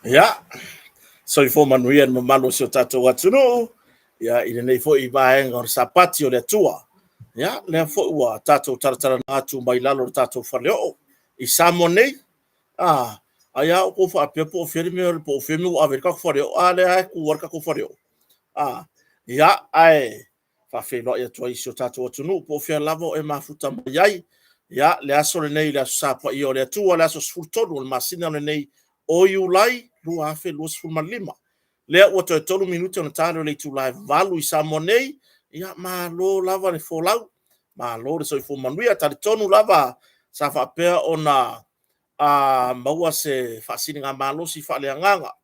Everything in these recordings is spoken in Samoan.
Ia, soifua manuia le mamalu o si o tatou atunuu, ia, i lenei foi vaega o le Sapati o le Atua. Ia, lea foi ua tatou talatalanoa atu mai lalo o le tatou faleoo i Samoa nei. A, ai a outou faapea po o fea le mea, po o fea le mea ua ave i ai le tatou faleoo, a lea e tu lava le tatou faleoo. A, ia, ae faafeiloai atu ai i si o tatou atunuu po o fea lava o e mafuta mai ai. Ia, le aso lenei, le Aso Sa Paia o le Atua, le aso 13 o le masina lenei o Iulai 2025. Lea ua toe 3 minute ona ta lea o le itula e 8 i Samoa nei. Ia, malo lava le folau, malo le soifua manuia. E talitonu lava sa faapea ona maua se faasiligamalosi faaleagaga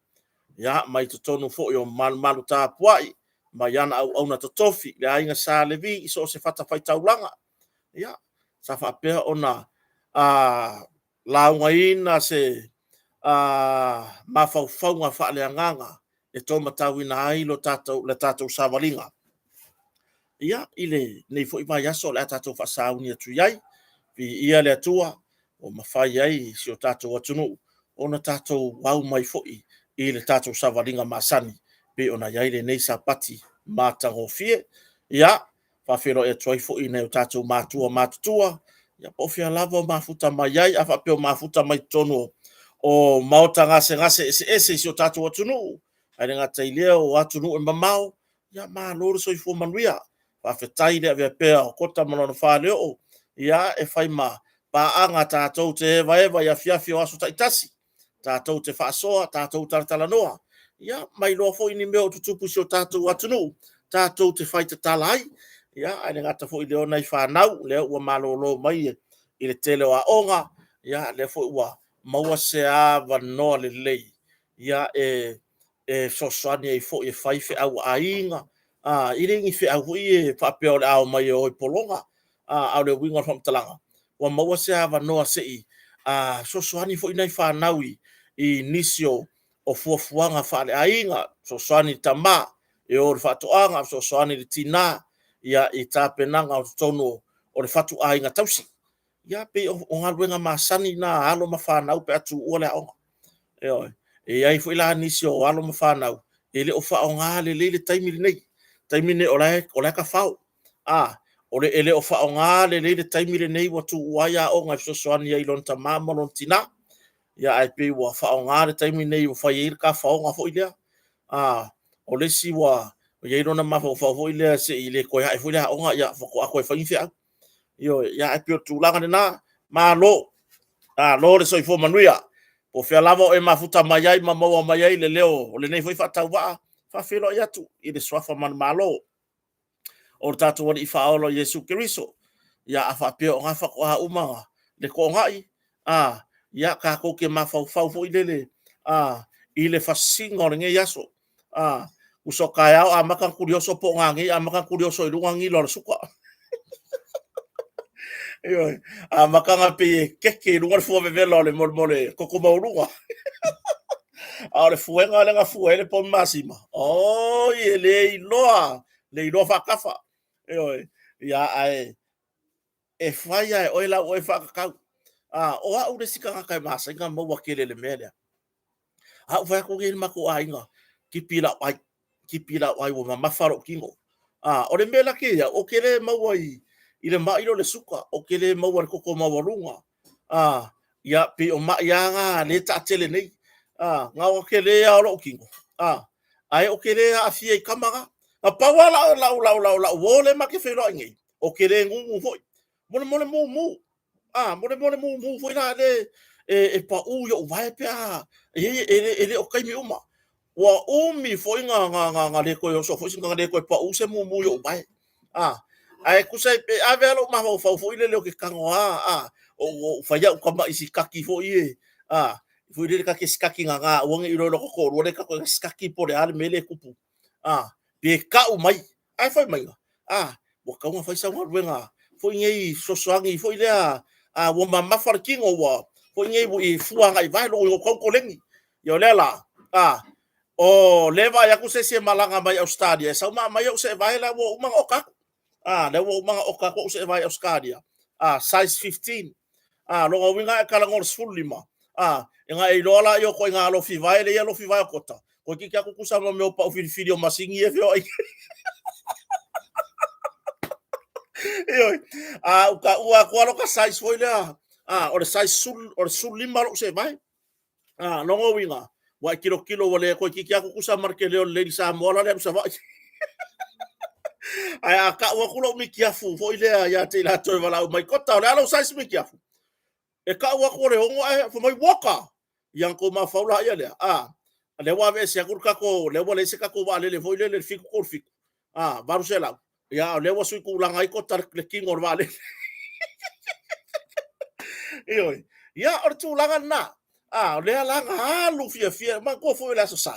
mai totonu foi o malumalu tapuai mai ana auauna totofi, le Aiga Sa Levi i so o se fatafaitaulaga. Ia, sa faapea ona laugaina se mafaufauga faaleagaga e taumatauina ai le tatou savaliga. Ia, i lenei foi vaiaso o le a tatou faasauni atu i ai, viia le Atua ua mafai ai si o tatou atunuu ona tatou au mai foi i le tatou savaliga masani pei ona i ai lenei Sapati matagofie. Ia, faafeiloai atu ai foi i nai o tatou matua matutua, ia po o fea lava o mafuta mai ai. A faapea o mafuta mai totonu o maota gasegase eseese i si o tatou atunuu, ae le gata i lea o atunuu e mamao, ia malo le soifua manuia. Faafetai le avea pea o Kota ma lona faleoo e fai ma paaga tatou te evaeva i afiafi o aso taitasi, tatou te faasoa, tatou talatalanoa, ia ma iloa foi ni mea o tutupu i si o tatou atunuu, tatou te faitatala ai. Ae le gata foi i lea o nai fanau lea ua malolo mai i le tele o aoga, lea foi ua maua se avanoa lelei e fesoasoani ai foi e fai feau a aiga, e le o ni feau foi ia faapea o le a omai e o e pologa, a o le uiga o le faamatalaga, ua maua se avanoa se i fesoasoani foi nai fanau i nisi o fuafuaga faaleaiga, fesoasoani i le tama e o i le faatoaga, fesoasoani i le tina i tapenaga o totonu o le fatuaiga tausi. Ia pei o galuega masani na a alo ma fanau pe a tuua le aoga. Ioe. E i ai foi la nisi o alo ma fanau e le o faaaoga lelei le taimi lenei. O le taimi lenei o la e tafao, e le o faaaoga lelei le taimi lenei ua tuua ai aoga e fesoasoani ai i lona tama ma lona tina. Ae pei ua faaaoga le taimi lenei ua fai ai le tafaoga foi lea. O le isi ua i ai lona mafaufau foi lea se i le toe ae foi le aoga faatoa toe fai ni feau. Ioe. Ae pei o le tulaga lena, malo, malo le soifua manuia. Po o fea lava o e mafuta mai ai ma maua mai ai le leo o lenei foi faatauvaa, e faafeiloai atu i le suafa manumalo o le tatou Alii Faaola o Iesu Keriso. Ia a faapea o na faatoa uma le toonai, ia tatou te mafaufau foi lele i le fasiga o lenei aso. Tusa o taeao amata ona tulioso po o nanei amata ona tulioso i luga nila o le suka. Ioe, amata ona pei e keke i luga le fua vevela o le mea o le toto maualuga. A o le fuega lea na fue ai le povi masima, oi, e le iloa, le iloa faatafa. Ioe, ia ae e fai lava e oe lau oe faatatau. O au le isi tagata e masani ona maua tele i le mea lea. A ou fai atu nei i le matou aiga, tipi lau ai, tipi lau ai ua mamafa lou tino. O le mea la ke i au, ou te le maua i le mai lea o le suka, ou te le maua i le toto maualuga. Ia, pei o mai lava na lea e taatele nei. Na ona tele lava o lou tino, ae ou te le aafia i tama na. Na pau lava lau uo lea ma te feiloai nei, ou te le nunu foi. Mo le mumu, mo le mumu foi la le e pau i ou vae pe a, e le o taimi uma. Ua umi foi na le toe oso foi, na le toe pau se mumu i ou vae. Ae tusa e ave lava lou mafaufau foi lele ou te tago lava, ou fai au tamai sikaki foi ie, foi lele ta te sikaki gaga aua ne i iloa e lota toalua lea e sikaki po o le a le mea lea e tupu, pe tau mai, ae fai mai, a, ua tatau ona fai sau galuega foi nei fesoasoani foi lea, ua mamafa le tino ua foi nei ua e fua agai i vae lou igoa ua tatau ona koleni. Ia o lea la, o lea e vaai atu se isi e malaga mai Ausetalia e sau ma aumai ou seevae la ua uma ona oka atu. Lea ua uma ona oka atu ou seevae i Ausetalia, size 15. Lona uiga a e talanoa i le 15, E ga e iloa la i o koe ngā alofi vae le ia alofi vae o kota. Koe ki kia kukusa ma meo pau filifili o masingi e whio ai. Ioi. A uka ua kua loka size foi lea. A o le size sul o le sul lima lou se vae. A longo winga. Wa kilo kilo wa le koe ki kia kukusa ma ke leo le Lady Samoa la le alu Savaii. Ai a ka ua kula umi kiafu foi lea ia te ila toe walau mai kota o le alo size mi kiafu. E kau aku o le ongo ae fai mai waka. Ia ko mafau la ia lea. A lea ua aveese aku le tatou, lea ua leai se tatou vaalele foi lele le 737. A 800. Ia o lea ua sui tulaga ai kota le kino o le vaalele. Ioe. Ia o le tulaga lena. A o lea la na alu fiafia, manatua foi o le Aso Sa.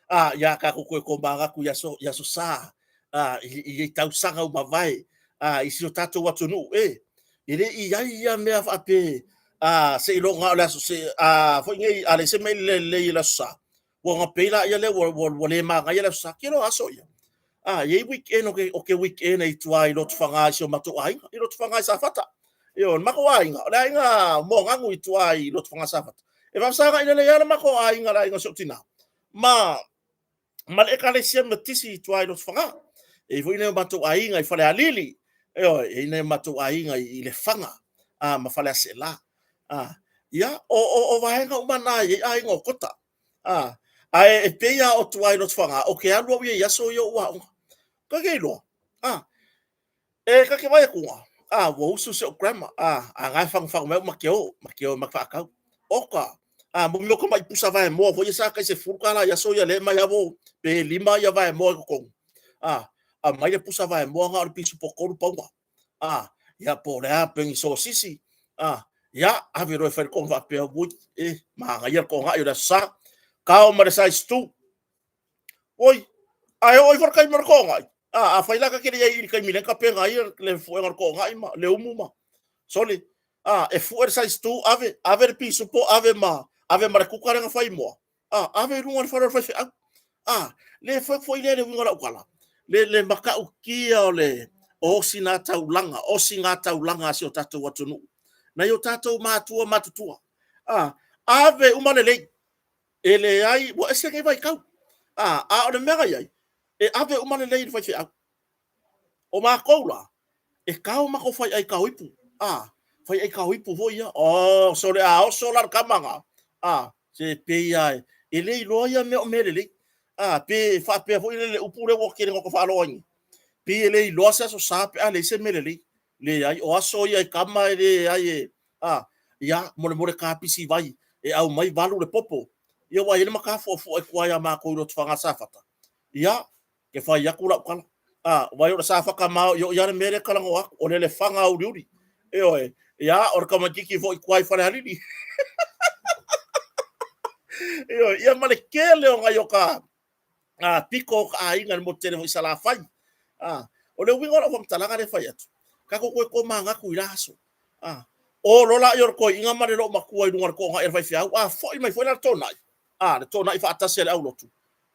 A ia tatou toe tomanatu i aso, i Aso Sa, a, i, i tausaga ua mavae, a, i si o tatou atunuu, e, e le i ai ia mea faape, a, seiloga o le aso, se, a, foi nei, a leai se mea i le lelei i le Aso Sa, ua ona pei laia lea ua, ua, ua le manaia le Aso Sa. Kelo aso ia. A, e i ai weekend o ke, o ke weekend e i tua i Lotofaga i si o matou aiga, i Lotofaga i Safata. Ioe, o le matou aiga, o le aiga Moaganu i tua i Lotofaga Safata. E faafesagai lelei lava le matou aiga, le aiga o si ou tina, ma, ma le Ekalesia Metotisi i tua i Lotofaga. E i ai foi nai o matou aiga i Falealili, ioe, e i ai nai o matou aiga i Lefaga, a, ma Faleaseela. A, ia, o, o, o vaega uma na e i ai aiga o Kota. A, ae e pei lava o tua i Lotofaga, o ke alu au ia i aso ia o ou aoga. Ka ke iloa, a, e ka ke vai atu a, ua usu si ou grandma, a, a na e fagufagu mai au ma ke o, ma ke o ma ke faatau. Oka, a, mo mea o tamai pusa vaemoa foi ia sa tai $10 i aso ia lea e aumai lava pe 5 ia vaemoa i totonu. A, aumai le pusa vaemoa na o le pisupo 3 pauna. A, ia po o le a, pe ni sosisi. A, ia, ave loa e fai le toga faapea, ui, e, manaia le togai o le Aso Sa. Kao ma le size 2. Oi, ae oo ifo le taimi o le togai. A, afai la ta te le i ai i le taimi lea na tapena ai le fuega o le togai ma le umu ma, sole, a, e fue le size 2, ave, ave le pisupo, ave ma, ave ma le kuka lea na fai moa. A, ave i luga o le fale o le faifeau. A, le foi foi lea le uiga o lau tala. Le, le matautia o le osina taulaga, osina taulaga a si o tatou atunuu. Nai o tatou matua matutua. A, ave uma lelei. E leai, ua ese nei vaitau. A, a o le mea na i ai, e ave uma lelei i le faifeau. O matou la, e kao matou faiai kao ipu. A, faiai kao ipu foi ia. Oh, sole a oso la le tama na. A, se pei lava e le iloa ia mea o mea lelei. A, pe faapea foi le upu lea ua tele ina faalogo ai nei. Pei e le iloa se Aso Sa pe a leai se mea lelei. Leai, o aso ia e tama e leai e, a, ia, molemole kapisi vai e aumai valu le popo. Ia ua i ai le matafuafua i tua ia matou i Lotofaga Safata. Ia, ke fai atu lau tala. A, vai o le Safata maoioi lava le mea lea e talanoa atu, o le Lefaga auliuli. Ioe, ia, o le tamaitiiti foi i tua i Falealili. Ioe, ia ma le tele o nai o ka a, pito o ka aiga i le motu tele foi i Salafai. A, o le uiga o lau faamatalaga lea e fai atu, tatou toe tomanatu i la aso. A, o loa la i o le toeaina ma le loomatua i luga o le toonai a le faifeau, a foi mai foi la le toonai, a, le toonai faatasi a le aulotu,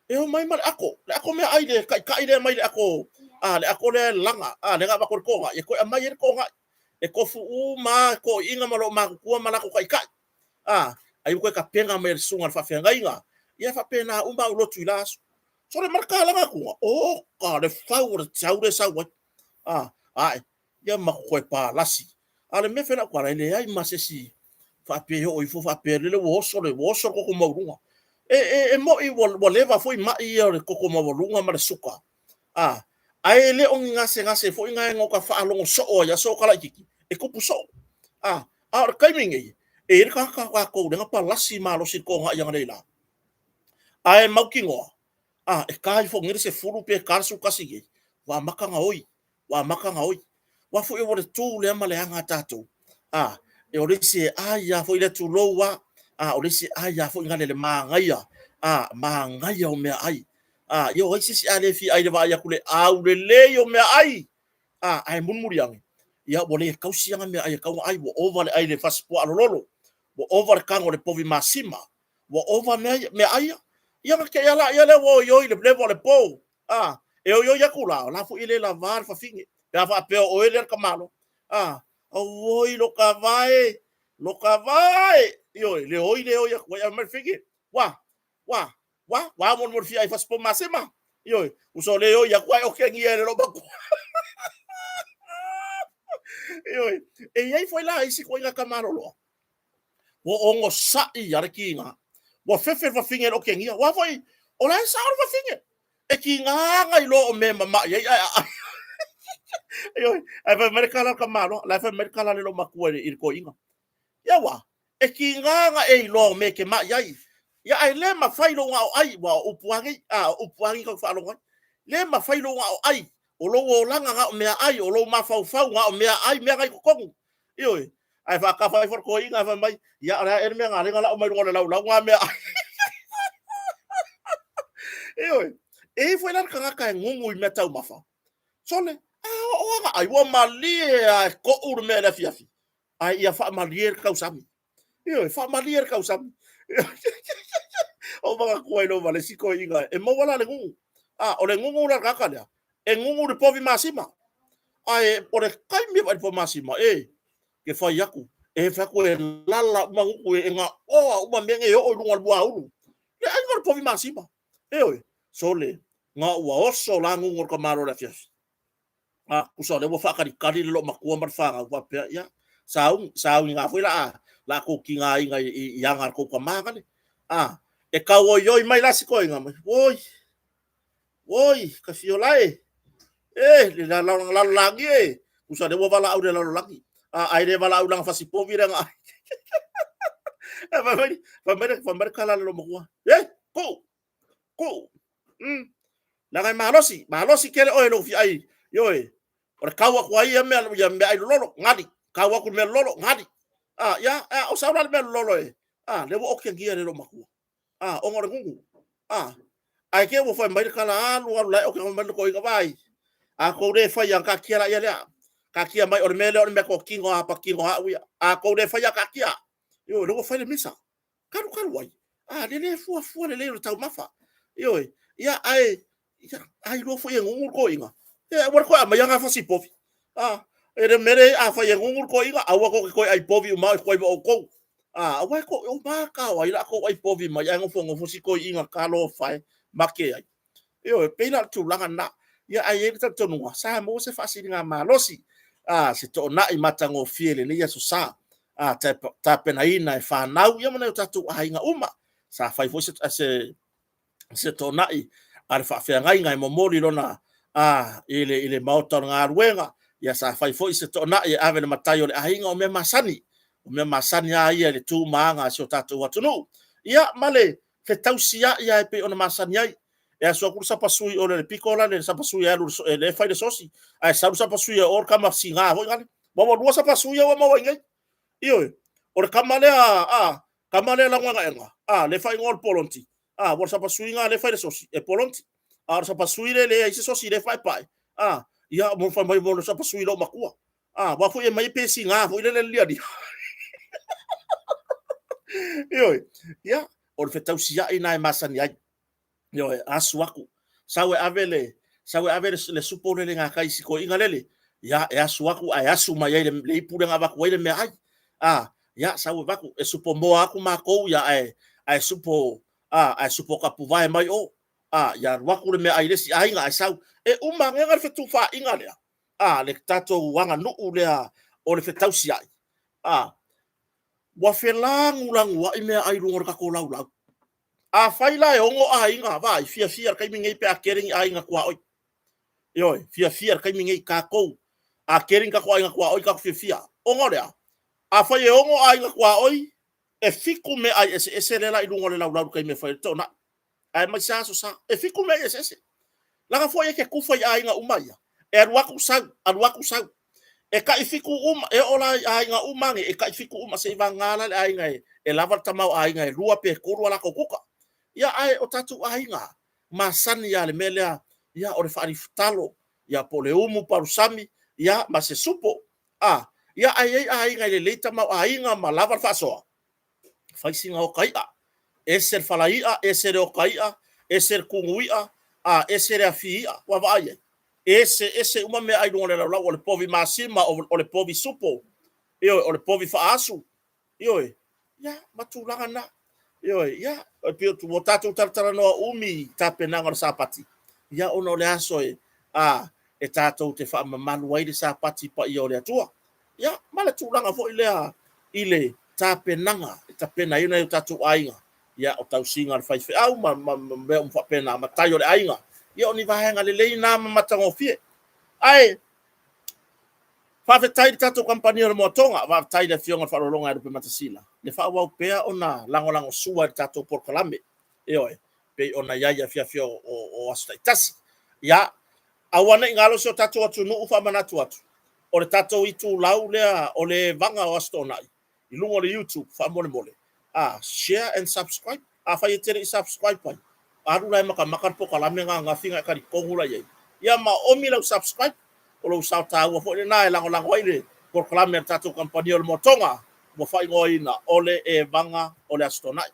e omai ma le ako, le ako meaai, le taitai lea mai le ako, a, le ako lea e laga, a, lea na avatu e le toonai, e toe aumai ai le toonai. E tofu uma lava toeaiina ma loomatutua ma latou taitai. A, ai ua toe tapena mai e le susuga i le faafeagaiga, ia e faapena uma aulotu i la aso. Sole ma le tala atuga, oka le fau o le tiau lea e sau ai. A, ae, ia ma toe palasi. A o le mea fela tala, e leai ma se isi faapea e oo ifo faapea lele ua oso le, ua oso le koko maualuga. E, e, e moi ua, ua leva foi mai ia o le koko maualuga ma le suka. A, ae e le o ni gasegase foi na e no ka faalogo soo ai aso o ka laititi, e tupu soo. A, a o le taimi nei, e i ai le tagata o tatou lea na palasi malosi i le togai analeila. Ae mautinoa, a, e ta ifo nei le 10 pe ta le 11 nei, ua amata ona oi, ua amata ona oi. Aua foi ua le tu lea ma le aga a tatou, a, e o le isi e ai a foi le tulou a, a, o le isi e ai a foi gale le manaia, a, manaia o meaai. A, ia o ai se isi a le fia ai le vaai atu le aulelei o meaai, a, ae mulimuli ane, ia ua le tausi ana meaai e tatau ona ai, ua ova le ai i le fasipuaa lololo, ua ova le tago o le povi masima, ua ova mea ia, meaai ia. Ia ona te i lava lea ua oioi le level o le po. A, e oioi atu la, o la foi e le lava le fafine. Pe a faapea o oe lea le tamalo. A, auoi lo ka vae, lo ka vae. Ioe, le oi le oi atu ai, ae mai le fige, wa, wa, wa, wa mo mo fia ai fasipo masima. Ioe, uso le oi atu ai o ke ngia le lo matua. Ioe, e iai foi la isi koiga kamaloloa. Ua ogosaʻi a le kiga. Ua fefe le fafine e le o kegia. Ua foi, o la e sao le fafine. E kiga ga iloa o mea mamaʻi ai ae aai. Ioe, ae fai mai le tala a le tamaloa, la e fai mai le tala a le loomatua i le toeaina. Ia ua, e kiga ga e iloa o mea e te maʻi ai. Ia ae le mafai lou gao ai, ua o upu lava nei, a o upu lava nei tatou te faalogo ai. Le mafai lou gao ai, o lou olaga na o meaai, o lou mafaufau na o meaai, mea na i totonu. Ioe, ae faatafa ifo le toeaina ae fai mai, ia o le a ea le mea na ala ai ona la'u mai luga o le laulau na mea ai. Ioe, e i ai foi la le tagata e gugu i mea taumafa. Sole, a oo lava ai, ua malie lava e to'u le mea i le afiafi, ae ia faamalie le tausami. Ioe, faamalie le tausami. O manatua ai loa ma le isi toeaina, e maua la le gugu. A, o le gugu la le tagata lea, e gugu i le povi masima. Ae o le taimi e vaai i le povi masima, e, ke fai atu, e fai atu e lala uma gutu, e gaoa uma mea nei e oo i luga o le muaulu. Le aiga o le povi masima. Ioe, sole, na ua oso la gugu o le tamaloa i le afiafi. A, tusa o lea ua faatalitali le loomatua ma le fanau faapea, ia, sauni, sauni na foi la la tou tigaina i aga a le tou tama gale. A, e tau oioi mai la si toeaina mai, oi, oi, Tafiola e, e, le lalolagi e, tusa o lea ua valaau i le lalolagi. A, ae le valaau i lana fasipovi lea na ai. Fai mai, fai mai, fai mai le tala a le loomatua, e, tuu, Kuu. Leaga e malosi, malosi tele oe i lou fiai. Ioe, o le kau atu ai ia mea, ia meaai lololo, gali. Kau atu le mea lololo, gali. Ah, ia, a o sau la le mea lololo e, ah, lea ua otegia e le loomatua. Ah, ona o le gugu. Ah, ae te i ua fai mai le tala, alu, alu, la e ote mai le toeaina, vaai. A tou le faia, taatia laia lea. Taatia mai, o le mea lea o le mea totino a patino a au ia. A tou le faia, taatia. Ioe, lea ua fai le misa. Kalukalu ai, a le le fuafua lelei o le taumafa. Ioe, ia ae, ia, a iloa foi e gugu le toeaina, ia aua le toe aumaia na fasipovi. A, e le mea lea, afai e gugu le toeaina, aua tou te toe ai povi uma o i ma outou. A, aua e to, o mata o ai la tou ai povi mai, ae nofonofo si toeaina talofa e, make ai. Ioe, pei la o le tulaga lena. Ia, ae i ai le talitonuga, sa maua se faasiligamalosi, a, se toonai matagofie i lenei Aso Sa, a, tapenaina e fanau, ia ma nai o tatou aiga uma. Sa fai foi se, se, se toonai a le faafeagaiga e momoli lona, a, i le, i le maota o le galuega. Ia, sa fai foi se toonai e ave i le matai o le aiga, o mea masani. O mea masani lava ia i le tu ma aga a si o tatou atunuu. Ia, ma le fetausiai lava e pei ona masani ai. E asu atu le sapasui o le pito la le sapasui e alu e le fai le sosi, ae sau le sapasui e o le tama siga foi lale. Ua ua lua sapasui ia ua maua i nei. Ioe, o le tama lea, a, tama lea lagoegaega, a, le faaigoa o le Polonti, a, ua le sapasui na le fai le sosi, e Polonti. A o le sapasui le leai se sosi le paepae, a, ia, mo fai mai mo le sapasui loo matua. A, aua foi e mai pe siga foi lele lialia. Ioe, ia, o le fetausiai na e masani ai. Ioe, asu aku. Sau e ave le, sau e ave le, le supo lele gatai i si toeaina lele. Ia, e asu aku ae asu mai ai le, le ipu lea na avatu ai le meaai. A, ia, sau e avatu, e supo moa atu matou, ia, ae, ae supo, a, ae supo tapuvae mai o. A, ia alu atu le meaai i le isi aiga ae sau. E uma ane le fetufaaiga lea. A, le tatou aganuu lea o le fetausiai. A, ua felagulaguai meaai i luga o le tatou laulau. Afai la e 6 aiga, vaai, fiafia i le taimi nei pe a tele ni aiga tuaoi. Ioe, fiafia i le taimi nei tatou, a tele ni tatou aiga tuaoi, tatou fiafia. Ona o le a? Afai e 6 aiga tuaoi, e 7 meaai eseese lea la i luga o le laulau i le taimi e fai ai le toonai. Aemaise lava Aso Sa, e 7 meaai eseese. Leaga foi e te tufa i aiga uma ia, e alu atu sau, alu atu sau. E tai fitu uma, e oo la i aiga uma ane, e tai fitu uma seivagana la le aiga e lava le tamaoaiga e lua pe tolu a latou kuka. Ia ae o tatou aiga, masani lava i le mea lea, ia o le faalifutalo, ia po o le umu palusami, ia ma se supo. A, ia ae i ai aiga e lelei tamaoaiga ma lava le faasoa, fai sina oka i'a, ese le fala i'a, ese le oka i'a, ese le tunu i'a, a ese le afi i'a. Ua vaai ai? Ese ese uma meaai i luga o le laulau, o le povi masima, o le povi supo, ioe, o le povi faaasu, ioe. Ia, ma tulaga na. Ioe, ia, e pei ua tatou talatalanoa umi i tapenaga o le Sapati, ia ona o le aso e, a, e tatou te faamamalu ai le Sapati paia o le Atua. Ia, ma le tulaga foi lea i le tapenaga e tapena ai nai o tatou aiga, ia, o tausiga a le faifeau ma, ma, ma mea uma faapena, matai o le aiga. Ia, o ni vaega lelei na ma matagofie. Ae, Faafetai i le tatou kamupani o le Moatoga, faafetai i le Afioga i le Faaaloaloga ia Lupematasila, le faaauau pea ona lagolagosua i le tatou polokalame, ioe, pei ona i ai i afiafi o, o, o aso taitasi. Ia, aua ne i galo si o tatou atunuu faamanatu atu, o le tatou itulau lea o le evaga o Aso Toonai, i luga o le YouTube faamolemole, a share and subscribe. Afai e te le i subscribe mai, alu la e makamaka le polokalame ananafi na e talitonu la i ai. Ia ma oomi lau subscribe, o lou sao taua foi lena e lagolago ai le polokalame a le tatou kamupani o le Moatoga ua faaigoaina o le Evaga o le Aso Toonai.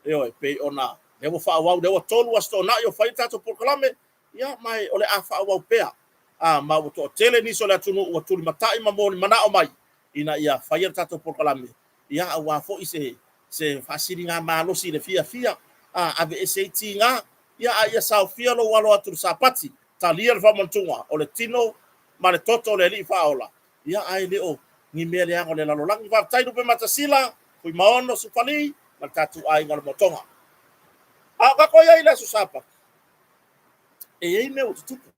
Ioe, pei ona lea ua faaauau, lea ua 3 Aso Toonai o fai le tatou polokalame, ia ma o le a faaauau pea. A ma ua toatele nisi o le atunuu ua tulimatai ma molimanao mai ina ia faia le tatou polokalame, ia aua foi se se faasiligamalosi i le fiafia, a aveese ai tiga, ia a ia saofia lou alo atu i le Sapati, talia le faamanatuga o le tino ma le toto o le Alii Faaola, ia ae le o ni mea leaga o le lalolagi. Faafetai Lupematasila, Fuimaono, Sufali ma le tatou aiga o le Motoga. A o tatou i ai i le aso Sapati, e i ai mea ua tutupu.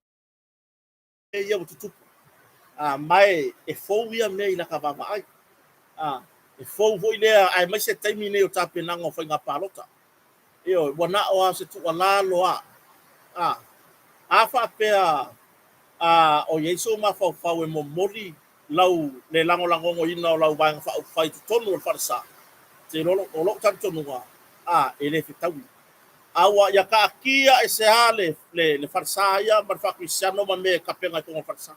Mea ia ua tutupu. A, ma e, e fou ia mea i lata vaavaai. A, e fou foi lea, aemaise taimi nei o tapenaga o faiga palota. Ioe, ua na o lava se tuualalo lava. A, a faapea a, o i ai sou mafaufau e momoli lau le lagolagoina o lau Vaega Faaupufai i totonu o le falesa, te iloa o lou talitonuga, a, e le fetaui. A ua ia taatia ese lava le, le, le falesa ia ma le faakerisiano ma mea e tapena i totonu o le falesa.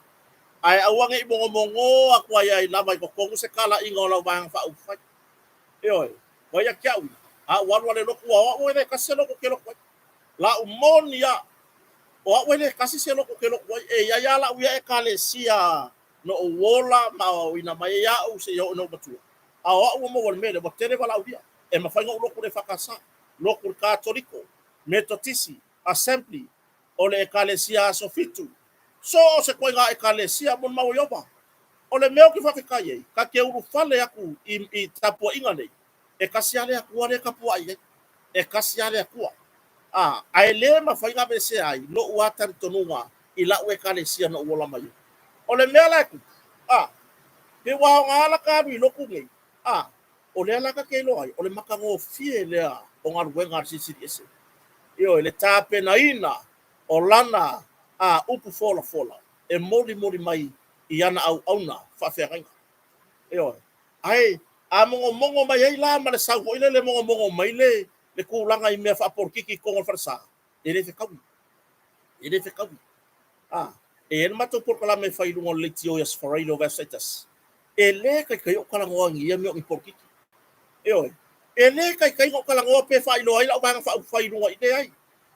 Ae aua ne i mogomogo atu ai ai lava i totonu se talaiga o lau Vaega Faaupufai. Ioe, ua ia te au ia, a ua alu lava le lotu, aua o au e le tasi se lotu ou te lotu ai. La'u moni a, o au e le tasi se lotu ou te lotu ai, e i ai lava la'u ia Ekalesia na ou ola ma aoaoina mai ai a'u seia oo ina ou matua. A o a'u ua maua i le mea lea, ua tele valaaulia, e mafai ona ou lotu i le EFKS, lotu i le Katoliko, Metotisi, Assembly, o le Ekalesia Aso Fitu, so o se ituaiga Ekalesia mo le mau o Ieova. O le mea ou te faafetai ai, ta te ulufale atu i, i tapuaiga nei, e tasi lava le Atua lea e tapuai ai. E tasi lava le Atua. A, ae le mafai ona aveesea ai lou lava talitonuga i la'u Ekalesia na ou ola mai ai. O le mea la e tupu, a, pe ua aoga la ta alu i lotu nei, a, o lea la ta te iloa ai, o le matagofie lea o galuega a le Silisili Ese. Ioe, le tapenaina o lana a, upu folafola e molimoli mai i ana auauna faafeagaiga. Ioe. Ae a mogomogo mai ai la ma le sau foi lele mogomogo mai le le tulaga i mea faapolokiki i totonu o le falesa, e le fetaui. E le fetaui. A, e i ai le matou polokalame e fai i luga o le leitio i Aso Faraile o vaiaso taitasi. E le taitai ou talanoa i ia mea o ni polokiki. Ioe. E le taitai ona ou talanoa pe faailoa ai lau Vaega Faaupufai i luga i leai.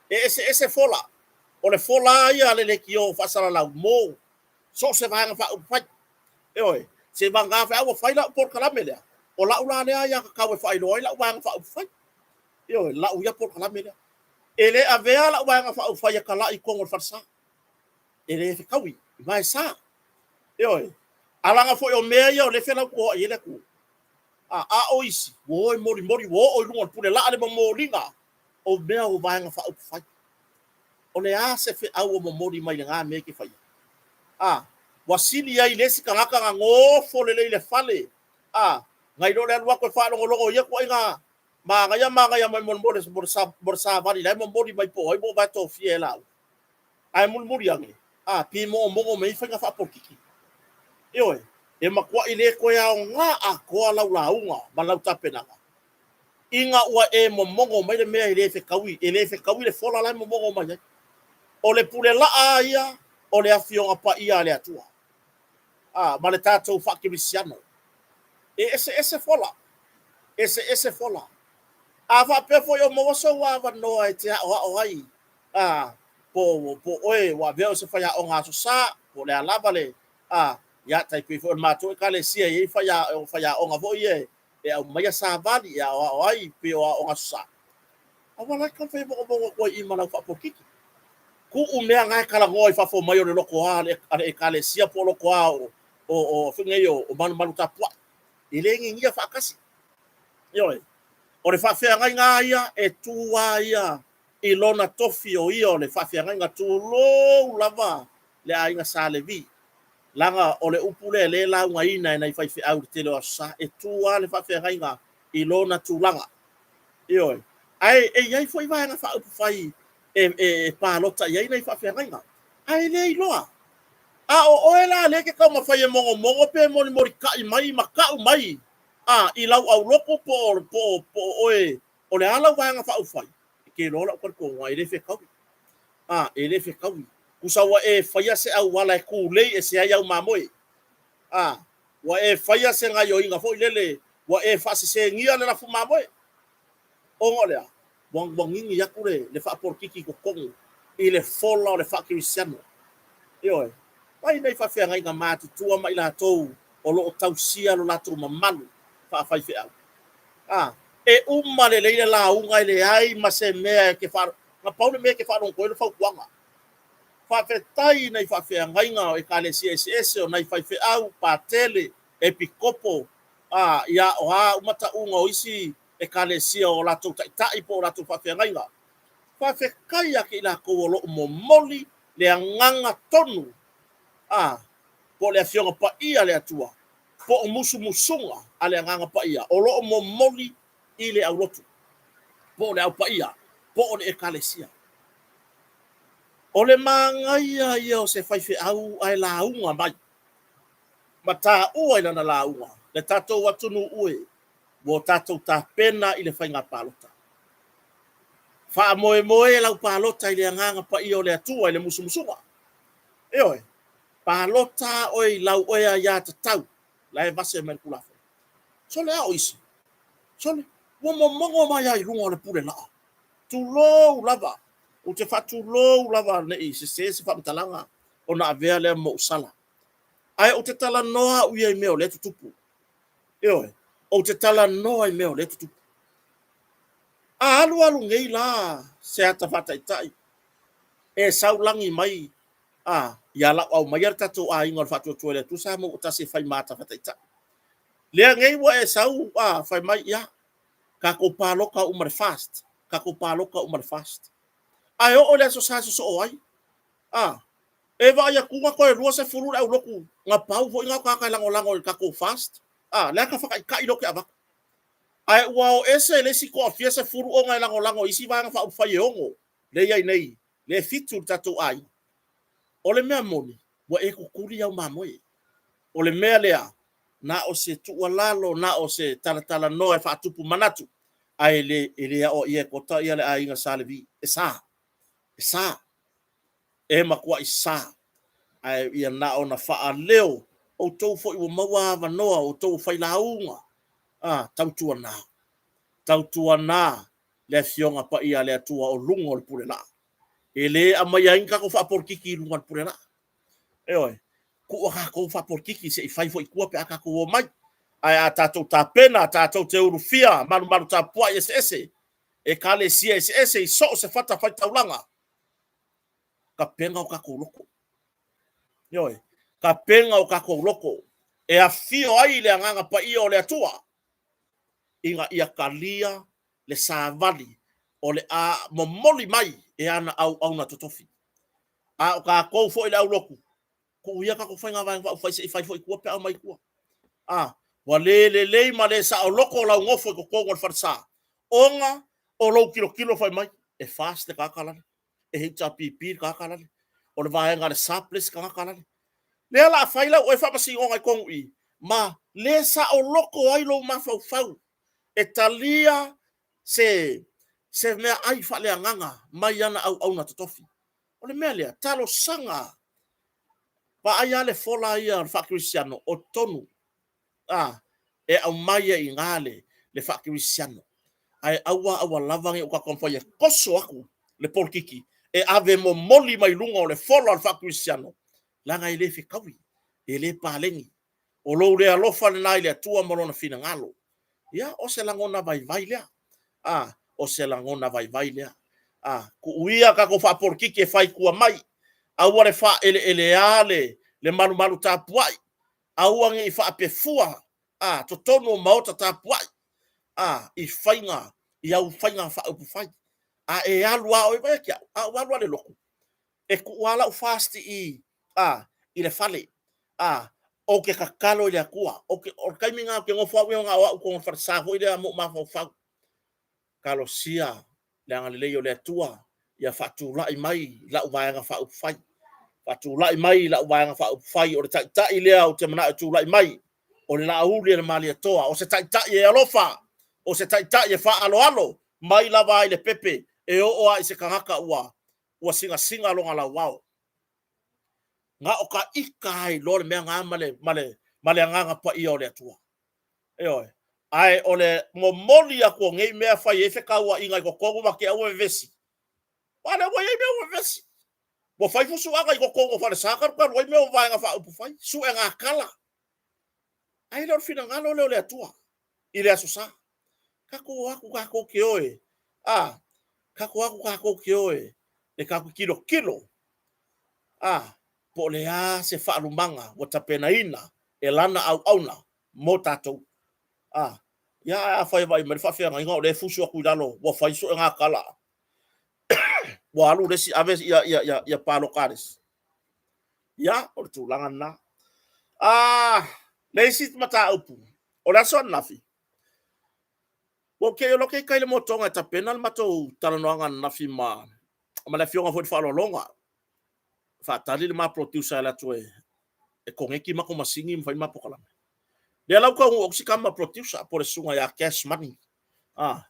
E eseese fola. O le fola lava ia a le leitio faasalalau mo so o se Vaega Faaupufai. Ioe. Se vagana feau ua fai lau polokalame lea, o lau la lea aiatatau e faailoa ai lau Vaega Faaupufai. Ioe, lau ia polokalame lea. E le avea lau Vaega Faaupufai e talai i totonu o le falesa. E le fetaui, ma e sa. Ioe. A laga foi o mea ia o lea e felautoa'i ai le atunuu. A, a o isi, ua o e molimoli, ua oo i luga o le pule laa le momoliga o mea o Vaega Faaupufai. O le a se feau o momoli mai lena mea e te faia? A, ua sili ai le isi tagata na nofo lelei i le fale, a, nai lo le alu atu e faalogologo i ia ituaiga manaia manaia mai mo le, mo le, mo le savali la e momoli mai po o ai ua vae tofia e laua. Ae mulimuli ane, a, pe mogomogo mai ai faiga faapolokiki. Ioe, e matuai le toe aoga atoa lau lauga ma lau tapenaga, ina ua e momogo mai le mea e le fetaui, e le fetaui le fola la e momogo mai ai. O le pule laa ia o le Afioga Paia a le Atua, a, ma le tatou faakerisiano. E eseese fola, eseese fola. A faapea foi o maua sou avanoa e te aoao ai, a, po, po oe ua avea oe se faiaoga Aso Sa, po o le a lava le, a, ia, tai pei foi o le matou Ekalesia e i ai faiaoga foi ia e e aumaia savali e aoao ai pei o aoaoga Aso Sa. Aua la e taumafai e mogomogo atu ai i i ma lau faapolokiki. Tuu mea na e talanoa i fafo mai o le lotoa a le Ekalesia po o lotoa o o foi nei o malumalu tapuai. E le ninia faatasi. Ioe. O le faafeagaiga lava ia e tu lava ia i lona tofi o ia o le faafeagaiga, tulou lava le aiga Sa Levi, leaga o le upu lea e le laugaina e nai faifeau i le tele o Aso Sa, e tu lava le faafeagaiga i lona tulaga. Ioe. Ae e i ai foi vaega faaupufai e palota i ai nai faafeagaiga, ae le iloa. A o oe la lea e te taumafai e mogomogo pe molimolitai mai ma tau mai a i lau aulotu po o oe o le a lau vaega faaupufai, e te iloa lau talitonuga e le fetaui. A, e le fetaui. Tusa ua e faia se auala e tulei ese ai au mamoe. A, ua e faia se gaioiga foi lele, ua e faasesenia le lafu mamoe. Ona o le a? Ua nini atu le faapolokiki i totonu i le fola o le faakerisiano. Ioe. Mai nei faafeagaiga matutua ma i latou o lo o tausia lo latou mamalu faafaifeau. A, e uma lelei le lauga e leai ma se mea e te faa... Na pau le mea e te faalogo ai o le fautuaga. Faafetai i nai faafeagaiga o Ekalesia eseese, o nai faifeau, patele, epikopo, a, ia, o a uma tauga o isi Ekalesia o latou taitai po o latou faafeagaiga. Faafetai ia te i latou o lo o momoli le agaga tonu, a, po o le Afioga Paia a le Atua, po o musumusuga a le Agaga Paia o lo o momoli i le aulotu, po o le Au Paia, po o le Ekalesia. O le manaia ia o se faifeau ae lauga mai ma taua i lana lauga le tatou atunuu e ua tatou tapena i le faiga palota. Faamoemoe lau palota i le Agaga Paia o le Atua i le musumusuga. Ioe, palota oe i lau oe aiatatau la e vase mai le Tulafono. Sole a o isi? Sole, ua momono mai lava i luga o le pule laa. Tulou lava, ou te faatulou lava ne i sese se faamatalaga ona avea lea ma ou sala. Ae ou te talanoa au ia i mea o lea e tutupu. Ioe, ou te talanoa i mea o lea e tutupu. A alu alu nei la se ata faataitai e sau lagi mai a ia lau aumaia le tatou aiga o le Faatuatua i le Atua sa maua tasi e fai ma ata faataitai. Lea nei ua e sau a fai mai ia tatou palota uma le FAST, tatou palota uma le FAST. Ae oo i le Aso Sa e sosoo ai, a e vaai atu na toe 20 le aulotu na pau foi na o tagata e lagolago i le tatou FAST, a le ata whakaitai lea ou te avatu. Ae ua o ese le isi toafia sefulu ona e lagolago i isi vaega faaupufai e ono lea e i ai nei, lea e fitu le tatou aiga. O le mea moni, ua e tutuli au mamoe. O le mea lea, na o se tuualalo, na o se talatalanoa e faatupu manatu, ae le, e le aoaia e Kota ia le aiga Sa Levi. E sa. E sa. E matuai sa. Ae ia na ona faaleo, outou foi ua maua avanoa, outou failauga, a, tautuana. Tautuana le Afioga Paia a le Atua o luga o le pule laa. E le aumaia ai ni tatou faapolitiki i luga o le pule laa. Ioe, tuu a tatou faapolitiki se i fai foi i tua pe a tatou o mai. Ae a tatou tapena, tatou te ulufia malumalu tapuai eseese, ekalesia eseese i so o se fatafaitaulaga, tapena o tatou loto. Ioe, tapena o tatou loto e afio ai le Agaga Paia o le Atua ina ia talia le savali o le a momoli mai e ana auauna totofi. A o tatou foi le aulotu, tuu ia tatou faiga vaega faaupufai se i fai foi i tua pe a omai i tua. A, ua le lelei ma le saoloto lau nofo i totonu o le falesa, ona o lou tilotilo fai mai, e FAST le tagata lale, e HRPP le tagata lale, o le vaega a le SAP le isi tagata lale. Lea o le a fai lau oe faamasinoga i totonu i i, ma le saoloto ai lou mafaufau e talia se se meaai faaleagaga mai ana auauna totofi. O le mea lea, talosaga, vaai lava le fola ia o le faakerisiano o totonu, a, e aumai ai i ina le faakerisiano. Ae aua aua lava ne i o tatou taumafai e toso atu le polokiki e ave momoli mai luga o le fola o le faakerisiano, leaga e le fetaui, e le paleni. O lou le alofa lena i le Atua ma Lona finagalo. Ia, o se lagona vaivai lea. A, o se lagona vaivai lea. A, tuuia tatou faapolokiki e fai tua mai. Aua le faaeleelea le, le malumalu tapuai. Aua ne i faapefua a, totonu o maota tapuai a, i faiga, i au faiga faaupufai. A e alu lava oe, vaai atu au, a ou alu lava i le lotu, e tuu lava lau fast i, a, i le fale, a, ou te tatalo i le Atua. Ou te, o le taimi lena ou te nofo au ia na o au i totonu o le falesa foi lea ma ou mafaufau. Talosia le agalelei o le Atua ia faatulai mai lau Vaega Faaupufai. Faatulai mai lau Vaega Faaupufai, o le Taitai lea ou te manao e tulai mai, o le Laauli a le Malietoa, o se Taitai e alofa, o se Taitai e faaaloalo, mai lava i le pepe e oo lava i se tagata ua ua sinasina lona lauao. Na o ta ita lava e iloa le mea lena ma le, ma le, ma le Agaga Paia o le Atua. Ioe. Ae o le momoli atu o nei mea fai ai fetauaiga i totonu ma te ua vevesi. Aua o lea ua i ai mea ua vevesi. Ua fai fusuaga i totonu o falesa talu talu ai mea o Vaega Faaupufai, suega tala. Ae le o le finagalo lea o le Atua i le Aso Sa. Tatou o atu tatou te o e, a, tatou o atu tatou te o e, e tatou te tilotilo, a, po o le a se faalumaga ua tapenaina e lana auauna mo tatou. A, ia, ae afai e vaai mai le faafeagaiga o lea e fusu atu i lalo, ua fai suega tala, ua alu le isi ave ia, ia, ia, ia palota a le isi. Ia, o le tulaga lena. A, le isi mataupu, o le aso ananafi, ua ou te loke i tai le motoga e tapena le matou talanoaga ananafi ma, ma le afioga foi i le faaaloaloga. Faatali le ma producer e alu atu e, e koneti matou masini ma fai ma polokalame. Lea la ua taunuu atu si tama producer po o le susuga ia Cash Money. Ah.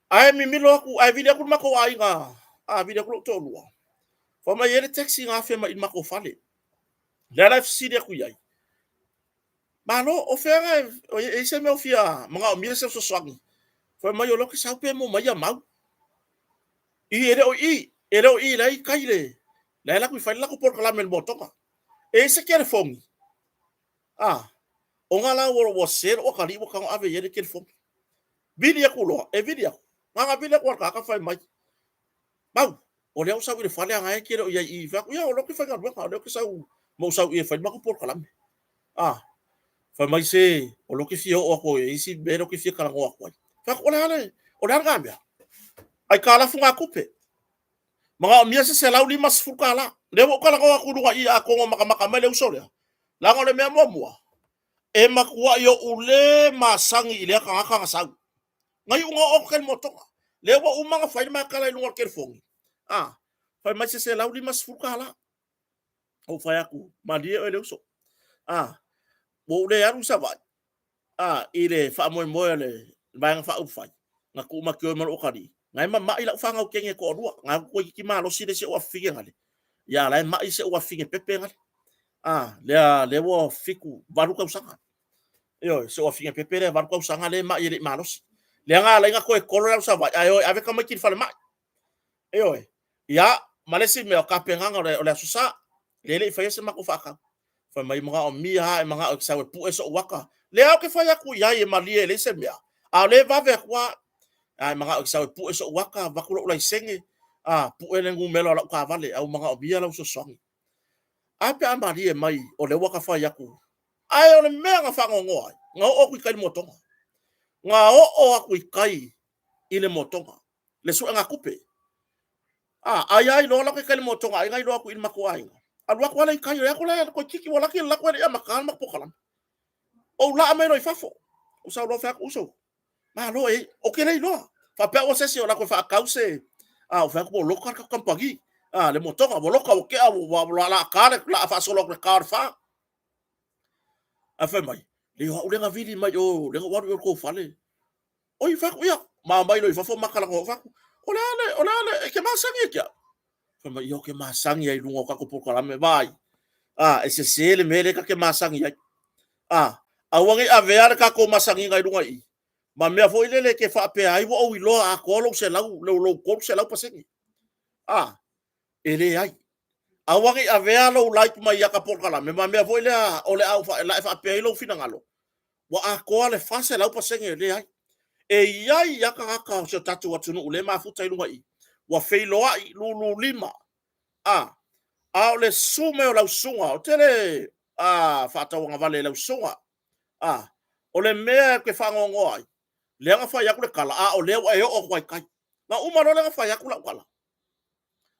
Ae mimilo atu, ae vili atu le matou aiga, a vili atu lou toalua. Fai mai e i ai le taxi na afe mai i le matou fale. Lea la e fesili atu i ai, Malo, o fea e i ai se mea o fia manaomia se fesoasoani? Fai mai o lea ou te sau pe maua mai ia mau. I, e le o i i, e le o i, la e i tai le, la e alu atu e fai le latou polokalame i le motoga. E i ai se telefoni? A, ona la ua, ua sese lou atalii ua tago ave i ai le telefoni. Vili atu loa, e vili atu. Na ona vili atu lava o le tagata fai mai, Mau, o lea ua sau i le fale a na e te le o i ai i i. Fai atu, ia, o lea ou te faigaluega, o lea ou te sau, ma ou sau i e fai le matou polokalame. A, fai mai se, o lea ou te fia oo atu i isi mea lea ou te fia talanoa atu ai. Fai atu, o le a le, o le a lena mea? Aitalafu gatupe. Manaomia se $150. Lea ua ou talanoa atu i luga i i, atonu o matamata mai le uso lea. Leaga o le mea muamua, e matuai ou le masani i lea tagata na sau. Na iu na oo atu kai le motoga. Lea ua uma ona fai le ma tala i luga o le telefoni. A, fai mai se $150. Ou fai atu, malie oe le uso. A, ua ou le alu i Savaii, a, i le faamoemoe o le Vaega Faaupufai, na tuu makioi ma lou atalii, na e mamai lau fanau teine e toalua, na toeitiiti malosi le isi ou afafine gale, ia la e mai si ou afafine pepe gale. A, lea, lea ua fitu, valu tausaga. Ioe, si ou afafine pepe lea valu tausaga lea e mai e le i malosi. Lea na ala ai ona toe kolo le alu Savaii, ae o e ave tamaiti i le falemai. Ioe. Ia, ma le isi mea, o tapenaga o le, o le Aso Sa, lea e le i faia se matou faatau. Fai mai, manaomia lava e manao e sau e pue sou ata. Lea ou te fai atu i ai e malie e leai se mea, a o lea e vave atu lava. A e manao e sau e pue sou ata, avatu lou laisene, a, pue le numera o lau taavale, a ua manaomia lau fesoasoani. A pe a malie mai o lea ua ta fai atu. Ae o le mea na faanoanoa ai, na oo atu i tai i le motoga. Na oo atu i tai i le motoga, le suegatupe. A, ai a iloa la ke kai le motoga ai iloa atu i le matou aiga. Alu atu ala i tai, o atu la toeitiiti ua laki le lako e le i amata le matou polokalame. Ou laa mai loa i fafo. Ou sau loa fai atu, uso, malo e, ou te le iloa. Faapea ua se isi o le a toe faatau se, a, ou fai atu ua loka le tatou kamupani. A, le motoga, ua loka, ua tea, ua laa ta le, laa faasolo atu i le ta o le fa. Ae fai mai, leai o au lea na vili mai o, lea na ou alu i o i le tou fale. Oi, fai atu, ia, ma omai loa i fafo ma talanoa, fai atu, o le a le, o le a le, e te masani ia te au? Fai mai, ia, ou te masani ai i luga o tatou polokalame, vaai, a, e sese le mea lea ta te masani ai. A, aua ne i avea le tatou masaniga i luga i i, ma mea foi lele e te faapea ai ua ou iloa atoa lou selau, lou 300%. A, e leai. Aua ne i avea lou like mai ia ta polokalame ma mea foi lea o le a ou, la e faapea ai lou finagalo. Ua atoa le 400% e leai. E i ai lava tagata o si o tatou atunuu lea e mafuta i luga i i, ua feiloai lululima, a o le susu mai o lau susuga, ou te le faatauagavale i lau susuga, a o le mea ou te faanoanoa ai, lea na fai atu le tala, a o lea ua e oo atu lava i tai. Na uma loa lea ona fai atu lau tala,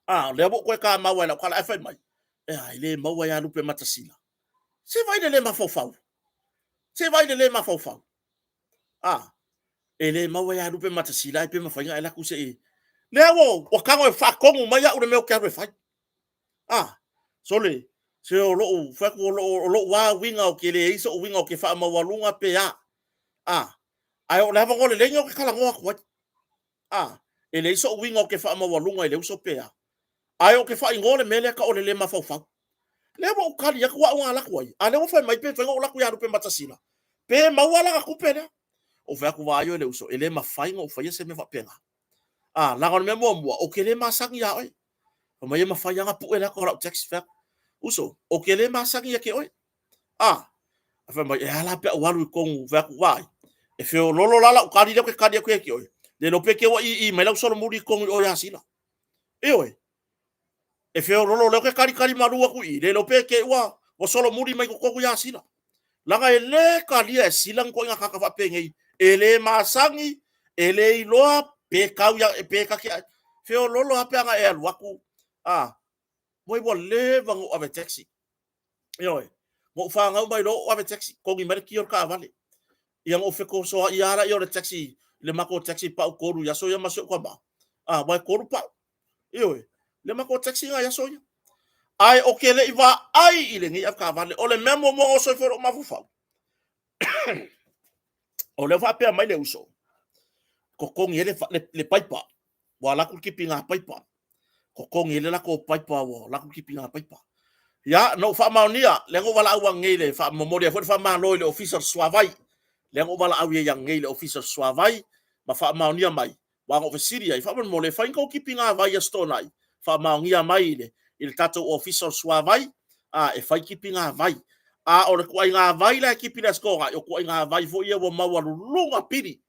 a o lea ua ou toe tamau lava i lau tala, ae fai mai, e a, e le maua ia Lupematasila. Se vaai i le le mafaufau, se vaai i le le mafaufau. A, e le maua ia Lupematasila ae pe mafai ona e alu atu se i... Lea ua tago e faatonu mai au i le mea ou te alu e fai. A, sole, se o lou, fai atu o lou lava uiga ou te leai sou uiga ou te faamaualuga pe a. A, ae o le avanoa lelei lenei ou te talanoa atu ai. A, e leai sou uiga ou te faamaualuga i le uso pe a, ae ou te faaigoa le mea lea e tau o le le mafaufau. Lea ua ou tali atu au na alu atu ai, a o lea ua fai mai pe mafai ona ou alu atu ia Lupematasila, pe maua lana tupe lea. Ou fai atu, vaai oe le uso, e le mafai ona ou faia se mea faapena. A, leaga o le mea muamua, ou te le masani ia oe. Fai mai e mafai lava ona pue le ata o lau taxi. Fai atu, uso, ou te le masani ia te oe. A, fai mai, e a la pe a ou alu i totonu, fai atu, vaai, e feololo la lau tali lea ou te tali atu ia te oe, le iloa pe te i ua ii mai lau solomuli i totonu i o ia Sila. Ioe, e feololo lea ou te talitali malu atu i i, le iloa pe te i ua solomuli mai totonu ia Sila. Leaga e le talia e Sila ni ituaiga tagata faapenei, e le masani, e le iloa pe tau ia, pe ta te feololo lava pe ana e alu atu, a, ua leva ona ou ave taxi. Ioe. Na ou fanau mai loa ou ave taxi, togi mai le kia o le taavale. Ia na ou fetosoai lava lea o le taxi, le matou taxi pau tolu i aso ia ma si ou tama. A, aua e tolu pau. Ioe. Le matou taxi lena i aso ia. Ae ou te le i vaai i lenei avetaavale. O le mea muamua na oso ifo i lou mafaufau, o lea ua faapea mai le uso, totogi ai le paipa, ua alu atu le kipiga paipa, totogi ai le latou paipa, ua alu atu le kipiga paipa. Ia, na ou faamaonia, lea na ou valaau ananei i le momoli ai foi le faamalo i le Ofisa o le Suavai, lea na ou valaau i ai ananei i le Ofisa o le Suavai ma faamaonia mai, aua na ou fesili ai, faamolemole e fai ni tou kipiga vai i Aso Toonai, faamaonia mai i le tatou Ofisa o le Suavai, a, e fai kipiga vai. A o le ituaiga vai la e tipi i le Aso Toonai, o ituaiga vai foi ia ua maualuluga pili.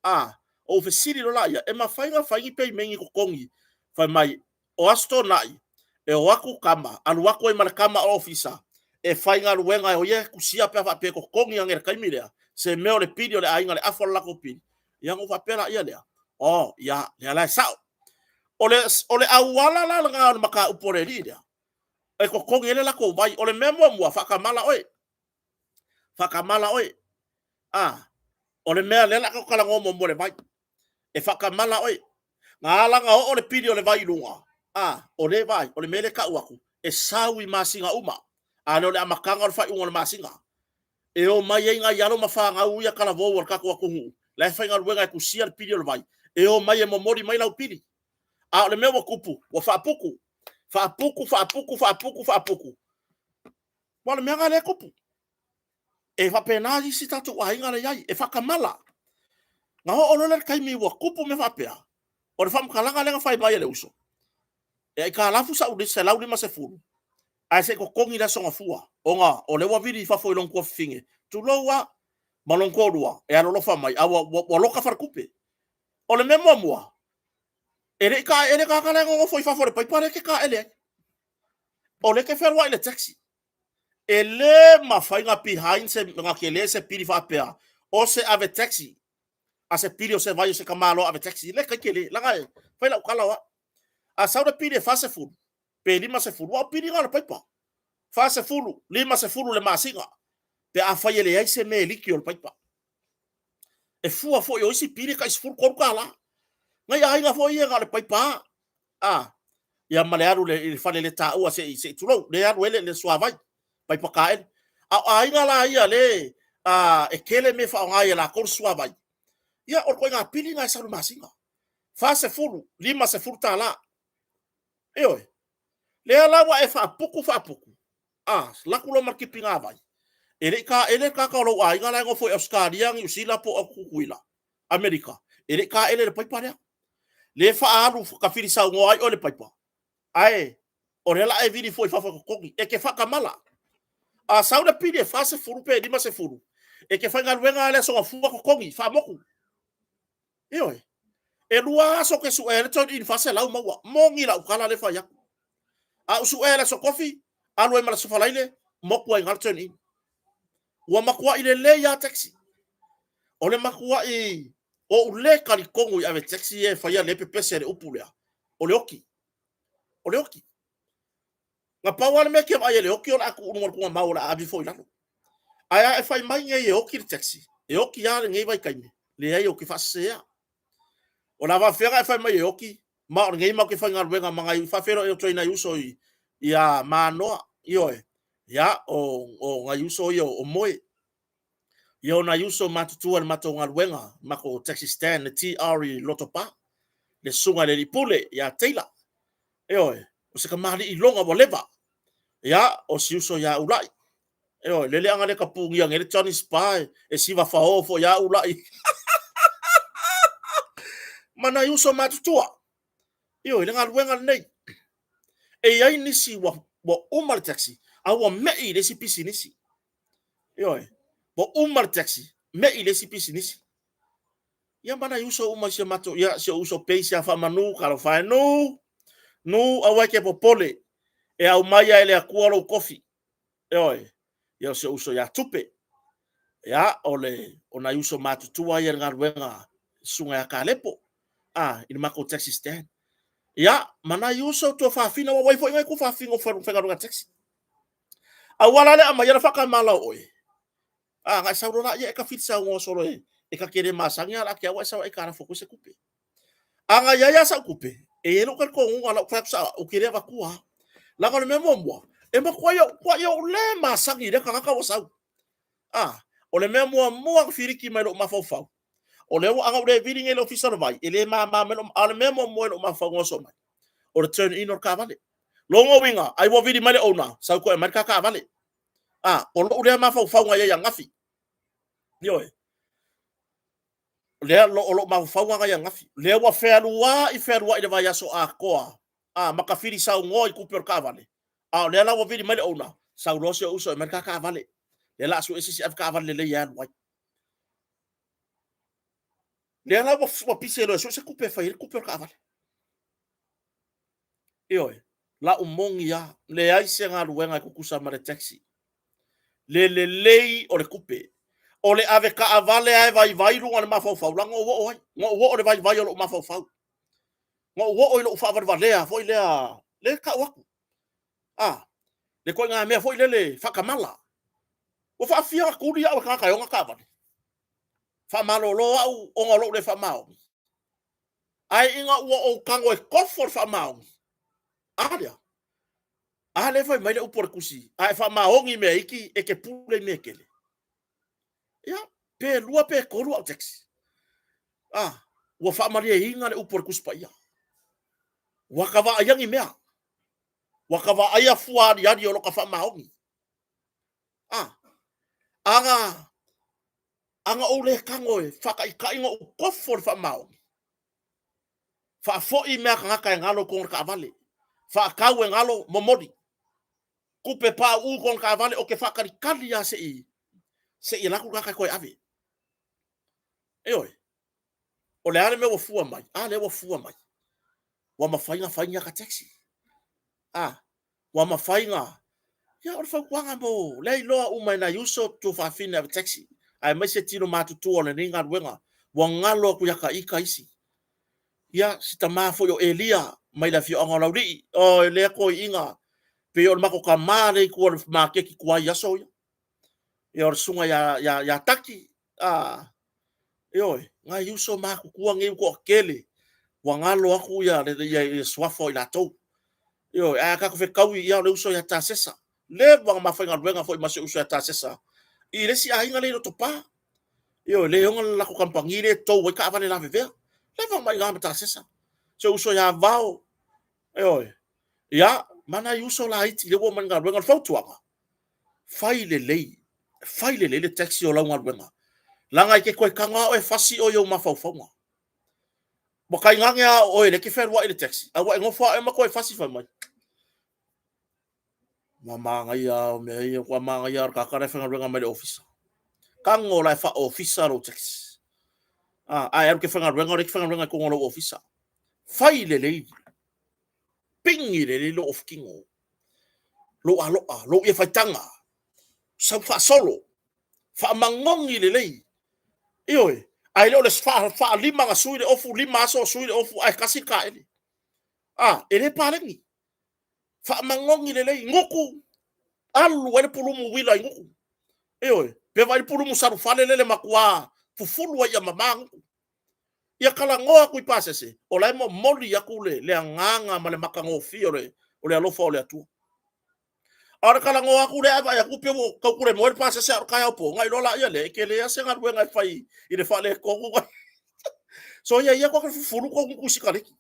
A, ou fesili loa laia, e mafai ona fai ni pemeni totogi? Fai mai, o Aso Toonai, e o atu tama, alu atu ai ma le tama o ofisa, e faigaluega, o ia e tusia pe a faapea e totogi ane i le taimi lea, se mea o le pili o le aiga, le afa o le latou pili. Ia ona ou faapea laia lea, oh, ia, lea la e sao. O le auala la lena o le mataupu a le alii lea, e totogi ai le latou vai. O le mea muamua, faatamala oe. Faatamala oe. A, o le mea lea o le a tatou talanoa muamua i le vai. E faatamala oe. Na ala ona oo le pili o le vai i luga, a, o lea, vaai, o le mea lea e tau atu, e sau i masina uma, a le o le amataga o le faaiuga o le masina. E omai ai nai alo ma fanau ia talavou a le tatou atunuu, la e faigaluega e tusia le pili o le vai, e omai e momoli mai lau pili. A o le mea ua tupu, ua faaputu, faaputu, faaputu, faaputu, faaputu. Aua o le mea lena lea e tupu. E faapena isi tatou aiga la e i ai, e faatamala. Na oo loa lea i le taimi ua tupu mea faapea, o le faamatalaga lea na fai mai e le uso, e aitalafu sau $150, ae se i totogi i le Aso Gafua, ona o lea ua vili i fafo i lona tuafafine, tulou lava, ma lona toalua, e alolofa mai, a ua loka faletupe. O le mea muamua, e le i taele le tagata la e nonofo i fafo i le paipa lea e te taele ai. O lea e te fealuai i le taxi. E le mafai ona behind se, ona tele se pili faapea o se ave taxi, a se pili o se vai o se tamaloa ave taxi. Le tai tele, leaga e fai lau tala o au. A sau le pili e 40 pe 50, aua o pili na o le paipa. 40, 50 le masina, pe afai e leai se mea e liki o le paipa. E fua foi o isi pili e tai $13. Nai aiga foi ia na o le paipa lava. A, ia ma le alu i le fale le taua se i tulou, le alu ai le suavai, paipa taele. A o aiga la ia le e tele mea e faaaoga ai e latou le suavai, ia o le ituaiga pili lena e sau i le masina. 40, $50. Ioe. Lea la ua e faaputu faaputu, a, laku loa ma le tipiga vai, e le i taele le tagata o lou aiga la e nofo i Ausetalia, Niu Sila po o Tutuila, Amerika, e le i taele i le paipa lea. Lea e faaalu tafilisaunoa ai oe i le paipa, ae o lea o le a e vili fua i fafo e totogi. E te faatamala. A sau le pili e 40 pe 50, E ke faigaluega lava le aso gafua totogi, faamotu. Ioe. E lua aso ke suea le turn in 400 maua. Moni lau tala le fai atu. A ou suea le aso tofi, alu ai ma le aso faraile, motu ai i ina le turn in. Ua matuai lelei lava taxi. O le matuai ou le talitonu i ave taxi ia e faia le pepese le upu lea, o le oti. O le oti. Na pau lava le mea e te vaai ai i le oti o le a tuu i luga o le tuugamau o le a ave ifo i lalo. Ae a e fai mai nei e oti le taxi, e oti lava lenei vaitaimi, leai ou te faaseseina. O le a faafefea ona e fai mai e oti, ma o lenei matou te faigaluega ma nai, faafeiloai atu ai i nai uso ia Manoa, ioe, ia, o nai uso ia o Moe. Ia o nai uso matutua i le matou galuega, matou taxi stand, le TR i Lotopa, le susuga i le alii pule ia Taylor. Ioe, o se tamalii iloga ua leva. Ia, o si uso ia Ulai. Ioe, lele ana le tapunia nei le Johnny Spa e siva fao foi ia Ulai. Ma nai uso matutua. Ioe, le galuega lenei. E i ai nisi ua uma le taxi, a ua me'i i le isi pisinisi. Ioe, ua uma le taxi, me'i i le isi pisinisi. Ia ma nai uso uma i si o matou, ia si ou uso Pace ia Faamanu, talofa e Nu, Nu, aua e te popole, e aumai lava e le Atua lou tofi. Ioe, ia o si ou uso ia Tupe. Ia, o le, o nai uso matutua ia i le galuega, susuga ia Kalepo, a, i le matou taxi stand. Ia, ma nai uso tuafafine, aua ua i ai foi nai tuafafine o faigaluega taxi. Aua la le aumaia le faatamala o oe. A, na e sau loa lea e tafili saunoa solo e ta te le masani a la te au e sau aitalafu atu se tupe. A na i ai lava sau tupe, e i ai lou talitonuga lau fai atu sao au, ou te le avatua lava. Leaga o le mea muamua, e matuai ou le masani i lea tagata ua sau. A, o le mea muamua na filiki mai lou mafaufau, o lea ua, ana ou le vili nei i le Ofisa o le Vai, e le mama mai lou, a o le mea muamua i lou mafaufau na oso mai, o le turn in o le taavale. Lona uiga, ai ua vili mai le owner, sau toe aumai le ta taavale. A, o lou lea mafaufauga i ai ananafi. Ioe. Lea o lou mafaufauga na i ananafi. Lea ua fealuai fealuai i le vaiaso atoa, a, ma tafili saunoa i tupe o le taavale. A o lea la ua vili mai le owner, sau loa si ou uso e aumai le ta taavale. Lea o le a sue se isi avetaavale lelei e alu ai. Lea la ua pise loa e sue se tupe e fai ai le tupe o le taavale. Ioe, lau moni lava, leai se galuega e tutusa ma le taxi. Le lelei o le tupe. O le ave taavale lava e vaivai luga o le mafaufau, leaga na ou oo ai. Na ou oo i le vaivai o lou mafaufau. Na ou oo i lou faavalevalea foi lea, lea e tau atu. A, le ituaiga mea foi lele faatamala. Ua faafia ona tuli au e tagata e ona taavale. Faamalolo au ona o lou le faamaoni. Ae ina ua ou tago e kofo le faamaoni, a lea, a lea fai mai le upu a le tusi, a e faamaoni i mea iti, e te pule i mea e tele. Ia, pe lua pe tolu au taxi. A, ua faamalieina le upu a le Tusi Paia. Ua ta vaaia ni mea. Ua ta vaaia fua aliali o lota faamaoni. A, aga, aga ou le tago e faataitai na ou kofo le faamaoni. Faafoi mea a tagata e galo i totonu o le taavale. Faatau e galo, momoli. Tupe pauu i totonu o le taavale, ou te faatalitali lava se i se i alu atu le tagata e toe ave. Ioe. O le a le mea ua fua mai? A lea ua fua mai. Ua mafai ona fai ni ata taxi. A, ua mafai ona Ia, o le fautuaga mo lea iloa uma e nai uso tuafafine ave taxi, aemaise tino matutua o lenei galuega, ua galo atu ia ta ita isi. Ia, si tama foi o Elia mai le afioaga o Laulii, o lea toeaina, pei o le matou tama lea i tua o le maketi tuai i aso ia. Ia, o le susuga ia Taki, a, ioe, nai uso matutua nei ua toatele, ua galo atu ia suafa o i latou. Ioe, ae a tatou fetaui, ia o le uso ia Tasesa. Leva ona ma faigaluega foi ma si uso ia Tasesa i le isi aiga lea i Lotopa. Ioe, le ona le latou kamupani lea e tou ai taavale lavevea. Leva ona ma i ma Tasesa. Si uso ia Vao, ioe, ia, ma nai uso laiti lea ua omai i le galuega. O le fautuaga, fai lelei, fai lelei le taxi o lau galuega. Leaga e te toe tago lava oe e fasi oe i ou mafaufauga. Ua tainane lava o oe lea e te fealuai i le taxi, a ua e nofo lava oe ma toe fasi fai mai. Ua manaia lava o mea ia, ua manaia lava o le tagata la e faigaluega mai le ofisa. Tago la e faa-ofisa lou taxi. A, a e alu e te faigaluega, o lea e te faigaluega i totonu o lou ofisa. Fai lelei, pigi lelei lou ofutino, lou aloa, lou ie faitaga, sau faasolo, faamanogi lelei. Ioe, ae le o le faalima na sui le ofu, 5 aso o sui le ofu, ae tasi le taele. A, e le paleni. Faamanogi lelei, gutu, alu ai le pulumu uila i gutu. Ioe, pe vaai le pulumu salufale lele matua fufulu ai ia mama gutu. Ia talanoa atu i pasese, o la e momoli atu le agaga ma le matagofie o le alofa o le Atua. A o le talanoa atu lea ae vaai atu pei ua tautulemoe le pasese a o le taeao po, ona iloa lea lea e tele lava se galuega e fai i le faaletonu. Soia ia tou te fufulu tou gutu i sikaleki.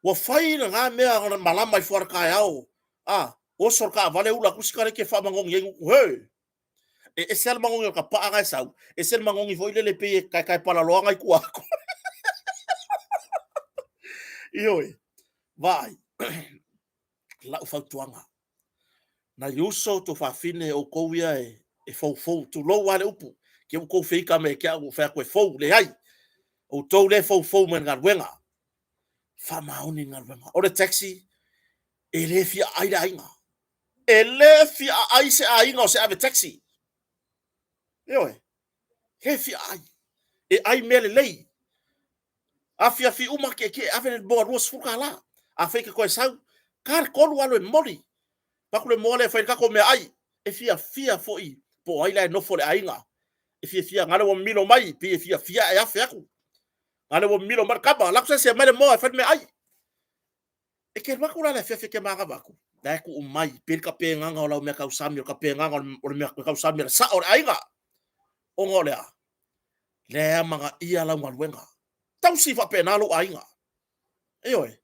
Ua fai lena mea na malama ifo lava i le taeao, a, oso le taavale ula atu le sikaleki e faamanogi ai gutu. He! E ese lava le manogi o le tapaa na e sau, ese le manogi foi lele pei e taetae palaloa nai tua atu. Ioe, vaai, lau fautuaga, nai uso tuafafine o outou ia e foufou, tulou lava le upu, te i ua outou feita mai ia te au ua ou fai atu e fou. Leai, outou lea e foufou mai i le galuega, faamaoni i le galuega. O le taxi, e le fia aai le aiga. E le fia aai se aiga o se ave taxi. Ioe, le fia aai. E ai mea lelei. Afiafi uma tietie ave le moa $20. Afai e te toe sau, ta le 3 alu e momoli. Avatu le moa lea e fai ai le tatou meaai. E fiafia foi po o ai la e nofo i le aiga. E fiafia, gale ua mimilo mai, pei e fiafia ae afe atu. Gale ua mimilo mai le tama, alu atu se isi e aumai le moa e fai le meaai. E te alu atu la i le afiafi e te manava atu, la e tuu mai, pei le tapenaga o lau meatausami, o le tapenaga o le meatausami a le sao o le aiga. Ona o le a? Lea e amanaia lau galuega. Tausi faapena lou aiga. Ioe,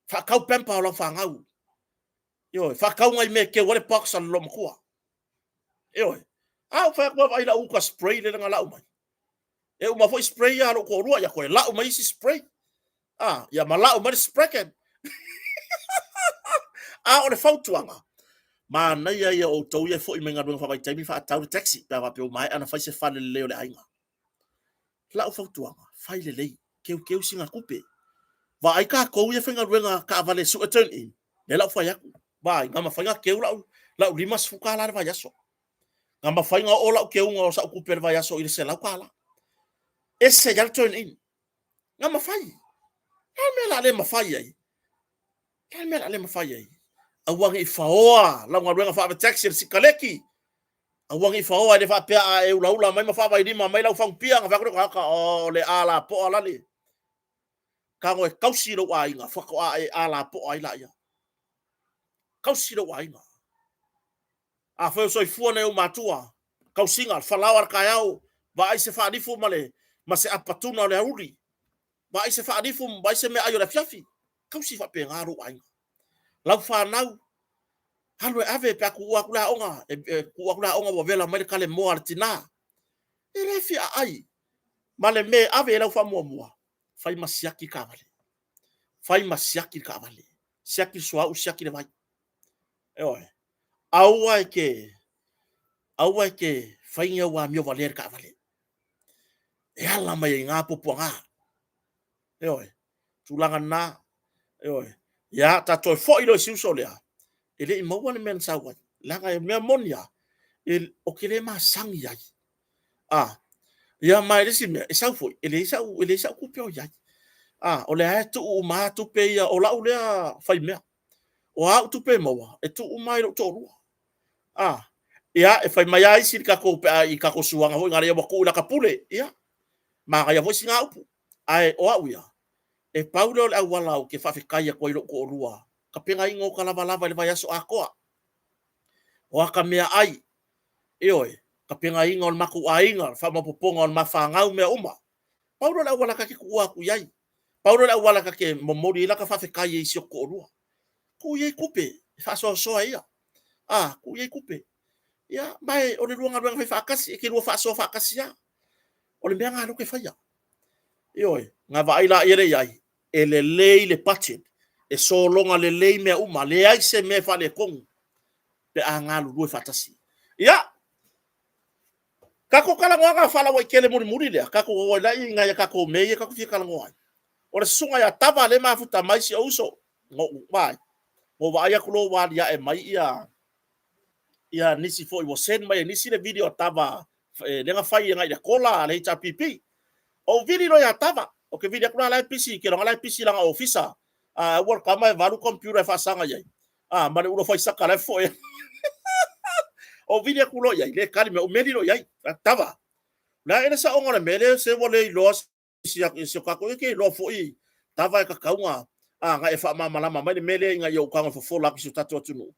faatau pamper o lau fanau. Ioe, faatau nai mea e teu ai le box a le loomatua. Ioe. A ou fai atu vaai lau uta spray lea na lau mai. E uma foi spray ia a lou toalua, ia toe lau mai isi spray. Ah, ia ma lau mai le spraken. A o le fautuaga, manaia ia o outou ia e foi mai galuega faavaitaimi faatau le taxi pe a faapea ua maea ona fai se fale lelei o le aiga. Lau fautuaga, fai lelei, keukeu sina tupe. Vaai tatou ia faigaluega taavale sue turn in, lea la ua fai atu, vaai, na mafai ona keu lau, lau $50 i le vaiaso. Na mafai ona oo lau keuga o sau tupe i le vaiaso i le $100. Ese ai le turn in. Na mafai. O le a le mea o le a le mafai ai? O le a le mea o le a le mafai ai? Aua ne i faoa lau galuega faavetaxi i le sikaleki. Aua ne i faoa, e le faapea a e ulaula mai ma faavailima mai lau fagupia ona fai atu lea o le tagata, o le a lapoa lale. Tago e tausi lou aiga faatoa e a lapoa ai laia. Tausi lou aiga. Afai o soifua nai ou matua, tausiga, le falao a le taeao, vaai se faalifu ma le ma se apatuna o le auli, vaai se faalifu, vaai se meaai o le afiafi. Tausi faapena lou aiga. Lau fanau, alu e ave pe a tuua atu le aoga, e tuua atu le aoga ua vela mai le kale moa a le tina. E le fia aai ma le mea e ave i lau faamuamua, fai ma siaki le taavale. Fai ma siaki le taavale. Siaki le suauu, siaki le vai. Ioe. Aua e te, aua e te fai ni au amio valea i le taavale. E ala mai ai i ina puapuaga. Ioe. Tulaga na, ioe. Ia, ta toe foi loa i si uso lea, e le i maua le mea na sau ai. Leaga e mea moni lava, e, ou te le masani ai. A, ia ma e le isi mea, e sau foi, e leai sau, e leai sau tupe o i ai. A, o lea e tuu uma lava tupe ia, o lau lea faimea. O a au tupe e maua, e tuu uma lava i lou toalua. A, ia, e fai mai lava isi i le tatou, pe a i tatou suaga foi na lea ua tuu i lata pule. Ia, manaia foi sina upu. Ae o au ia, e pau lea o le auala ou te faafetai atu ai i lou toalua, tapenaina o ta lavalava i le vaiaso atoa. O ata meaai, ioe, tapenaina o le matou aiga, faamaopoopoga o le ma fanau, mea uma. Pau lea o le auala ta te tuua atu i ai. Pau lea o le auala ta te momoli ai lata faafetai ai i si ou toalua. Tuu i ai tupe e faasoasoa e ia. A, tuu i ai tupe. Ia, ma e o le lua galuega fai faatasi, e te lua faasoa faatasi lava. O le mea lena lea ou te faia. Ioe, na vaai laia lea i ai, e lelei le budget, e sologa lelei mea uma, leai se mea e faaletonu pe a galulue faatasi. Ia, Tatou talanoaga faalauaitele mulimuli lea, tatou o ai la i nai a tatou mea ia tatou fia talanoa ai. O le susuga ia Tava lea e mafuta mai si ou uso, na ou vaai, na ou vaai atu loa ua aliae mai ia ia nisi foi ua send mai e nisi le video a Tava lea na fai agai i le Akola a le HRPP. Ou vili loa ia Tava, ou te vili atu la, la e pisi, ou te iloa la e pisi i lana ofisa. A ua le tama e 8 computer e faasaga i ai. A ma le ulo faisaka la e foe. Ou vili atu loa i ai, le tali mai, ou meli loa i ai. Tava, o le a ea le saoga o le mea lea se ua le iloa si o tatou, e te iloa foi Tava e tatau na e faamalamalama mai le mea lea ina ia ou tago e fofola atu i si o tatou atunuu.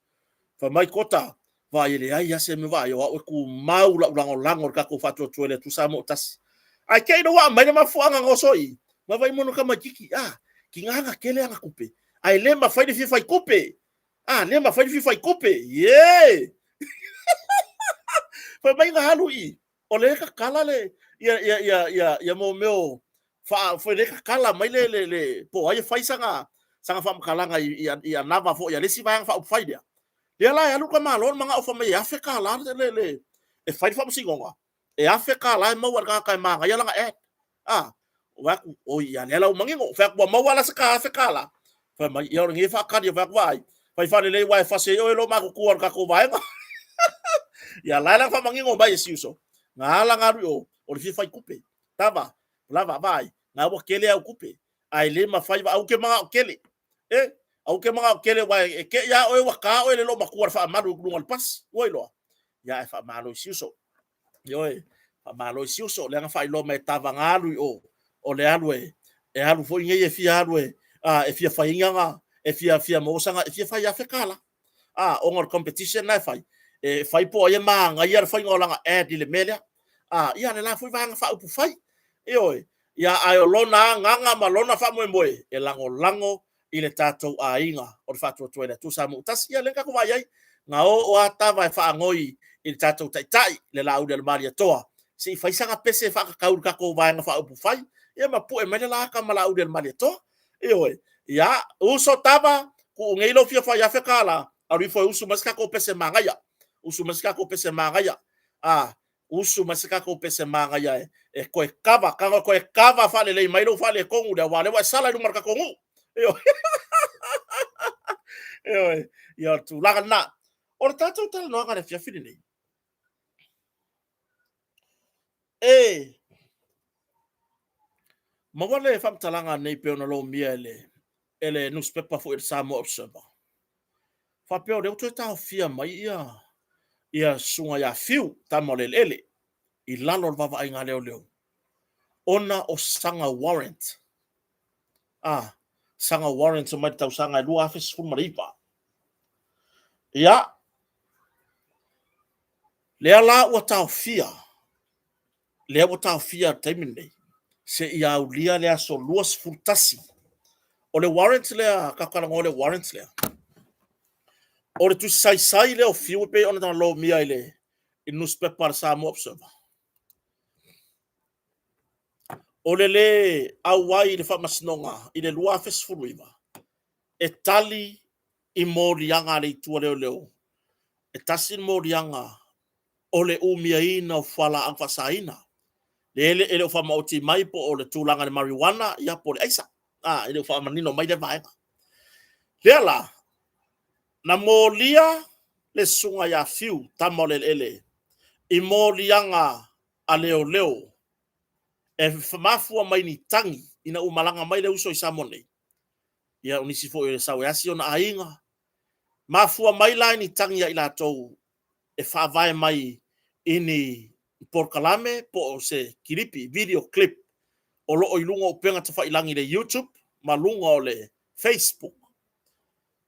Fai mai Kota, vaai e leai lava se mea, vaai o au e tumau lau lagolago i le tatou faatuatua i le Atua Samoa ua tasi. Ae te i ua aumai le mafuaaga na oso i i, ma vaai mo tamaitiiti, a, tiga na tele ana tupe, ae le mafai le fia fai tupe. A, le mafai le fia fai tupe. Ie! Fai mai na alu i i, o lea e tatala le, ia, ia, ia, ia, ia mo mea o, faa, foi lea e tatala mai le, le, le, po o ai e fai sana, sana faamatalaga i, i, i anava foi a le isi vaega faaupufai lea. Lea la e alu le tamaloa le manao fai mai e $1,000 le, le, e fai le faamasinoga, e $1,000 e maua e le tagata e manaia lana ad. A, ou fai atu, oi, ia lea la ua manino. Fai atu, ua maua la se ta $1,000? Fai mai, ia o lenei e faatali. Fai atu, vaai, fai faalelei aua e fasi ai oe e loomatutua o le tatou vaega. Ia la e la faamanino mai e si uso, na ala na alu i o, o le fia fai tupe. Tava, lava, vaai, na ua tele au tupe, ae le mafai, au te manao tele. E, au te manao tele, aua e te i a oe ua ta oe le loomatua le faamalu i luga o le pasi. Ua iloa? Ia ae faamalo i si uso. Ioe, faamalo i si uso, lea na faailoa mai e Tava na alu i o, o le alu e, e alu foi nei e fia alu e, a, e fia fai ai e fia, fia maua sana, e fia fai $1,000. A, ona o le competition la e fai, e fai po o ai e manaia le faiga o lana ad i le mea lea. A, ia le la foi vaega faaupufai. Ioe, ia ae o lona agaga ma lona faamoemoe e lagolago i le tatou aiga o le Faatuatua i le Atua Samoa ua tasi. Ia lea na tatou vaai ai, na oo lava Tava e faanoi i le tatou Taitai, le Laauli a le Malietoa, se i fai sana pese e faatatau i le tatou Vaega Faaupufai, ia ma pue mai le la ata ma Laauli a le Malietoa. Ioe. Ia, uso Tava, tuu nei lou fia fai $1,000, alu ifo e usu mai se tatou pese manaia. Usu mai se tatou pese manaia. A, usu mai se tatou pese manaia e, e toe kava, tago e toe kava faalelei mai lou faaletonu lea, aua o lea ua e sala i luma o le tatou nuu. Ioe. Ioe. Ia, o le tulaga lena. O le tatou talanoaga i le afiafi lenei, e maua le faamatalaga nei pei ona lomia e le, e le newspaper foi o le Samoa Observer. Faapea o lea ua toe taofia mai ia ia susuga ia Fiu, tama o le eleele, i lalo o le vaavaaiga a leoleo, ona o saga warrant. Ah, saga warrant mai le tausaga e 2019. Ia, lea la ua taofia lea ua taofia i le taimi lenei, seia aulia le aso 21. O le warrant lea, tatou talanoa i le warrant lea, o le tusi saisai lea o Fiu e pei ona lomia i le newspaper a le Samoa Observer. O le lē auai i le faamasinoga i le 2019 e tali i moliaga a le Itu a Leoleo. E tasi le moliaga o le umiaina o fualaau faasaina. Lea e le o faamaoti mai po o le tulaga i le marijuana ia po o le aisa. A, e le o faamanino mai lea vaega. Lea la, na molia le susuga ia Fiu, tama o le eleele, i moliaga a leoleo e mafua mai ni tagi ina ua malaga mai le uso i Samoa nei. Ia, o nisi foi o le sau e asi ona aiga. Mafua mai la i ni tagi a i latou e faavae mai i ni polokalame po o se kilipi, video clip, o lo o i luga o upega tafailagi i le YouTube ma luga o le Facebook,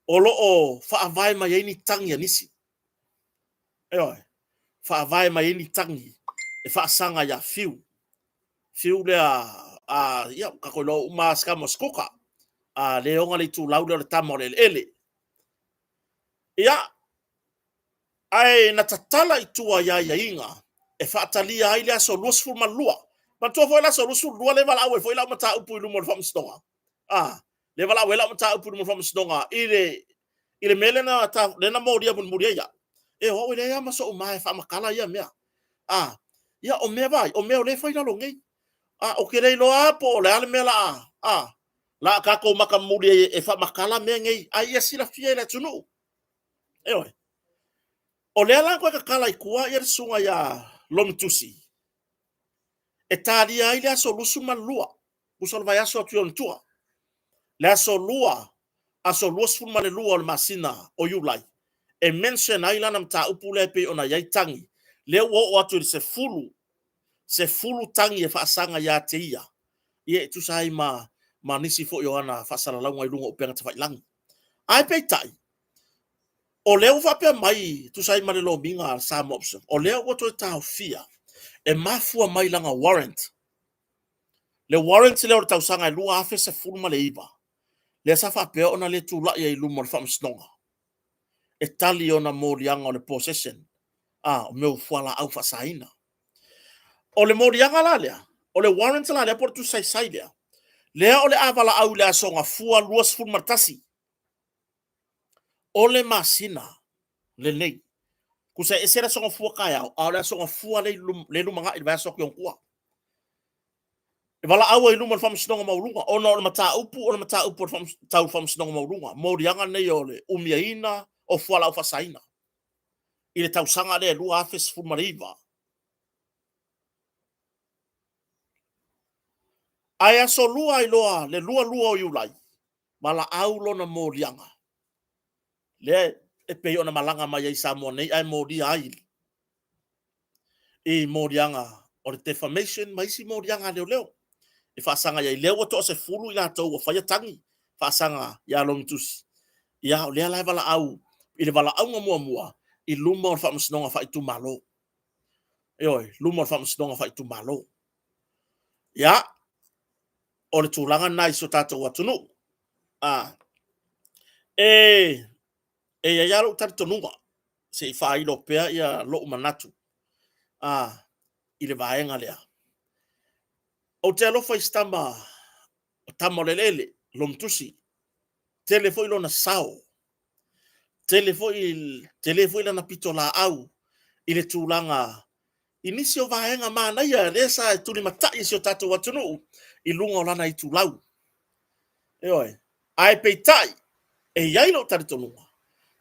o lo o faavae mai ai ni tagi a nisi. Ioe, faavae mai ai ni tagi e faasaga ia Fiu. Fiu lea, a, ia, tatou iloa uma lava se tama o se kuka. A, le ona le itulau lea o le tama o le eleele. Ia, ae na tatala i tua i aiaiga e faatalia ai le aso 22. Manatua foi le aso 22 lea e valaau ai foi lau mataupu i luma o le faamasinoga. A, lea e valaau ai lau mataupu i luma o le faamasinoga i le, i le mea lea na, lea na molia mulimuli ai au. E o au e leai lava ma sou ma e faamatala ia mea. A, Ia, o mea vai, o mea o lea e fai i lalo nei. A, ou te le iloa lava po o le a le mea la a, la a tatou matamuli ai e faamatala mea nei, a ia silafia e le atunuu. Ioe. O lea la na toe tatala i tua le susuga ia Lomitusi e talia ai le aso 22, tusa o le vaiaso atu i ona tua, le aso 2, aso 22 o le masina o Iulai, e mention ai lana mataupu lea e pei ona i ai tagi, lea ua oo atu i le 10, 10 tagi e faasaga ia te ia, ia e tusa ai ma, ma nisi foi o ana faasalalauga i luga o upega tafailagi. Ae peitai, o lea ua faapea mai, tusa ai ma le lomiga a Samoa Observer, o lea ua toe taofia e mafua mai lana warrant. Le warrant lea o le tausaga e 2019, lea sa faapea ona le tulai ai i luma o le faamasinoga e tali ona moliaga o le possession, a, o mea o fualaau faasaina. O le moliaga la lea, o le warrant la lea po o le tusi saisai lea, lea o le a valaau i le aso Gafua 21 o le masina lenei. Tusa e ese le aso Gafua taeao, a o le aso Gafua le lumanai, le vaiaso atu i ona tua. E valaau ai i luma o le Faamasinoga Maualuga, ona o le mataupu o le mataupu tau Faamasinoga Maualuga, moliaga nei o le umiaina o fualaau faasaina i le tausaga lea 2019. Ae aso lua ai loa le 22 o Iulai, valaau lona moliaga lea e pei ona malaga mai ai i Samoa nei ae molia ai i moliaga o le defamation ma isi moliaga a leoleo e faasaga i ai. Lea ua toasefulu i latou ua faia tagi faasaga ia Logitusi. Ia, o lea la e valaau i le valaauga muamua i luma o le faamasinoga faaitumalo. Ioe, luma o le faamasinoga faaitumalo. Ia, o le tulaga lena i si o tatou atunuu. A, e, e i ai lava lou talitonuga, se i faailo pea ia lou manatu a, i le vaega lea. Ou te alofa i si tama, o tama o le eleele, Lomitusi, tele foi lona sao, tele foi, tele foi lana pitolaau i le tulaga i nisi o vaega manaia lea sa e tulimatai i si o tatou atunuu i luga o lana itulau. Ioe. Ae peitai, e i ai lou talitonuga,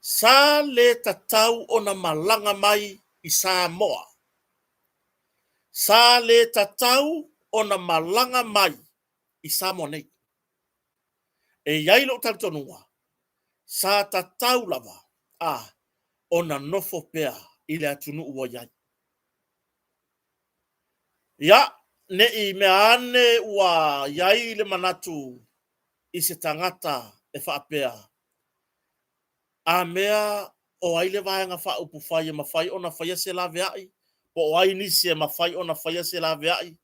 sa le tatau ona malaga mai i Samoa. Sa le tatau ona malaga mai i Samoa nei. E i ai lou talitonuga, sa tatau lava a ona nofo pea i le atunuu ua i ai. Ia, ne i mea ane ua i ai le manatu i se tagata e faapea, A mea o ai le Vaega Faaupufai e mafai ona faia se laveai, po o ai nisi e mafai ona faia se laveai?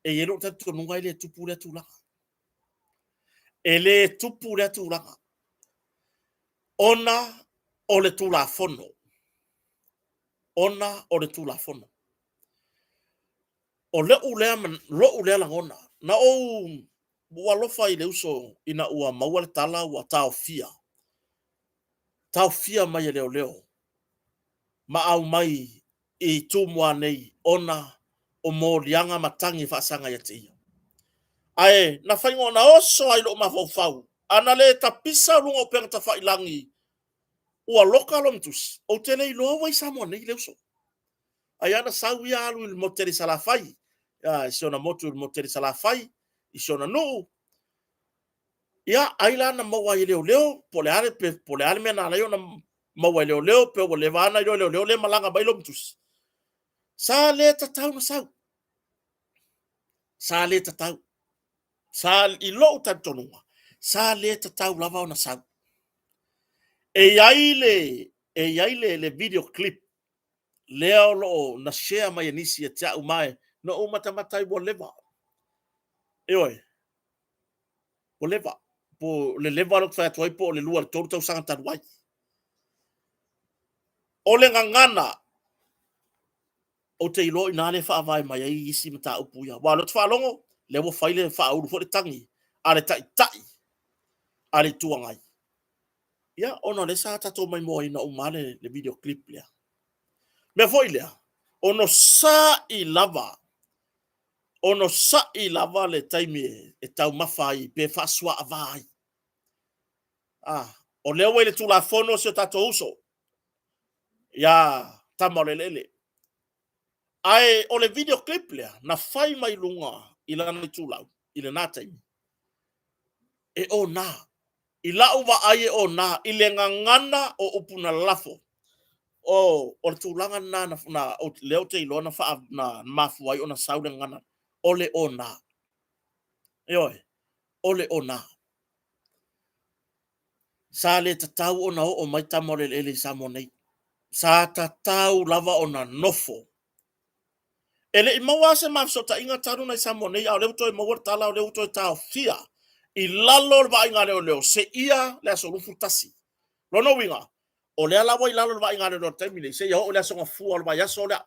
E i ai lou talitonuga e le tupu lea tulaga. E le tupu lea tulaga ona o le Tulafono. Ona o le Tulafono. O lou lea, lou lea lagona, na ou ua alofa i le uso ina ua maua le tala ua taofia, taofia mai e leoleo ma aumai i Tumua nei ona o moliaga ma tagi e faasaga ia te ia. Ae na faiga ona oso ai lou mafaufau, ana le tapisa luga o upega tafailagi ua loka lona tusi, ou te le iloa ua i Samoa nei le uso. Ai ana sau ia alu i le motu tele i Salafai, i si ona motu i le motu tele i Salafai, i si ona nuu. Ia, ai la na maua ai e leoleo, po o le a le, po o le a le mea na ala ai ona maua e leoleo, pe ua leva lava ona iloa e leoleo lea e malaga mai lona tusi. Sa le tatau ona sau. Sa le tatau. Sa, i lou talitonuga, sa le tatau lava ona sau. E i ai le, e i ai le, le video clip lea o lo o na share mai e nisi ia te au ma e na ou matamata ai ua leva. Ioe, ua leva. Po le leva lea ou te fai atu ai po o le 2 i le 3 tausaga talu ai. O le gagana, ou te iloa o i ina lea e faavae mai ai isi mataupu ia. Aua o lea ou te faalogo, lea ua fai le faaulu foi le tagi a le Taitai a le Itu Agai. Ia, ona o lea sa tatou maimoaina uma lava le, le video clip lea. Mea foi lea, Onosa'i lava, onosa'i lava le taimi e taumafa ai pe faasuaava ai. Ah, o lea ua i le Tulafono si o tatou uso ia Tama o le Eleele. Ae o le video clip lea na fai mai luga i lana itulau i lena taimi, e ona. I lau vaai e ona i le gagana o upu na lalafo. O, o le tulaga lena na, na, lea ou te iloa na, faa, na mafua ai ona sau le gagana, o le ona. Ioe, o le ona. Sa le tatau ona oo mai Tama o le Eleele i Samoa nei. Sa tatau lava ona nofo. E le i maua lava se ma fesootaiga talu ona i Samoa nei, a o lea ua toe maua le tala o lea ua toe taofia i lalo o le vaaiga a leoleo seia le aso 21. Lona uiga, o lea la ua i lalo o le vaaiga a leoleo i le taimi lenei seia oo i le aso Gafua o le vaiaso lea.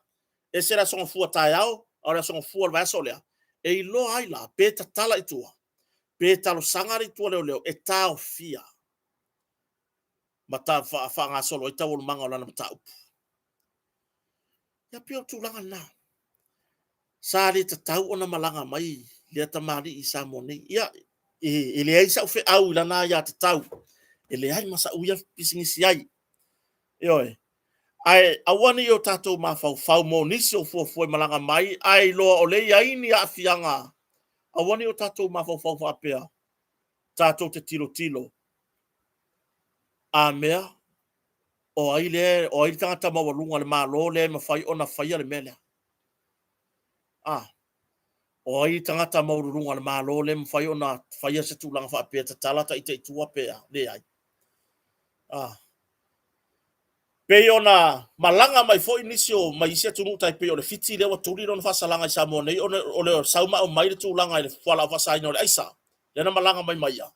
Ese le aso Gafua taeao, a o le aso Gafua o le vaiaso lea, e iloa ai la pe tatala i tua, pe talosaga le itu a leoleo e taofia ma ta faagasolo ai taualumaga o lana mataupu. Ia pei o le tulaga lena. Sa le tatau ona malaga mai lea tamalii i Samoa nei. Ia, e leai sau feau i lana aiatatau, e leai ma sau ia pisinisi ai. Ioe. Ae aua ne i o tatou mafaufau mo nisi o fuafua e malaga mai, ae iloa o lea e i ai ni aafiaga, aua ne i o tatou mafaufau faapea, tatou te tilotilo, a mea, o ai lea, o ai le tagata maualuga o le Malo lea e mafai ona faia le mea lea? A, o ai le tagata maualuluga o le Malo lea e mafai ona faia se tulaga faapea, tatala ta ita i tua pe a? Leai. A, pei ona malaga mai foi nisi o mai isi atunuu tai pei o le Fiti lea ua tuli lona faasalaga i Samoa nei ona o le sau ma aumai le tulaga i le fualaau faasaina o le aisa lea na malaga mai ma ia,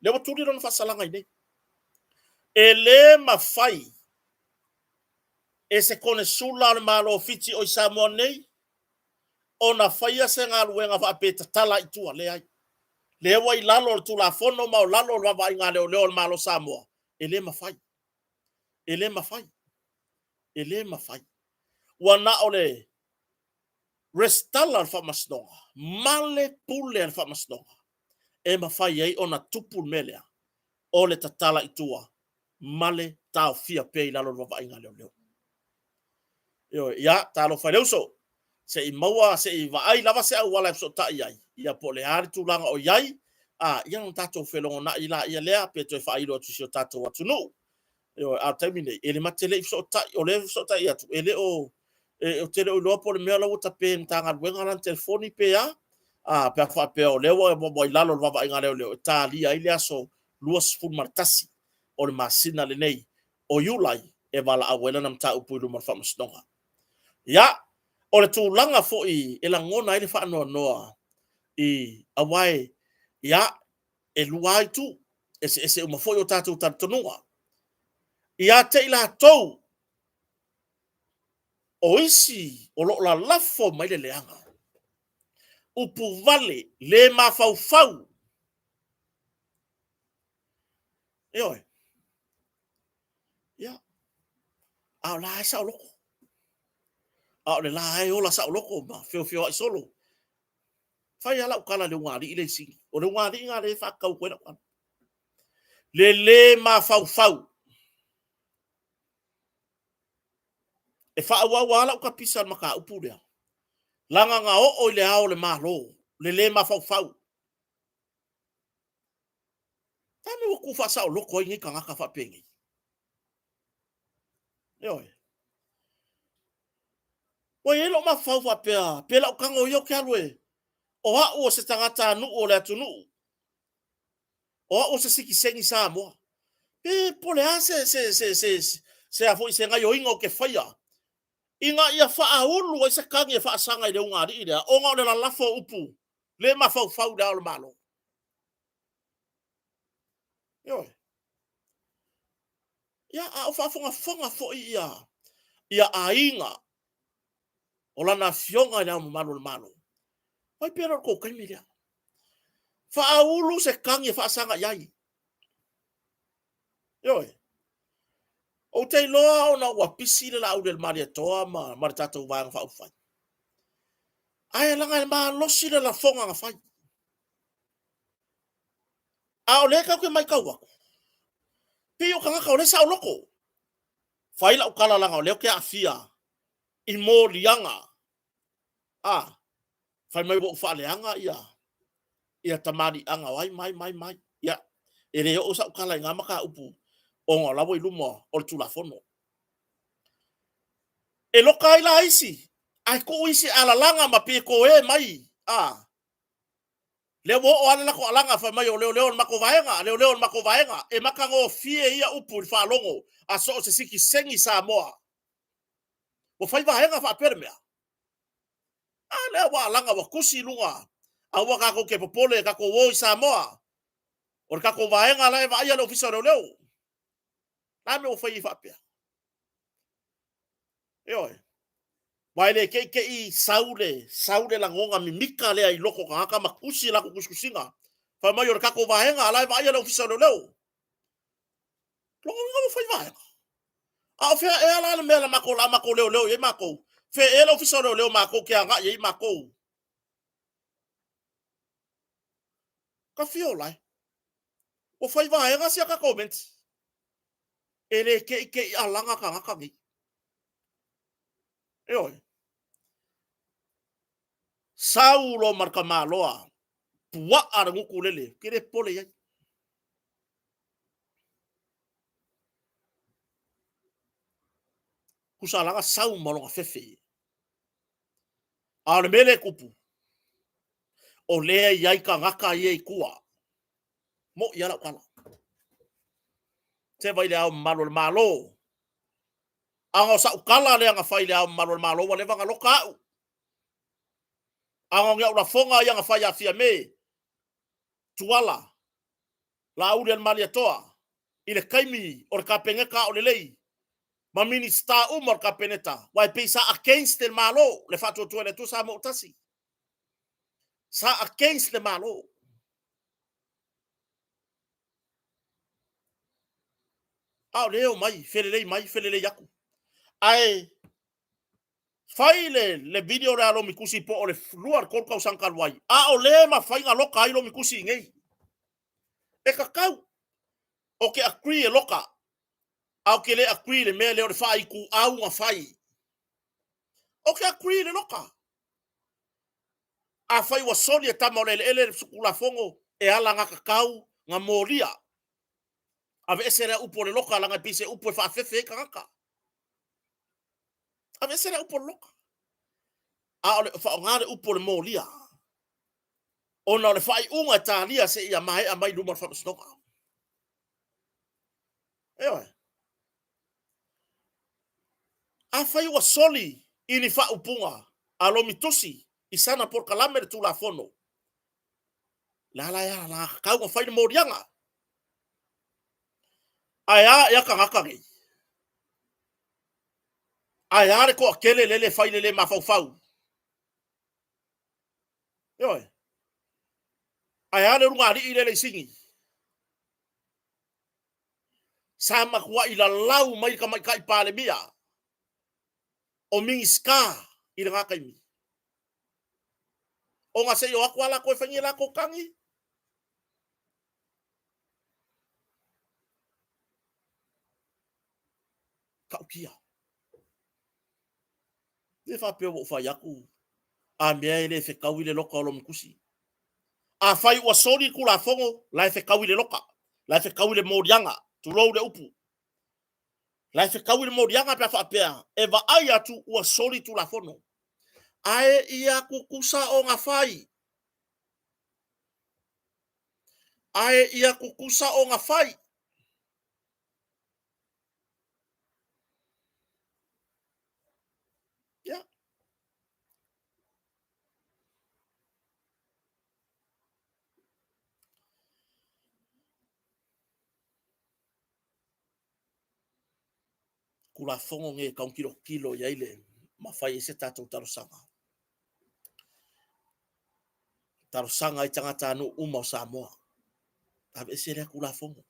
lea ua tuli lona faasalaga i nei. E le mafai e se Konesula o le Malo o Fiti o i Samoa nei ona faia se galuega faapea e tatala ai i tua, leai. Lea ua i lalo o le Tulafono ma o lalo o le vaavaaiga a leoleo a le Malo o Samoa, e le mafai. E le mafai. E le mafai. Ua na o le resitala o le Faamasinoga ma le pule a le Faamasinoga e mafai ai ona tupu le mea lea o le tatala i tua ma le taofia pea i lalo o le vaavaaiga a leoleo. Ioe, ia, talofa i le uso, se i maua, se i vaai lava se auala e fesootai ai, ia po o le a le tulaga o i ai, a, ia ona tatou felogonai laia lea, pe toe faailo atu i si o tatou atunuu. Ioe, a o le taimi nei, e le ma te le i fesootai, o lea e fesootai atu, e le o, e, ou te le o iloa po o le mea la ua tape e le Matagaluega lana telefoni pe a, a, pe a faapea o lea ua, ua i lalo o le vaavaaiga a leoleo e talia ai le aso 21 o le masina lenei o Iulai e valaau ai lana mataupu i luma o le Faamasinoga. Ia, o le tulaga foi e lagona ai le faanoanoa i, aua e, ia, e lua lava itu, eseese uma foi o tatou talitonuga. Ia te i latou o isi o lo o lalafo mai le leaga, upu vale, le mafaufau, Ioe. Ia. A o la e saoloto. A o le la e ola saoloto ma feofeoai solo. Fai lava lau tala i le ugaalii lea i Sini. O le ugaalii lena lea e faatatau atu ai lau tala. Le le mafaufau. E faaauau lava lau tapisa i le mataupu lea, leaga na oo i le Ao o le Malo le le mafaufau. A mea ua tu faasaoloto ai nei tagata faapenei? Ioe. Ua i ai lou mafaufau faapea, pe lau tago ia ou te alu e, o au o se tagatanuu o le atunuu, o au o se sitiseni Samoa, pe po o le a se, se, se, se, se, a foi, se gaioiga ou te faia, ina ia faaulu ai se tagi e faasaga i le ugaalii lea, ona o le lalafo o upu le mafaufau i Le Ao o le Malo. Ioe. Ia, a o faafogafoga foi ia, ia aiga o lana afioga i Le Ao Mamalu o le Malo, fai pea le tou taimi lea. Faaulu se tagi e faasaga i ai. Ioe. Ou te iloa ona ua pisi le Laauli a le Malietoa ma, ma le tatou Vaega Faaupufai. Ae laga e malosi le lafoga na fai. A o lea tatou te matau atu, pei o tagata o lea e saoloto. Fai lau tala leaga o lea ou te aafia i moliaga. A, fai mai ua ou faaleaga ia, ia tamaliiaga o ai ma ai ma ai ma ai. Ia, e le oo sau tala i na mataupu ona o la ua i luma o le Tulafono. E loka ai la isi, ae tuu isi e alalaga ma petoe mai, a, lea ua oo lava le latou alaga fai mai o leoleo o le matou vaega, leoleo o le matou vaega. E matagofie ia upu i le faalogo a so o se sitiseni Samoa. Ua fai vaega faapea le mea? A lea ua alaga ua tusi i luga, aua tatou te popole, tatou o i Samoa. O le tatou vaega la e vaaia le Ofisa o Leoleo. O le a le mea ua fai ai faapea? Ioe. Aua e le te i te i sau le, sau le lagona mimita lea i loko o tagata ma tusi a latou tusitusiga. Fai mai o le tatou vaega la e vaaia le Ofisa o Leoleo. Lona uiga ua fai vaega. A o fea ea la le mea na matou, la matou leoleo i ai matou? Fea ea le Ofisa o Leoleo matou te agai ai matou? Ka fia ola e. Ua fai vaega sia tatou menti. E le te i te i alaga tagata nei. Ioe. Sau loa ma le tamaloa, puaa le gutu lele, ou te le popole i ai. Tusa laga sau ma lona fefe. A o le mea lea e tupu, o lea e i ai tagata ia i tua. Mo'i lava lau tala. Se vai le Ao Mamalu o le Malo. Ana o sa'u tala lea na fai i le Ao Mamalu o le Malo, ua leva ona loka a'u. Ana o ni a'u lafoga ia na fai ia Fiame, Tuala, Laauli a le Malietoa, i le taimi o le Kapeneta a o lelei, ma Minisita uma o le Kapeneta, aua e pei sa against le Malo, le Faatuatua i le Atua Samoa ua Tasi. Sa against le Malo. A o lea e omai, felelei mai, felelei atu. Ae fai le, le video lea a Lomi Tusi po o le 2 le 3 tausaga talu ai, a o lea e mafai ona loka ai Lomi Tusi i inei. E tatau. Ou te agree e loka, a ou te le agree i le mea lea o le faaituau na fai. Ou te agree i le loka. Afai ua soli e tama o le eleele le Tulafono e alagatatau na molia, aveese lea upu o le loka leaga e pei se upu e faafefe ai tagata. Aveese lea upu o le loka. A o le faaaoga le upu o le molia ona o le faaiuga e talia seia maea mai luma o le faamasinoga. Ioe. Afai ua soli i ni faaupuga a Lomitusi i sana polokalame le Tulafono, le a la e alagatatau ona fai le moliaga? Ae a ea tagata nei? Ae a le toatele lele e fai le le mafaufau? Ioe. Ae a le ulugalii lele i Sini? Sa matuai lalau mai le tamaitai Palemia o Minisita i lena taimi. Ona se i o atu lava latou e fai ni a latou tagi. Ta'utia. Le faapea ua ou fai atu a mea e le fetaui le loka o Lomitusi. Afai ua soli le Tulafono, la e fetaui le loka, la e fetaui le moliaga, tulou le upu. La e fetaui le moliaga pe a faapea e vaai atu ua soli Tulafono. Ae ia tutusa ona fai. Ae ia tutusa ona fai. Ia. Tulafono nei e tau tilotilo i ai le ma fai ai se tatou talosaga. Talosaga ai tagatanuu uma o Samoa. Aveese lea Tulafono.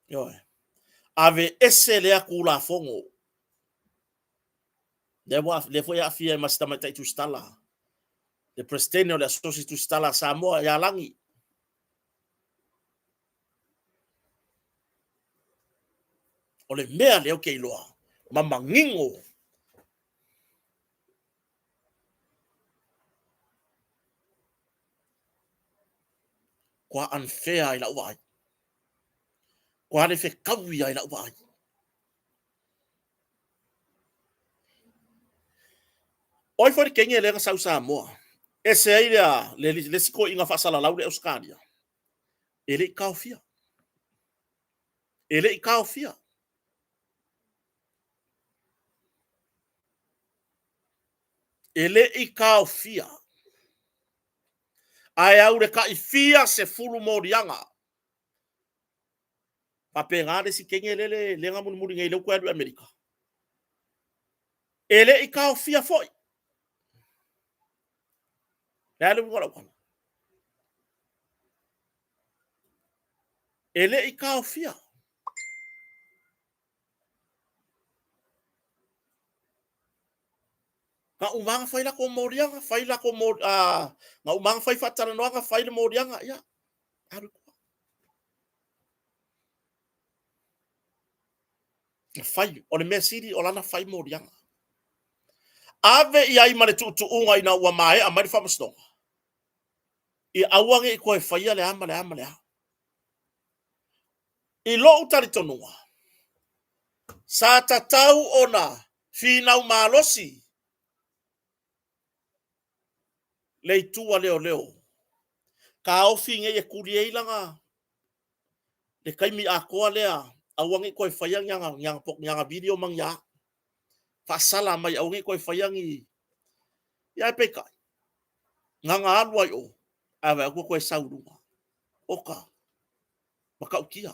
Ioe. Aveese lea Tulafono. Lea ua, lea foi e aafia ai ma si tamaitai tusitala, le Peresetene o le Asosi Tusitala a Samoa ia Lagi. O le mea lea ou te iloa ma manino kua unfair i lau vaai. Kua le fetaui ai lau vaai. O ai foi le teine lea na sau i Samoa? Ese ai le, le, le isi toeaina faasalalau le Ausetalia. E le i taofia. E le i taofia. E le i taofia. Ae au le tai fia sefulu moliaga. Faapena le isi teine lele lea na mulimuli nei lea ua toe alu i Amerika. E le i taofia foi. Le a le uiga o lau tala? E le i taofia. Na uma lava ona fai latou moliaga, fai latou na uma lava ona fai faatalanoaga, fai le moliaga, ia, alu i tua. Na fai, o le mea sili o lana fai moliaga. Ave i ai ma le tuutuuga ina ua maea mai le faamasinoga, ia aua ne i toe faia le a ma le a ma le a. I lou talitonuga, sa tatau ona finau malosi le itu a leoleo, taofi nei e tuli ai lana le taimi atoa lea, aua ne i toe faia ni ana video ma ni a, faasala mai aua ne i toe faia ni. Ia ae peitai, na ona alu lava i o, ae vaai atu ua toe sau i luga. Oka, matautia,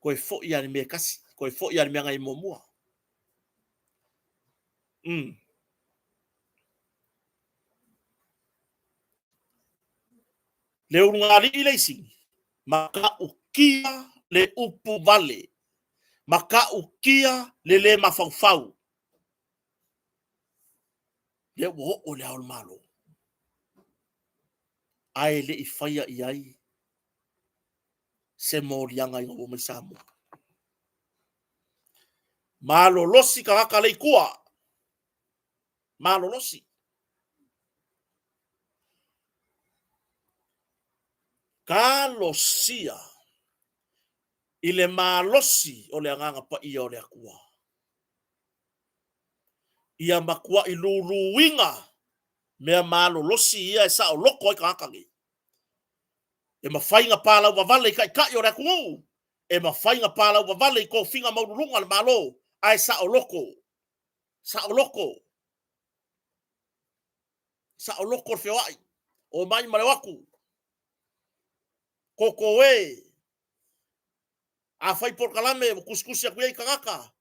toe foi lava i le mea e tasi, toe foi lava i le mea na i ai muamua. Le ulugalii le isi, matautia le upu vale, matautia le le mafaufau. Lea ua oo i le Ao o le Malo, ae le i faia i ai se moliaga ina ua omai Samoa. Malolosi tagata le i tua, malolosi. Talosia i le malosi o le Agaga Paia o le Atua. Ia matuai luluina mea malolosi ia e saoloto ai tagata nei. E mafai ona palauvavale i taitai o le atunuu, e mafai ona palauvavale i tofiga maualuluga a le Malo, ae saoloto, saoloto, saoloto le feoai, omai ma le o atu. Toto e, a fai polokalame ua tusitusi atu i ai tagata,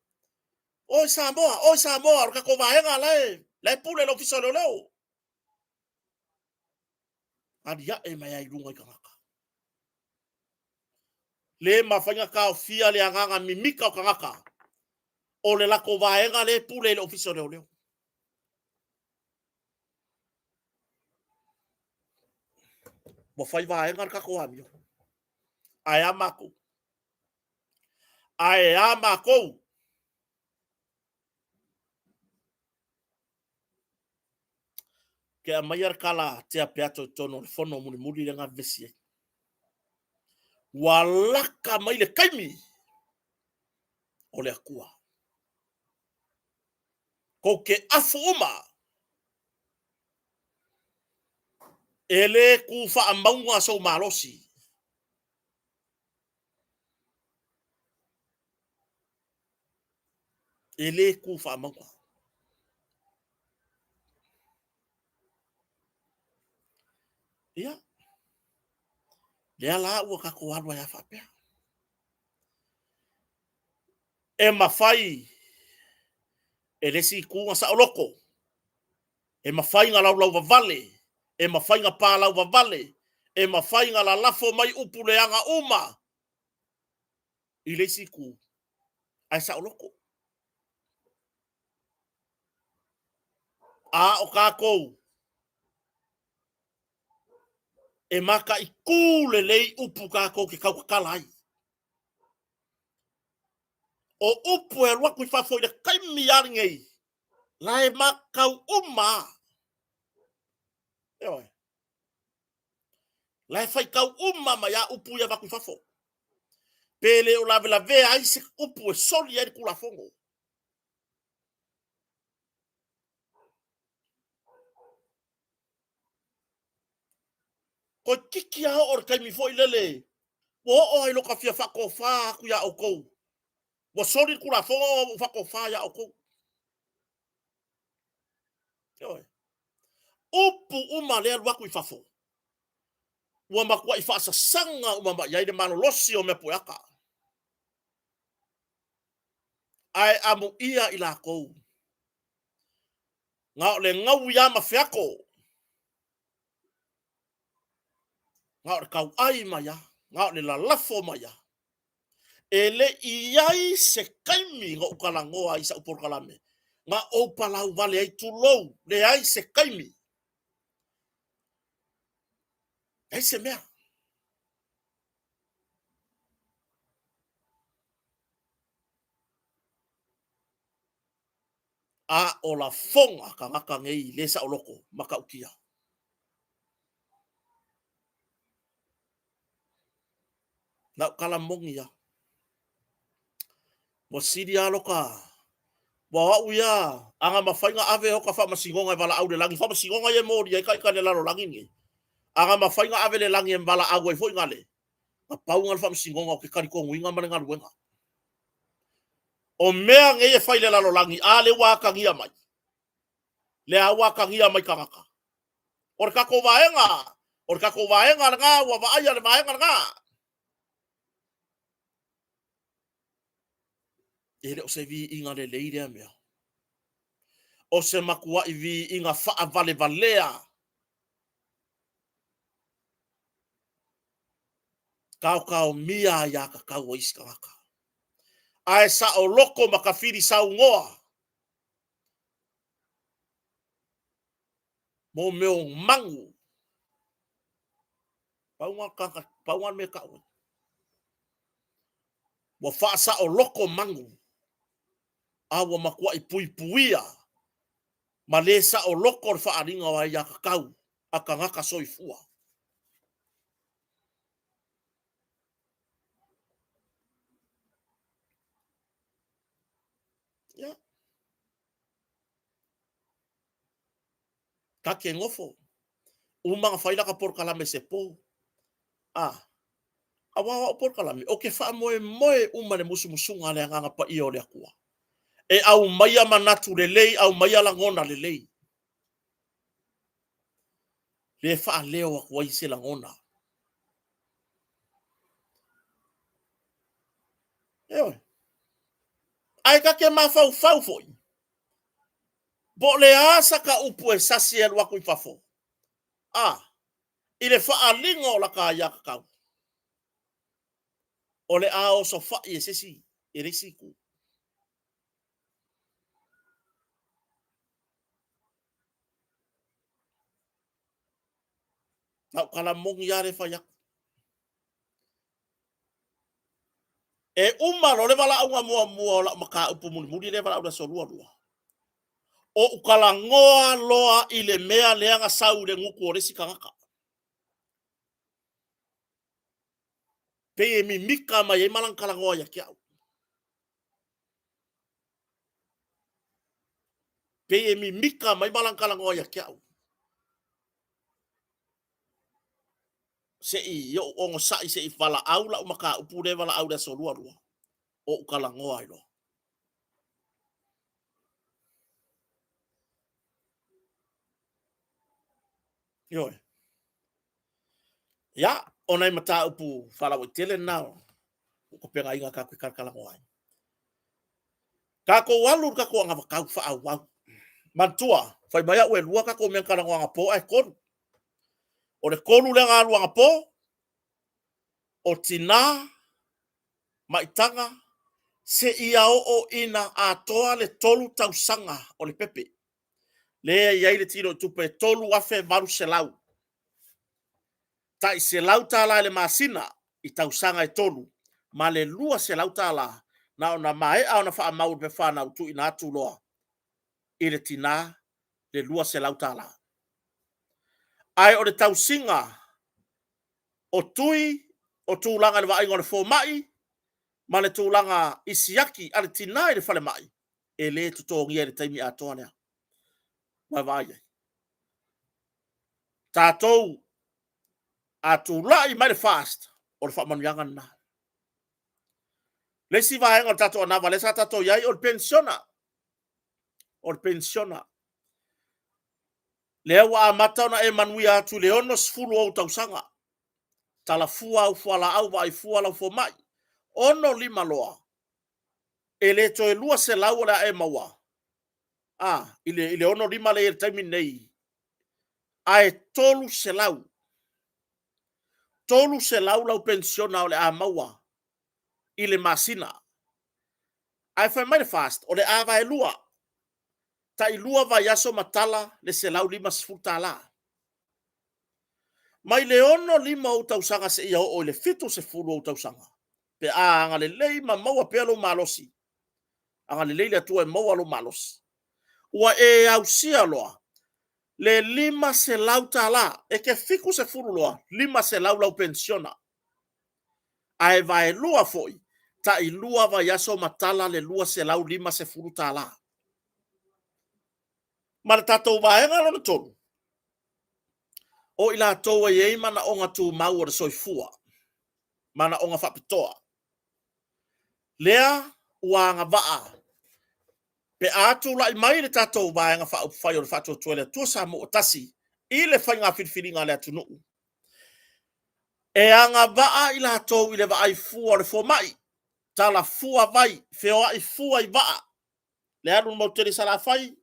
Oi Samoa, oi Samoa, o le tatou vaega la e, la e pule le Ofisa o Leoleo. Aliae mai ai i luga i tagata. Le mafai ona taofia le agaga mimita o tagata o le latou vaega lea e pule i le Ofisa o Leoleo. Ua fai vaega le tatou amio. Ae a matou? Ae a matou? Ke aumaia le tala a Tea Peato i totonu o le fono mulimuli lea na vevesi ai. Ua laka mai le taimi o le Atua. Tou te afu uma. E le tu faamauga sou malosi. E le tu faamauga. Ia, lea la ua tatou alu ai a faapea. E mafai e le isi itu ona saoloto, e mafai ona laulauvavale, e mafai ona palauvavale, e mafai ona lalafo mai upu leaga uma i le isi itu. Ae saoloko. A o kākou, e mataʻitū lelei upu kākou ke kautatala ai. O upu e alu atu i fafo i le taimi a lenei, la e matau uma a. Ioe. La e faitau uma mai a upu ia avatu i fafo. Pe le o lavelavea ai se upu e soli ai le Tulafono. Toeitiiti lava oo i le taimi foi lele ua oo lava i lota fia faatofa atu ia outou, ua soli le Tulafono ua ou faatofa ia outou. Ioe. Upu uma lea alu atu i fafo, ua matuai faasasaga uma mai ai le malolosi o mea pueata. Ae amuia i latou na o le gaui lava ma feato, na o le tauai mai lava, na o le lalafo mai lava. E le i i ai se taimi na ou talanoa ai i sau polokalame, na ou palau vale ai, tulou, leai se taimi. Leai se mea. A o lafoga a tagata nei le saoloto matautia. Na o tala moni lava. Ua sili lava lota Ua o au ia, a na mafai ona ave ota faamasinoga e valaau i le lagi, faamasinoga ia e molia ai ita i le lalolagi lenei. A na mafai ona ave i le lagi e valaau ai foi na le, na pau lena o le faamasinoga ou te talitonuina ma le galuega. O mea nei e fai i le lalolagi, a lea ua atagia mai? Lea ua atagia mai tagata. O le tatou vaega, o le tatou vaega lena ua vaaia le vaega lena. E le o se viiga lelei lea mea. O se matuai viiga faavalevalea. Taotaomia aiatatau a isi tagata. Ae saoloto ma tafili saunoa mo mea o manu. Pau lena mea e tau ai. Ua faasaoloto manu, a ua matuai puipuia ma le saoloto le faaaliga o aiatatau a tagata soifua. Ia. Ta te nofo. Uma na fai laka polokalame se po. A, aua o au polokalame, ou te faamoemoe uma i le musumusuga a le Agaga Paia o le Atua. E aumaia manatu lelei, aumaia lagona lelei. Le faaleo atu ai se lagona. Ioe. Ae ta te mafaufau foi, po o le a saka upu e sasi e alu atu i fafo, a, i le faaaliga o laka aiatatau, o le a osofai e se isi, e le isi itu. Na o tala moni lava lea e fai atu. E uma loa le valaauga muamua o lau mataupu mulimuli lea e valaau i le aso lualua, ou talanoa loa i le mea lea na sau i le gutu o le isi tagata. Pei e mimita mai ai ma lana talanoa ia te au. Pei e mimita mai ma lana talanoa ia te au. Se i ou onosai se i valaau lau mataupu lea e valaau i le aso lualua, ou talanoa ai loa. Ioe. Ia, o nai mataupu faalauaitele na o tapenaina tatou te talatalanoa ai. Tatou alu i le tatou anavatau faaauau. Manatua, fai mai au e lua tatou mea na talanoa anapo ae tolu. O le tolu lea na alu anapo, o tina, maitaga, Seia oo ina atoa le 3 tausaga o le pepe, lea e i ai le tinoitupe e $3,800. Tai $100 i le masina i tausaga e 3, ma le $200 na ona maea ona faamau i le pepa fanau, tuuina atu loa i le tina le $200. Ae o le tausiga o tui, o tulaga i le vaaiga o le fomai, ma le tulaga i siaki a le tina i le falemai, e le totogia i le taimi atoa lea. Ua e vaai i ai? Tatou, a tulai mai le FAST, o le faamanuiaga lena. Le isi vaega o le tatou anava lea sa tatou i ai o le penisiona. O le penisiona. Lea ua amata ona e manuia atu i le 60 o ou tausaga. Tala fua au fualaau, vaai fua lau fomai. 65 loa, e le toe 200 o le a e maua a, i le 65 lea e i ai i le taimi lenei, ae 300. 300 lau penisiona o le a maua i le masina. Ae fai mai le FAST, o le a vaelua, tai 2 vaiaso ma tala le $150. Mai le 65 o ou tausaga seia oo i le 70 o ou tausaga, pe a agalelei ma maua pea lou malosi, agalelei le Atua e maua lou malosi, ua e ausia loa le $500, e te 70 loa, $500 lau penisiona. Ae vaelua foi, tai 2 vaiaso ma tala le $250. Ma le tatou vaega lona 3, o i latou e i ai manaoga tumau o le soifua, manaoga faapitoa. Lea ua agavaa pe a tulai mai le tatou Vaega Faaupufai o le Faatuatua i le Atua Samoa ua Tasi i le faiga filifiliga a le atunuu, e agavaa i latou i le vaai fua o le fomai, tala fua vai, feoai fua i vaa, le alu i le motu tele i Salafai,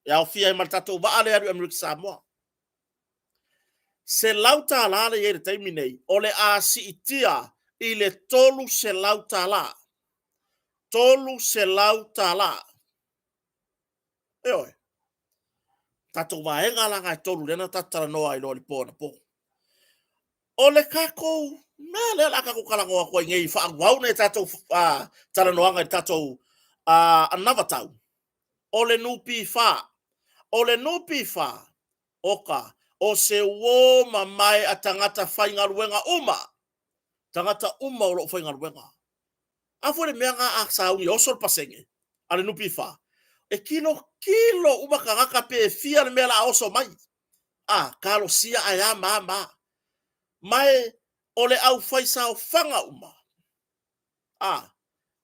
e aofia ai ma le tatou vaa lea e alu i Amerika Samoa. $100 lea e i ai i le taimi lenei, o le a siitia i le $300. $300. Ioe. Tatou vaega la na e 3 lea na tatou talanoa ai loa i le po anapo. O le tatou mea lea o le a tatou talanoa atu ai nei e faaauau nai a tatou talanoaga i le tatou anavatau, o le NPF. O le NPF, oka, o se uo mamae a tagata faigaluega uma, tagata uma o lo o faigaluega. A foi le mea lena a sauni e oso le pasene a le NPF, e tilotilo uma tagata pe fia le mea o le a oso mai. A, talosia ae a ma a ma a. Ma e o le aufaisaofaga uma a,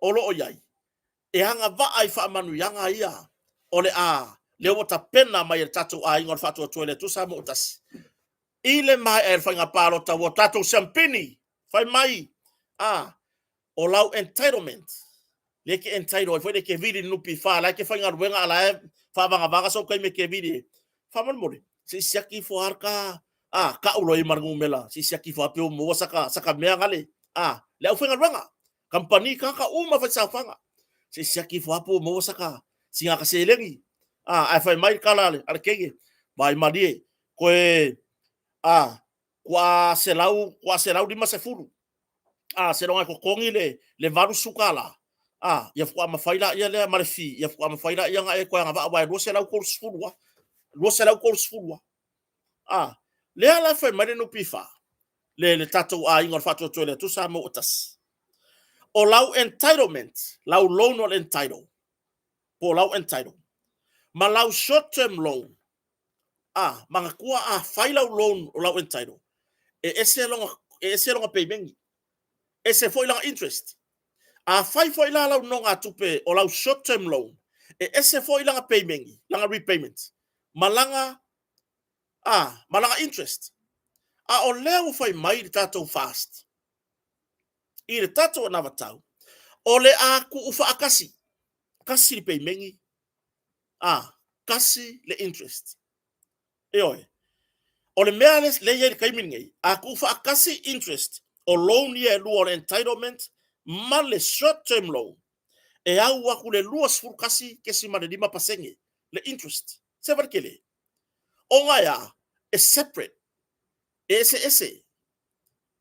o lo o i ai, e agavaa i faamanuiaga ia o le a, lea ua tapena mai e le tatou aiga o le Faatuatua i le Atua Samoa ua Tasi. I le maea ai o le faiga palota ua tatou siampini, fai mai, a, o lau entitlement, lea e te entitle ai foi lea e te vili i le NPF, la e te faigaluega a o la e faavagavaga sou taimi e te vili ai. Faamolemole, se i siaki ifo lava le ta, a, tau loa i ai ma le numera, se i siaki ifo lava pe ua maua saka, saka mea gale, a, le aufaigaluega, kamupani, tagata uma faisaofaga, se i siaki ifo lava pe ua maua saka sina seleni. A, ae fai mai le tala a le teine, vaai malie, toe, a, tuaa 100, tuaa 150, a, seiloga e totogi le, le $80, a, ia faatoa mafai laia lea ma le fee, ia faatoa mafai laia ona e toe agavaa, aua e 230 lava, 230 lava. A, lea la e fai mai le NPF, le, le tatou aiga o le Faatuatua i le Atua Samoa ua Tasi, o lau entitlement, lau loan o le entitle, po o lau entitle, ma lau short term loan, a, manatua a fai lau loan o lau entitle, e ese lona, e ese lona peimeni, ese foi lana interest. A fai foi la lau nonogatupe o lau short term loan, e ese foi lana peimeni, lana repayment, ma lana, a, ma lana interest. A o lea ua fai mai le tatou FAST, i le tatou anavatau, o le a tuufaatasi, tasi le peimeni, a, tasi le interest. Ioe. O le mea lea e i ai i le taimi lenei, a tuufaatasi interest o loan ia e lua o le entitlement ma le short term loan, E au aku le 21.5% le interest. Se vale tele. Ona e a, e separate, e eseese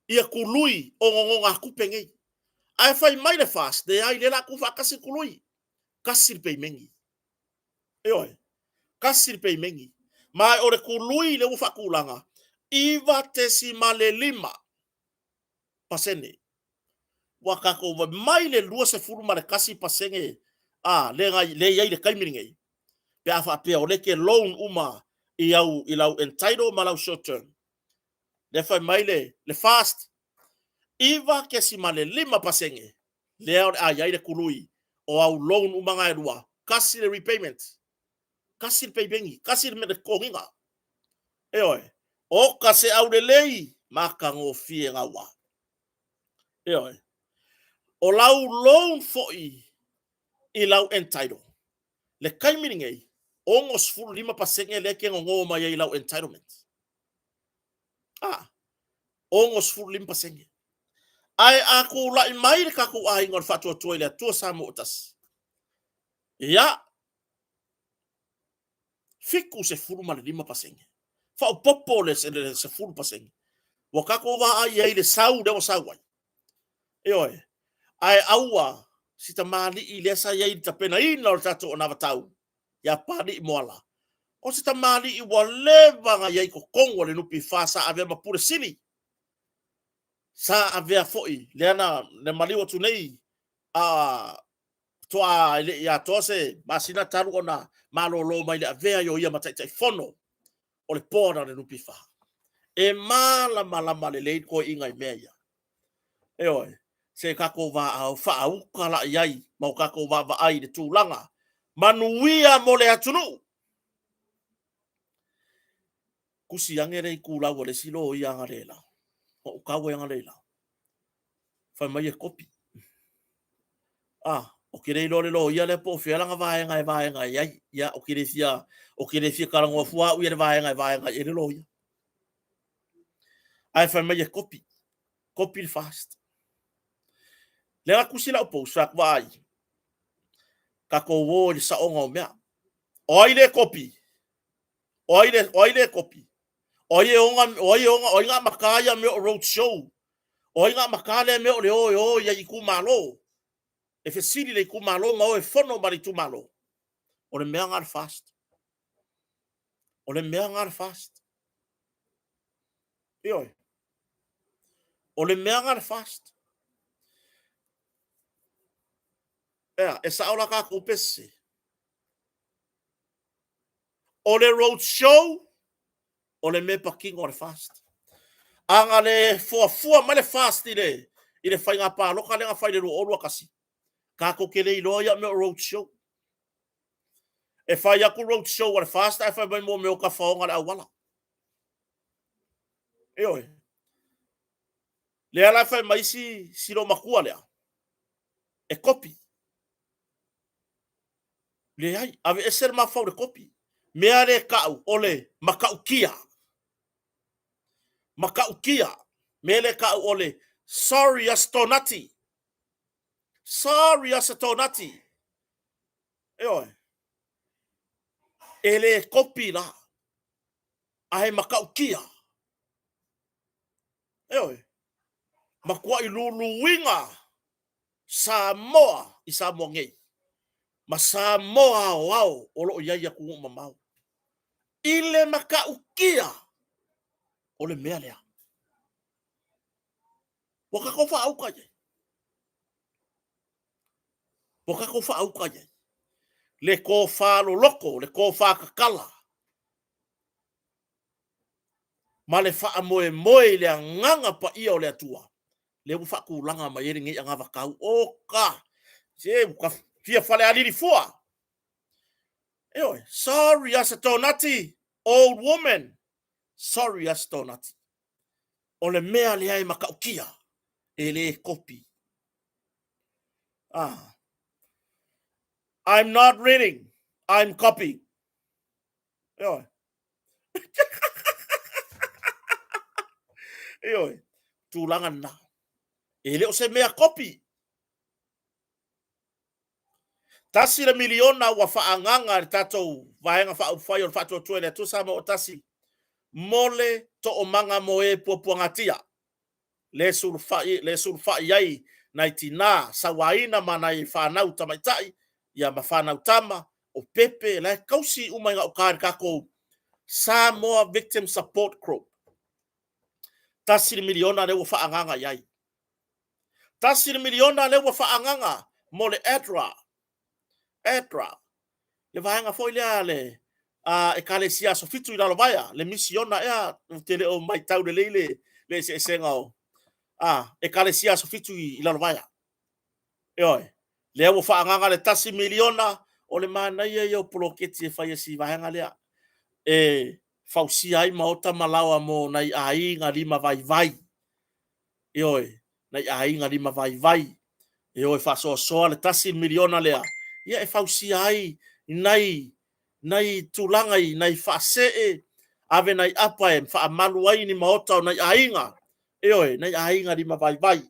ia kului o nonogatupe nei. Ae fai mai le FAST, leai, lea o le a tuufaatasi le kului. Tasi le peimeni. Ioe, tasi le peimeni. Ma o le kului lea ua faatulaga, 9.5 pasene. Ua tatou vaai mai le 21% a lea na lea i ai le taimi lenei, pe a faapea o lea e te loan uma i au i lau entitle ma lau short term. Lea fai mai le FAST 9.5% lea o le a i ai le kului o au loan uma na e lua, tasi le repayment, tasi le peimeni, tasi le totogiina. Ioe, oka se aulelei matagofie gaua. Ioe, o lau loan foi i lau entitle, le taimi lenei, 65% lea e te nono mai ai i lau entitlement. Ah, 65%. Ae a tulai mai le tatou aiga o le Faatuatua i le Atua Samoa ua tasi, ia, 75%. Faaopoopo le 10%. Ua tatou vaai i ai i le sau lea ua sau ai. Ioe. Ae aua si tamalii lea sa i ai i le tapenaina o le tatou anavatau ia Papalii Moala, o se tamalii ua leva ona i ai i totonu o le NPF sa avea ma Pule Sili. Sa avea foi lea na maliu atu nei a faatoa e le i atoa se masina talu ona malolo mai le avea ai o ia ma Taitaifono o le Board a le NPF. E malamalama lelei le toeaina i mea ia. Ioe, se tatou vaao faauta la i ai ma o tatou vaavaai i le tulaga manuia mo le atunuu. Tusi ane le itulau a le isi loia analeila, na ou tau ai analeila, fai mai e kopi. Ah, ou te le iloa le loia lea po o fea lana vaega e vaega i ai. Ia, ou te le fia, ou te le fia talanoa fua au i le vaega e vaega i ai le loia. Ae fai mai e kopi, kopi le FAST. Lea na tusi lau post, fai atu, vaai, tatou o i le saoga o mea. O ai le kopi? O ai le, o ai le kopi? O ai e ona, o ai e ona, o ai na amata ia mea o road show? O ai na amata lea mea o le o e o i itumalo? E fesili le itumalo ma o e fono ma le itumalo. O le mea na le FAST. O le mea na le FAST. Ioe. O le mea na le FAST. Ea, e sao la tatou pe sese? O le road show, o le mea patino a le FAST. A na le fuafua mai le FAST i le, i le faiga palota lea na fai i le 2021, tatou te le iloa ia mea o road show. E fai atu road show a le FAST ae fai mai mo mea o tafaoga le auala. Ioe. Lea la e fai mai si, si loomatua lea, e kopi. Leai, aveese le mafaufau i le kopi. Mea lea e tau o le matautia. Matautia. Mea lea e tau o le sorry Astonati. Sorry Astonati. Ioe. E le kopi la, ae matautia. Ioe. Matuai luluina Samoa i Samoa nei ma Samoa aoao o lo o i ai i atunuu mamao i le matautia o le mea lea. Ua tatou faauta i ai. Ua tatou faauta i ai. Le tofa loloto, le tofa tatala, ma le faamoemoe i le agaga paia o le Atua, lea ua faatulaga mai ai lenei anavatau. Oka! Se ua fia falealili fua. Ioe, sorry Asatonati, old woman. Sorry Asatonati. O le mea lea e matautia, e le kopi. Ah. I'm not reading, I'm copying. Ioe. Ioe, tulaga lena. E le o se mea kopi. $1 miliona ua faaagaga e le tatou Vaega Faaupufai o le Faatuatua i le Atua Samoa ua Tasi mo le toomaga mo e puapuagatia, le sulufai, le sulufai ai nai tinā sauaina ma nai fanau tamaitai ia ma fanau tama o pepe la e tausi uma i gauta i le tatou Samoa Victim Support Group. $1 miliona lea ua faaagaga i ai. $1 miliona lea ua faaagaga mo le ADRA, ADRA, le vaega foi lea a le Ekalesia Aso Fitu i Lalovaea, le misiona ea, ou te le o matau lelei le eseesega o Ekalesia Aso Fitu i Lalovaea. Ioe, lea ua faaagaga le $1 miliona, o le manaia ia o poloketi e fai e si vaega lea, e fausia ai maota ma laoa mo nai aiga lima vaivai. Ioe, nai aiga lima vaivai e o e faasoasoa le $1 miliona lea, ia e fausia ai nai tulaga i nai faasee, ave nai apa e faamalu ai ni maota o nai aiga, ioe, nai aiga lima vaivai.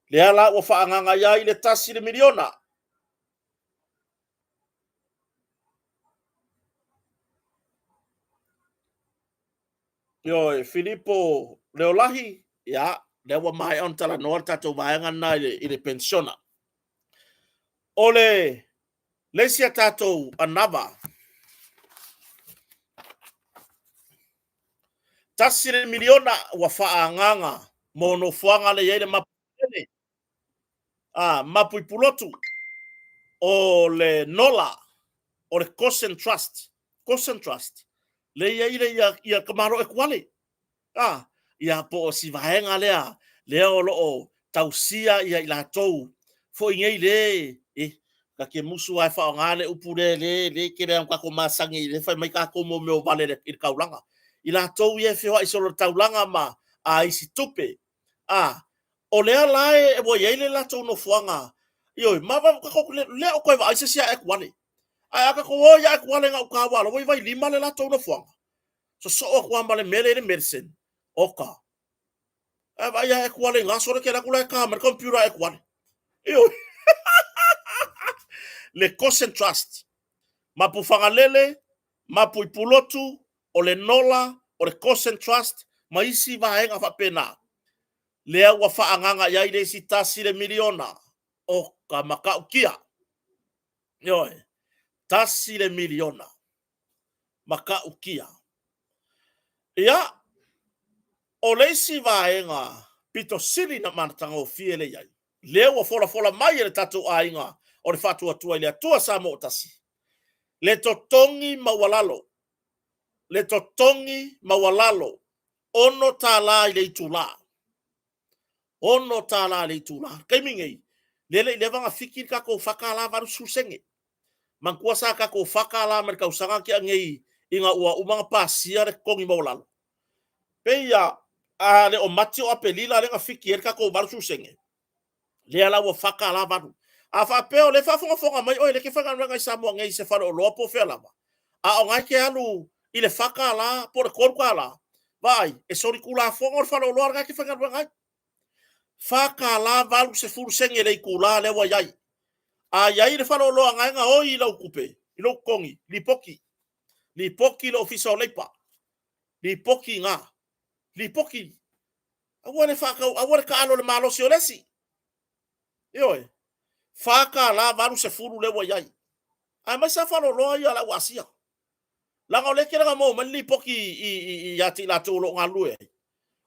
Lea la ua faaagaga i ai le $1 miliona. Ioe, Filipo Leolahi, ia, lea ua maea ona talanoa le tatou vaega lena i le penisiona. O le isi a tatou anava, $1 miliona ua faaagaga mo nofoaga lea e i ai le mapu i Pulotu, o le Nola, o le Gosen Trust, Gosen Trust, lea e i ai le ia tamaloa Etuale. Ia po o si vaega lea, lea o lo o tausia ia i latou foi nei le, ta te musu lava e faaaoga le upu lea, le tele lava ina tatou masani, lea e fai mai tatou mo mea o vale i le taulaga. I latou ia e feoai solo i le taulaga ma isi tupe, o lea la ua i ai le latou nofoaga, ioe, ma le o toe vaai se isi ia Etuale. Ae a tatou o ia Etuale i gauta aua o la ua i Vailima le latou nofoaga, sosoo atu lava ma le mea lea e i ai le medicine, oka. Ae vaai ia Etuale i na, sole te alu atu la e ta mai le computer a Etuale. Ioe. Le Gosen Trust, Mapuifagalele, Mapuipulotu, o le Nola, o le Gosen Trust, ma isi vaega faapena. Lea ua faaagaga i ai le isi $1 miliona. O ka matautia. Ioe, $1 miliona. Matautia. Ia, o le isi vaega pito sili na matagofie le i ai, lea ua folafola mai e le tatou aiga o le Faatuatua i le Atua Samoa ua Tasi, le totogi maualalo, le totogi maualalo, $6 i le itula. $6 i le itula. Taimi nei, lea le i leva ona fiki le tatou $4 80 sene. Manatua sa tatou $4 mai le tausaga na tea nei ina ua uma ona pasia le totogi maualalo. Pei a le o Mati o Aperila lea na fiki ai le tatou 80 sene, lea la ua $4.8. A faapea o lea e faafogafoga mai oe lea e te faigaluega i Samoa nei i se faleoloa po o fea lava, a o na e te alu i le $4 po o le $3, vaai, e solitulafono le faleoloa lena e te faigaluega ai. $4.80 sene le itula lea ua i ai. A i ai le faleoloa na e gaoi i lau tupe, i lou totogi, lipoti. Lipoti i le Ofisa o Leipa. Lipoti i ina. Lipoti. Aua le faatau, aua le taalo i le malosi o le isi. Ioe. $4.80 lea ua i ai. Aemaise lava faleoloa ia a le au Asia. Leaga o lea e tele ina maua mai le lipoti ia te i latou o lo o galulue ai.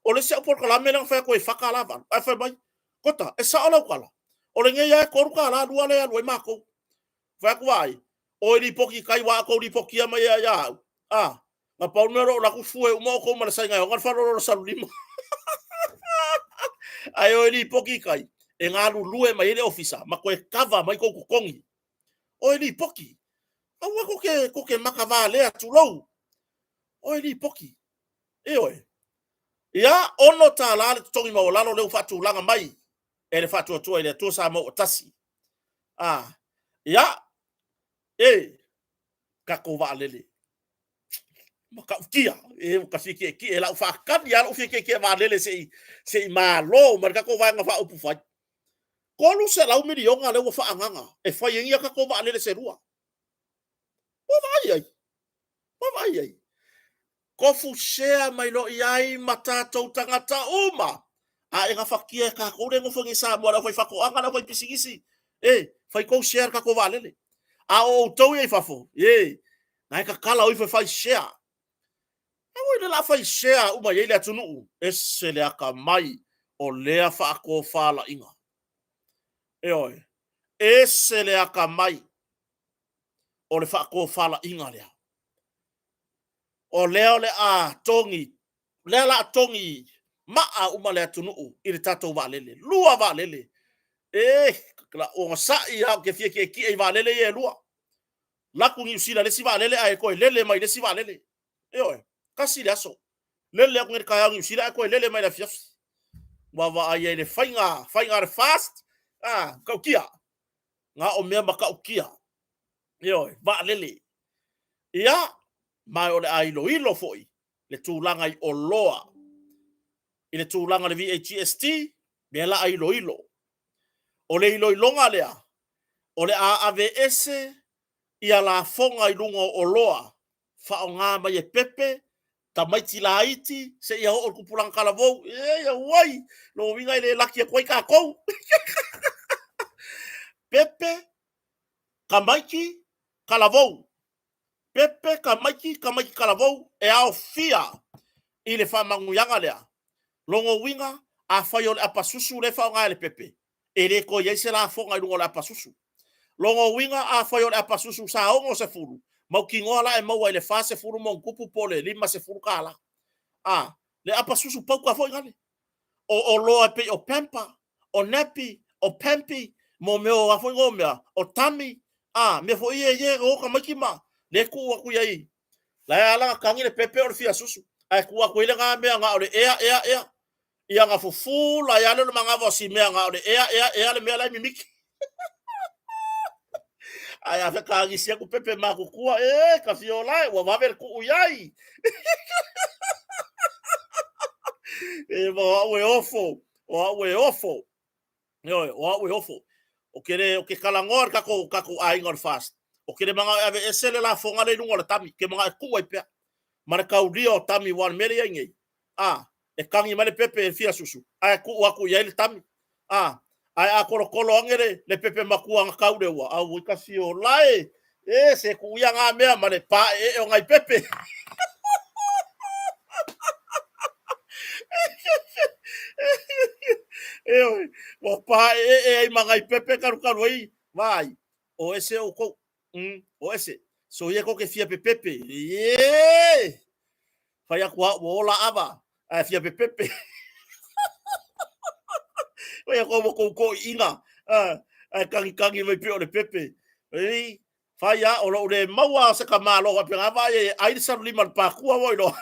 O le isi au polokalame lea na fai atu ai e $4.8, ae fai mai, Kota, e sao lau tala, o lenei lava e $3.2 lea e alu ai matou. Fai atu, vaai, o e lipoti i tai, aua a outou lipotia mai ia au, na pau le mea o lou alu atu fue uma outou ma le saina e ona le faleoloa o Salelima. Ae o e lipoti i tai, e galulue mai ai le ofisa ma toe kava mai tou totogi. O e lipoti. Aua tou te makavalea, tulou. O e lipoti. Ioe. Ia, $6 le totogi maualalo lea ua faatulaga mai e le Faatuatua i le Atua Samoa ua Tasi. Ia, e, tatou vaalele. Matautia, e, ua ta fia tietie, lau faatali lava lou fia tietie vaalele se i malo ma le tatou Vaega Faaupufai. 300 miliona lea ua faaagaga e fai ai a tatou vaalele se lua. Ua vaai ai? Ua vaai ai? Tofu share mai loa i ai ma tatou tagata uma. A e gafatia e tatou le nofo nei i Samoa, le aufaifaatoaga, le aufaipisinisi, e fai tou share i le tatou vaalele. A o outou ia i fafo, e, na e tatala o ifo e fai share. Aua le la fai share uma i ai le atunuu, ese le atamai o lea faatofalaiga. Ioe, ese le atamai o le faatofalaiga lea. O lea o le a togi, lea la a togi maa uma le atunuu i le tatou vaalele. Lua vaalele. E, la ogasai lava ou te fia tietie i vaalele ia e lua. Latu Niu Sila i le isi vaalele ae toe lele mai i le isi vaalele. Ioe, tasi le aso. Lele atu nei i le taeao i Niu Sila ae toe lele mai i le afiafi. Ua vaai ai i le faiga, faiga a le fast, a, matautia. Na o mea matautia. Ioe, vaalele. Ia, ma o le a iloilo foi le tulaga i oloa i le tulaga o le VAGST, lea la a iloilo. O le iloiloga lea, o le a aveese ia lafoga i luga o oloa faaaoga mai e pepe, tamaiti laiti, seia oo i le tupulaga talavou. E auai, lona uiga e le laki atu ai tatou. Pepe, tamaiti, talavou. Pepe, tamaiti, tamaiti talavou e aofia i le faamanuiaga lea. Lona uiga, afai o le apasusu lea e faaaoga e le pepe, e le toe i ai se lafoga i luga o le apasusu. Lona uiga, afai o le apasusu sa 60, mautinoa la e maua i le 40 ma ona tupu po o le 50 tala. A, le apasusu pauta foi nale. O oloa e pei o pamper, o nappy, o pampi, mo mea o a foi no mea, o tummy, a, mea foi ia e o tamaiti ma le tuu atu i ai. La e ala ona tagi le pepe o le fia susu, ae tuu atu i ai lena mea na o le ea, ea, ea. Ia na fufu la ia le manava o si mea na o le ea, ea, ea le mea la e mimiti. Ae a fekagisi atu pepe matutua, e ka fiola e, ua vave le tuu i ai. E ma o au e ofo, o au e ofo. Ioe, o au e ofo. O ke le, o ke talanoa i le tatou, tatou aiga o le FAST, o ke le manao e aveese le lafoga lea i luga o le tami, ke manao e tuu ai pea. Ma le taulia o tami, aua o le mea lea e i ai nei, a, e tagi mai le pepe e fia susu, ae tuu atu i ai le tami. A, ae a tolotolo ane le, le pepe matua na tau le ua, auoi ka fiola e, e, se tuu ia ngā mea ma le paeee o ngai pepe. E oi, ua paeee ai ma ngai pepe kalukalu ai, vai, o ese outou, o ese. So ia tou te fia pepepe, e, fai atu a ua ola ava, ae fia pepepe. Fai atu ua tou toiina, ae tagitagi mai pei o le pepe. Ei, fai a, o lou le maua o se tamaloa faapena vaai ai e ai le salulima i le pakua ua iloa.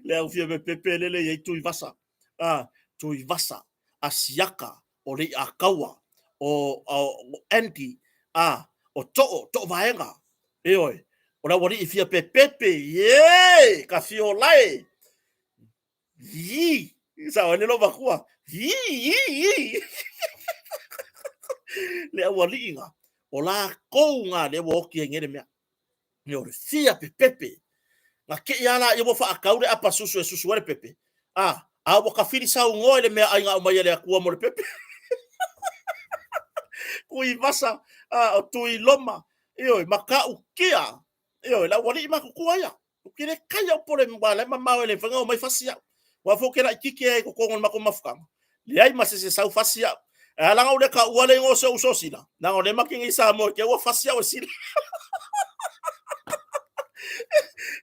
Le au fia pepepe lele i ai Tuivasa. Tuivasa, Asiata, o Lei'ataua, o, o Andy, a, o Too, Too Vaega, ioe, o le aualii fia pepepe, ie, ka fiola e, ii, sao ai le lou matua, ii, ii, ii, le aualii na, o latou na lea ua oti ai nei le mea. Me o le fia pepepe. Na kei a la ia ua faatau le apa susu e susu ai le pepe. A, a ua kafili saunoa i le meaai na aumai e le Atua mo le pepe. Tuivasa, a, o Tuiloma, ioe, Matautia, ioe, le aualii matutua ia. Ou te le kai au pole aua la e mamao e le mafai ona omai fasi au. Aua foi ou te laitiiti ai i totonu o le matou mafutaga, leai ma se isi e sau fasi au. Ae ala ona ou le taua le igoa o si ou uso o Sila, leaga o lea ma te nei i Samoa i te i ua fasi au e Sila.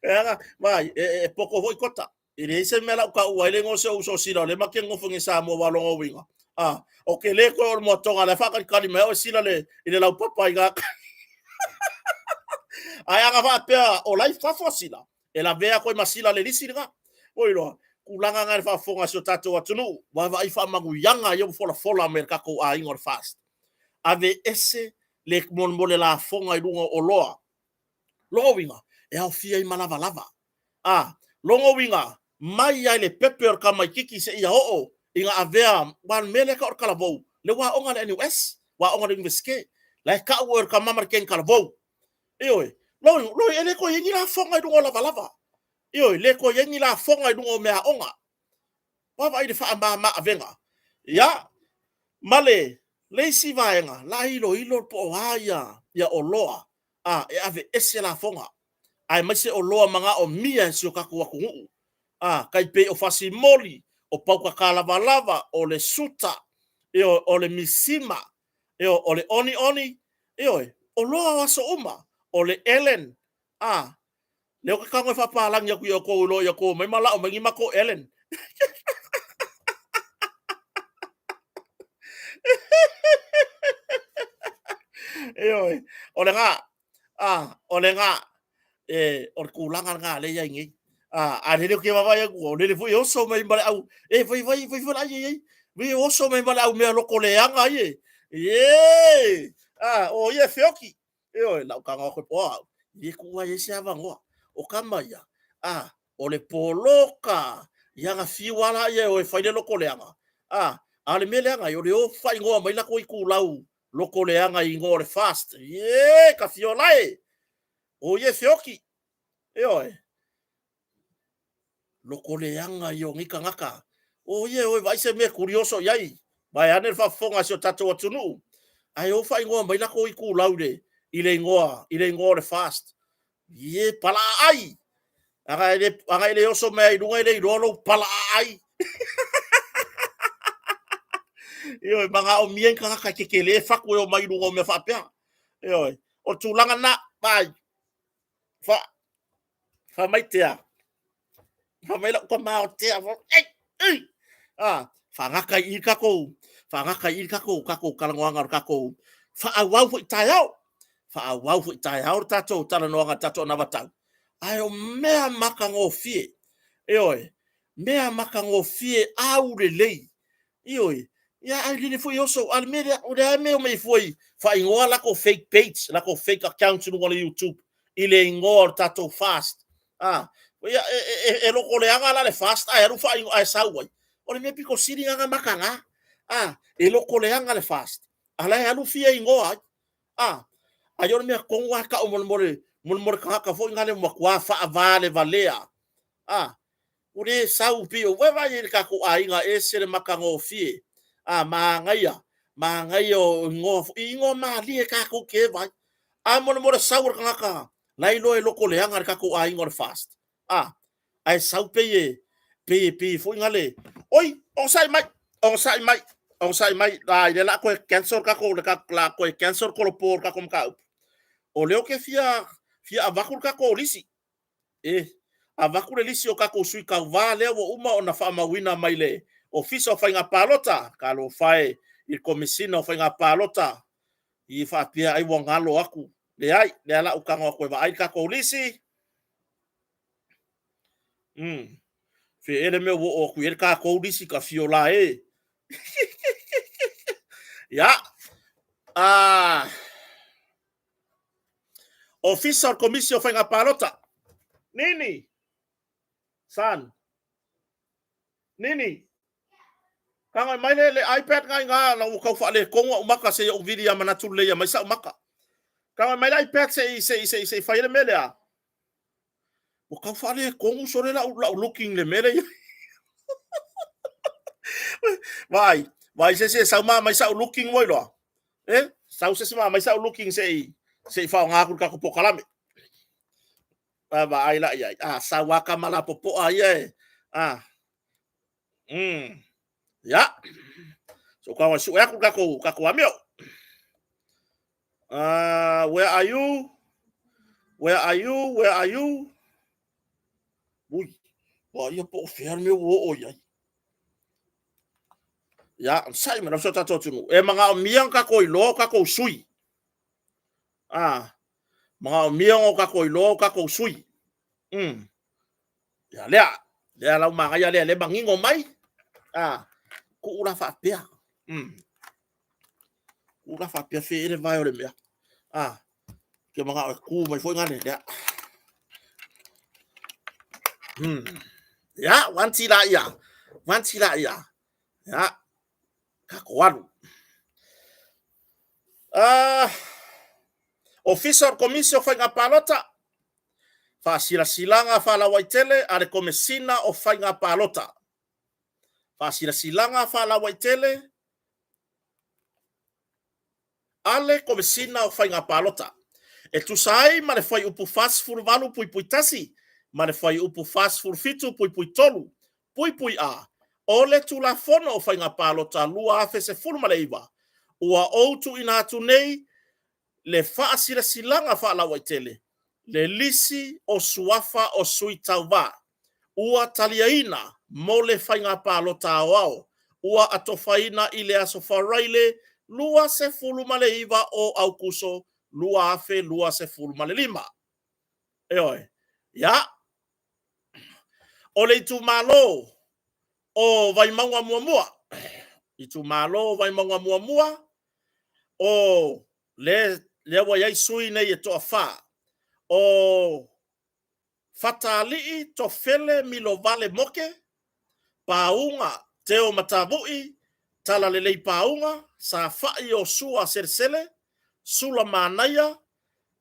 E aga, vaai, e poto foi kota. E leai se mea la ou taua ai le igoa o si ou uso o Sila, o lea ma te nonofo nei i Samoa aua o lona uiga, a, o ke le koe o le moatoga, la e faatalitali mai au e Sila le, i le laupapa i gauta. Ae ana faapea o la i fafo a Sila, e lavea atu ai ma Sila le lisi lena. Ua iloa, tulaga na i le faafofoga a si o tatou atunuu, ua vaai faamanuiaga ia ua folafola mai e le tatou aiga o le FAST. Aveese le mo le lafoga i luga o oloa. Lona uiga, e aofia ai ma lavalava. A, lona uiga, mai lava i le pepe o le tamaitiiti seia oo ina avea, aua o le mea lea e tau o le talavou, lea ua aoga i le NUS, ua aoga i le Iunivesite, la e tau oe o le tama ma le keni talavou. Ioe, lou, lou, e le toe i ai ni lafoga i luga o lavalava. Ioe, le toe i ai ni lafoga i luga o meaaoga. Vaavaai i le faamama avega. Ia, ma le le isi vaega, la iloilo po o a ia, ia oloa a, e aveese lafoga, aemaise oloa manaomia e si o tatou atunuu, a, tai pei o fasimoli, o paukata lavalava, o le suta, ioe, o le misima, ioe, o le onioni, ioe, oloa o aso uma, o le Ellen, a, lea ou te tago e faapalagi atu ia outou iloa ia outou omai ma lao mai ni matou Ellen. Ioe, o lena, a, o lena, e, o le tulaga lena lea e i ai nei. A, a lele ou te vaavaai atu, o lele foi e oso mai ma le au, e fai fai fai fai ai ai, e oso mai ma le au mea loko leaga ai e. E, a, o ia e feoki. Ioe, lau tago atu po au, e tuu ai se avanoa. O tama ia, a, o le poloka, ia na fiu lava laia e o e fai le loto leaga. A, a o le mea leaga ai, o le o faaigoa mai latou itulau loto leaga i igoa o le fast. Ie, ka fiola e! O ia e feoki. Ioe. Loko leaga ia o nei tagata. O ia e o e vaai se mea e kurioso i ai. Vaeane le faafofoga a si o tatou atunuu. Ae o faaigoa mai latou itulau i le, i le igoa, i le igoa o le fast. Ie, palaaai! Ana e le, ana e le oso mai ai i luga e le iloa lou palaaai. Ioe, manaomia ni tagata e tetele fatu e omai i luga o mea faapea. Ioe, o le tulaga lena, vaai, fa, fa mai tea, fa mai lau tama o tea, ei, ei, ah, faagata i i takou, faagata i i takou, takou talanoaga o le takou faaauau foi taeao, faaauau foi taeao le tatou talanoaga le tatou anavatau. Ae o mea matagofie, ioe, mea matagofie aulelei, ioe, ia ae lele foi oso, a le mea lea, o le a mea o mai fua i faaigoa latou fake page, latou fake accounts i luga o le YouTube i le igoa o le tatou fast. Ah, ia, e, e, e, e loko leaga la le fast ae alu faaigoa ae sau ai. O le mea pito sili lana mataga. Ah, e loko leaga le fast. A la e alu fia igoa ai. Ah, ai o le mea tonu lava tau molemole, molemole tagata foi na le matua faavalevalea. Ah, ua le sau pei o vaai i le tatou aiga e ese le matagofie. A manaia, manaia o igoa foi, igoa malie tatou te eva ai. A molemole sau o le tagata la e iloa e loko leaga le tatou aiga o le fast. A, ae sau pei e, pei e, pei e foi na le, oi, onosai mai, onosai mai, onosai mai, a, i le la koe cancel tatou, le la koe cancel kolopo o le tatou mataupu. O lea ou te fia, fia avatu le tatou lisi. E avatu le lisi o tatou sui tauva lea ua uma ona faamauina mai le Ofisa o Faiga Palota, talofa e i le Komesina o Faiga Palota, i faapea ai ua galo atu. Leai, lea la ou tago atu e vaai le tatou lisi. Fe ele mea ua oo atu i ai le tatou lisi ka fiola e. Ia. Ah. Ofisa o le Komisi o Faiga Palota. Nini! Son. Nini! Tago mai le, le iPad ngai ngā, la ua tau faaletonu au maka se i ou vili ia manatu lelei ia mai sa'u maka. Tago mai le iPad se i, se i, se i, se i fai le mea lea. Ua tau faaletonu sole lau, lau looking le mea lea. Vaai, vaai se se sau ma mai sa'u looking ua iloa. E, sau se se ma mai sa'u looking se i, se i faaaoga atu le tatou polokalame. A vaai la i ai. A, sau a tama lapopoa ia e. A. Ia. So kau ai sue aku tatou, tatou amio. Where are you? Where are you? Where are you? Ui, wa ia po o fea le mea ua oo i ai. Ia, sai mai lau tatou atunuu. E manaomia ona tatou iloa o tatou sui. Ah, manaomia ona tatou iloa o tatou sui. Ia lea, lea lau manaia lea, le manino mai. Ah, kuu la faapea. Kuu la faapea fe ele vae o le mea. Ah, ke manao e kū mai foi ngale lea. Ia, wanti la ia. Wanti la ia. Ia, tatou alu. Ofisa o le Komisi o Faiga Palota, Faasilasilaga faalauaitele a le Komesina o Faiga Palota. Faasilasilaga faalauaitele a le Komesina o Faiga Palota e tusa ai ma le Fuaiupu 48(1) ma le Fuaiupu 47(3)(A) o le Tulafono o Faiga Palota 2019, ua ou tuuina atu nei le faasilasilaga faalauaitele le lisi o suafa o sui tauva ua taliaina mo le faiga palota aoao ua atofaina i le aso Faraile 29 o Aokuso 2025. Ioe. Ia, o le itumalo o Vaimauga 1, itumalo o Vaimauga 1, o lea ua i ai sui nei e toafa, o Fatalii Tofele Milovale Moke, Pauga Teo Matavui Talalelei Pauga, Safai Iosua Selesele, Sulamanaia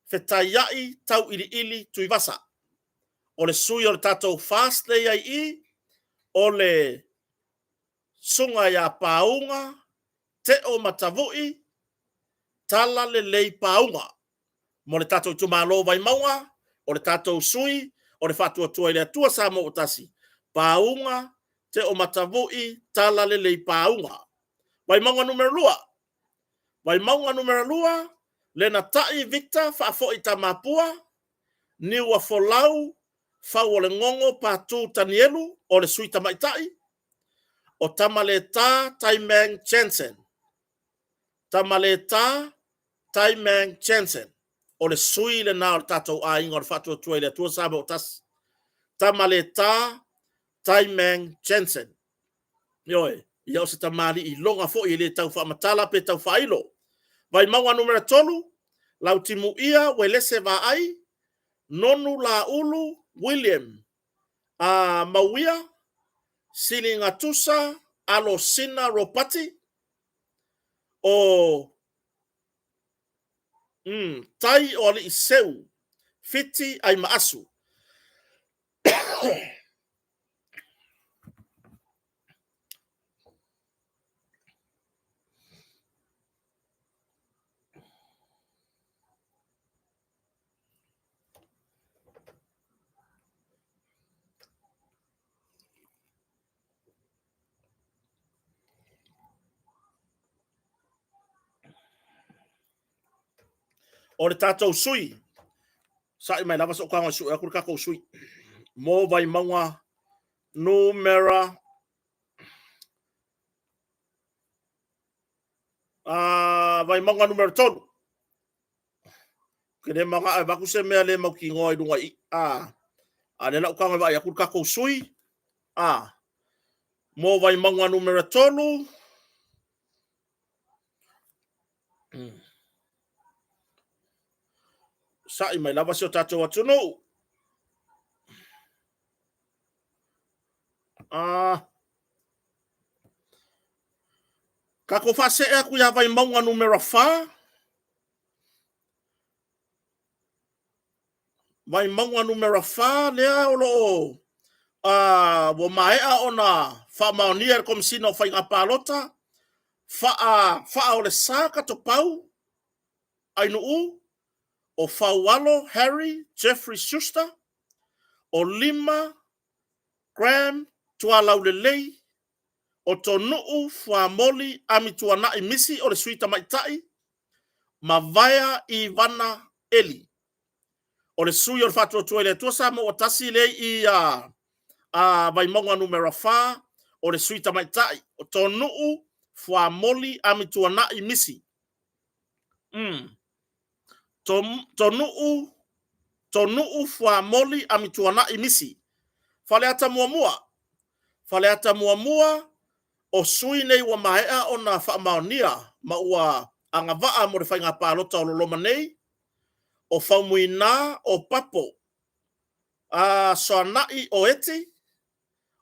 Fetaiai Tauiliili Tuivasa. O le sui o le tatou FAST lea e i ai i i, o le Susuga ia Pauga Teo Matavui Talalelei Pauga. Mo le tatou itumalo o Vaimauga, o le tatou sui o le Faatuatua i le Atua Samoa ua Tasi, Pauga Teomatavui Talalelei Pauga. Vaimauga 2, Vaimauga 2, Lenatai Victor Faafoi Tamapua, Niuafolau Fauolegogo Patu Tanielu, o le sui tamaitai, o Tamaleta Taimang Jensen. Tamaleta Taimang Jensen. O le sui lena o le tatou aiga o le Faatuatua i le Atua Samoa ua Tasi. Tamaleta Taimang Jensen. Ioe, ia o se tamalii iloga foi e le tau faamatala pe tau faailo. Vaimauga 3, Lautimuia Uelese Vaai, Nonu Laulu William Mauia, Siligatusa Alosina Ropati, o Tai o Alii Seu Fiti Aimaasu. O le tatou sui, sa'i mai lava sou tago e sue atu le tatou sui mo Vaimauga numera Vaimauga numera 3. Ou te le manao e avatu se mea le mautinoa i luga i i. A, a lea la ou tago e vaai atu le tatou sui, a, mo Vaimauga numera 3. Sa'i mai lava si o tatou atunuu. A, tatou faasee atu ia Vaimauga numera 4. Vaimauga numera 4 lea o lo o ua maea ona faamaonia e le Komesina o Faiga Palota, Faaolesa Katopau Ainuu, o Faualo Harry Jeffrey Schuster, o Lima Graham Tualaulelei, o Tonuu Fuamoli Amituanai Misi o le sui tamaitai, ma Vaea Ivana Eli. O le sui o le Faatuatua i le Atua Samoa ua Tasi lea i a Vaimauga numera 4, o le sui tamaitai o Tonuu Fuamoli Amituanai Misi. Tonuu Fuamoli Amituanai Misi. Faleata muamua. Faleata muamua o sui nei ua maea ona faamaonia ma ua agavaa mo le faiga palota o loloma nei, o Faumuina o Papo, a Soanai o Eti,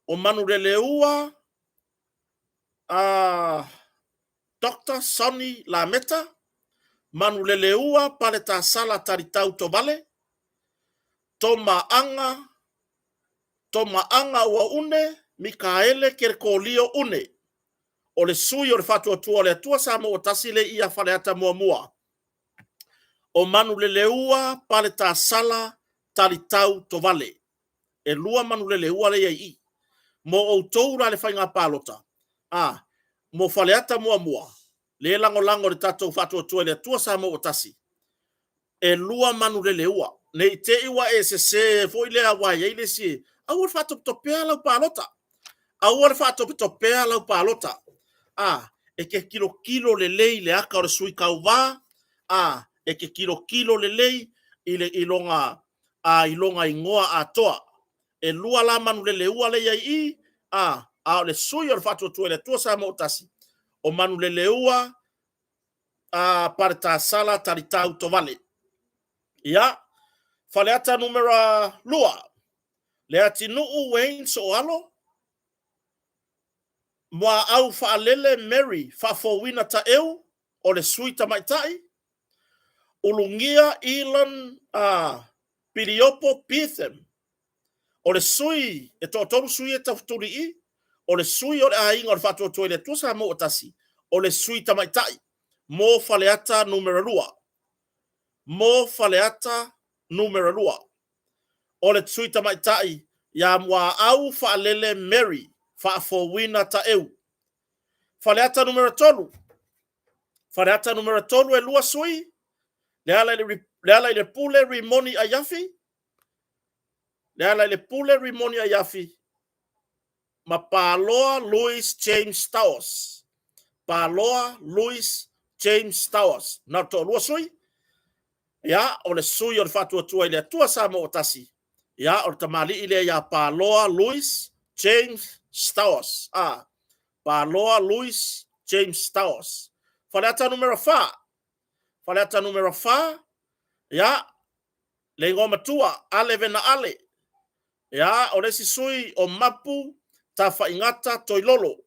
o Manuleleua. Dr. Sonny Lameta, Manuleleua Paletasala Talitau Tovale, Tomaaga Tomaaga Uaune Mikaele Kelekolio Une. O le sui o le Faatuatua o le Atua Samoa ua tasi le ia Faleata muamua. O Manuleleua Paletasala Talitau Tovale. E lua Manuleleua lea i i. Mo outou la le faiga palota, a, mo Faleata muamua, le lagolago i le tatou Faatuatua i le Atua Samoa ua tasi, e lua Manuleleua. Ne i te i ua e sese foi lea aua e i ai le isi, aua le faatopetopea lau palota. Aua le faatopetopea lau palota. A, e te tilotilo lelei i le ata o le sui tauva, a, e te tilotilo lelei i le i lona a i lona igoa atoa. E lua la Manuleleua lea i ai i i, a, a o le sui o le Faatuatua i le Atua Samoa ua tasi, o Manuleleua a Paletasala Talitau Tovale. Ia, Faleata numera 2, Leatinuu Wayne Sooalo, Muaau Faalele Mary Faafouina Taeu, o le sui tamaitai, Ulugia Elon a Piliopo Betham, o le sui, e toatolu sui e taufetuli i, o le sui o le aiga o le Faatuatua i le Atua Samoa ua tasi, o le sui tamaitai mo Faleata numera 2. Mo Faleata numera 2. O le sui tamaitai ia Muaau Faalele Mary Faafouina Taeu. Faleata numera 3. Faleata numera 3 e lua sui, Lealailepule Rimoni Aiafi, Lealailepule Rimoni Aiafi ma Paloa Louis James Towers. Paloa Louis James Towers. Na o le toalua sui. Ia, o le sui o le Faatuatua i le Atua Samoa ua tasi. Ia, o le tamalii lea ia Paloa Louis James Stowers. A, Paloa Louis James Stowers. Faleata numera 4. Faleata numera 4. Ia, le igoa matua, Ale Vena Ale. Ia, o le isi sui o Mapu Tafaigata Toilolo.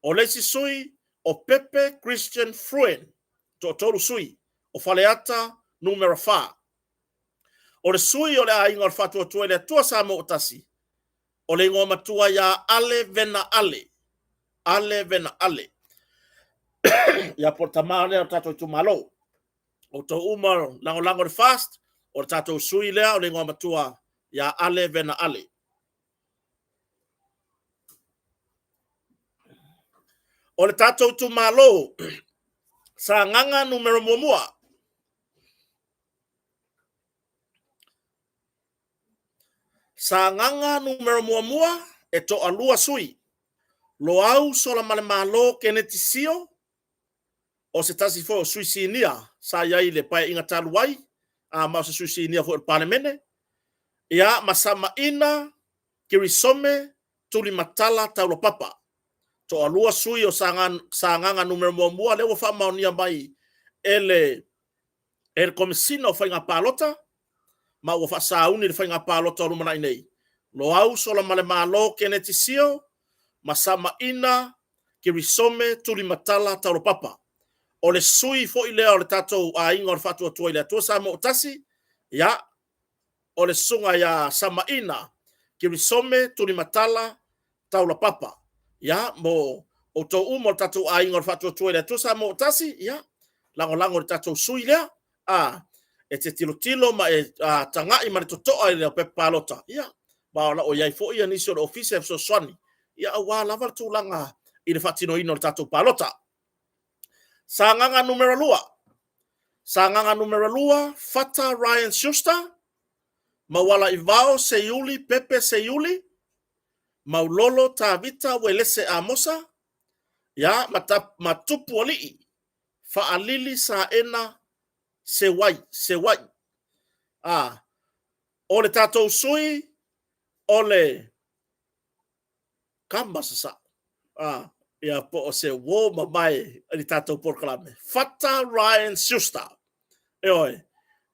O le isi sui o Pepe Christian Fruen. Toatolu sui o Faleata numera 4. O le sui o le aiga o le Faatuatua i le Atua Samoa ua tasi, o le igoa matua ia Ale Vena Ale. Ale Vena Ale. Ia po o le tama lea o le tatou itumalo. Outou uma lagolago le FAST, o le tatou sui lea o le igoa matua ia Ale Vena Ale. O le tatou itumalo, Sagaga numera muamua. Sagaga numera muamua e toalua sui. Loau Solamalemalo Keneti Sio, o se tasi foi o sui sinia sa i ai i le paeaiga talu ai, a ma o se sui sinia foi o le Palemene, ia ma Samaina Kirisome Tulimatala Taulapapa. Toalua sui o Sagaga numera muamua lea ua faamaonia mai e le e le Komesina o Faiga Palota ma ua faasauni le faiga palota o lumanai nei. Loau Solamalemalo Keneti Sio ma Samaina Kirisome Tulimatala Taulapapa. O le sui foi lea o le tatou aiga o le Faatuatua i le Atua Samoa ua tasi, ia, o le susuga ia Samaina Kirisome Tulimatala Taulapapa. Ia, mo outou uma o le tatou aiga o le Faatuatua i le Atua Samoa ua tasi, ia, lagolago i le tatou sui lea, a, e te tilotilo ma e a, tagai ma le totoa i le pepa palota, ia, ma o lo o i ai foi ia nisi o le ofisa e fesoasoani, ia, aua lava le tulaga i le faatinoina o le tatou palota. Sagaga numera 2. Sagaga numera 2, Fata Ryan Schuster, Maualaivao Seiuli Pepe Seiuli, Maulolo Tavita Uelese Amosa, ia, ma, ta, ma Tupualii Faalili Saena Sewai, Sewai. A, o le tatou sui, o le kama sasao. A, ia po o se uō mamae i le tatou polokalame. Fata Ryan Schuster. E oe,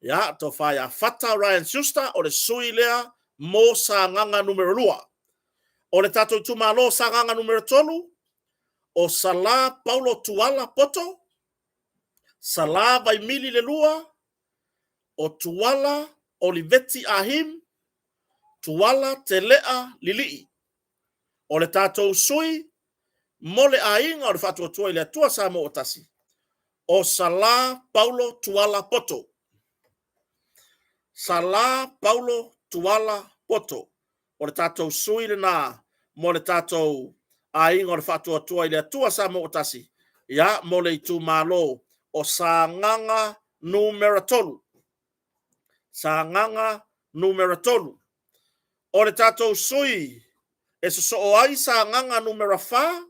ia, tofa ia Fata Ryan Schuster, o le sui lea mo Sagaga numera 2. O le tatou itumalo Sagaga numera 3, o Sala Paulo Tuala Poto, Sala Vaimili le lua, o Tuala Oliveti Ahim, Tuala Telea Lilii. O le tatou sui mo le aiga o le Faatuatua i le Atua Samoa ua Tasi, o Sala Paulo Tuala Poto. Sala Paulo Tuala Poto. O le tatou sui lena mo le tatou aiga o le Faatuatua i le Atua Samoa ua Tasi, ia, mo le itumalo o Sagaga numera 3. Sagaga numera 3. O le tatou sui e sosoo ai Sagaga numera 4,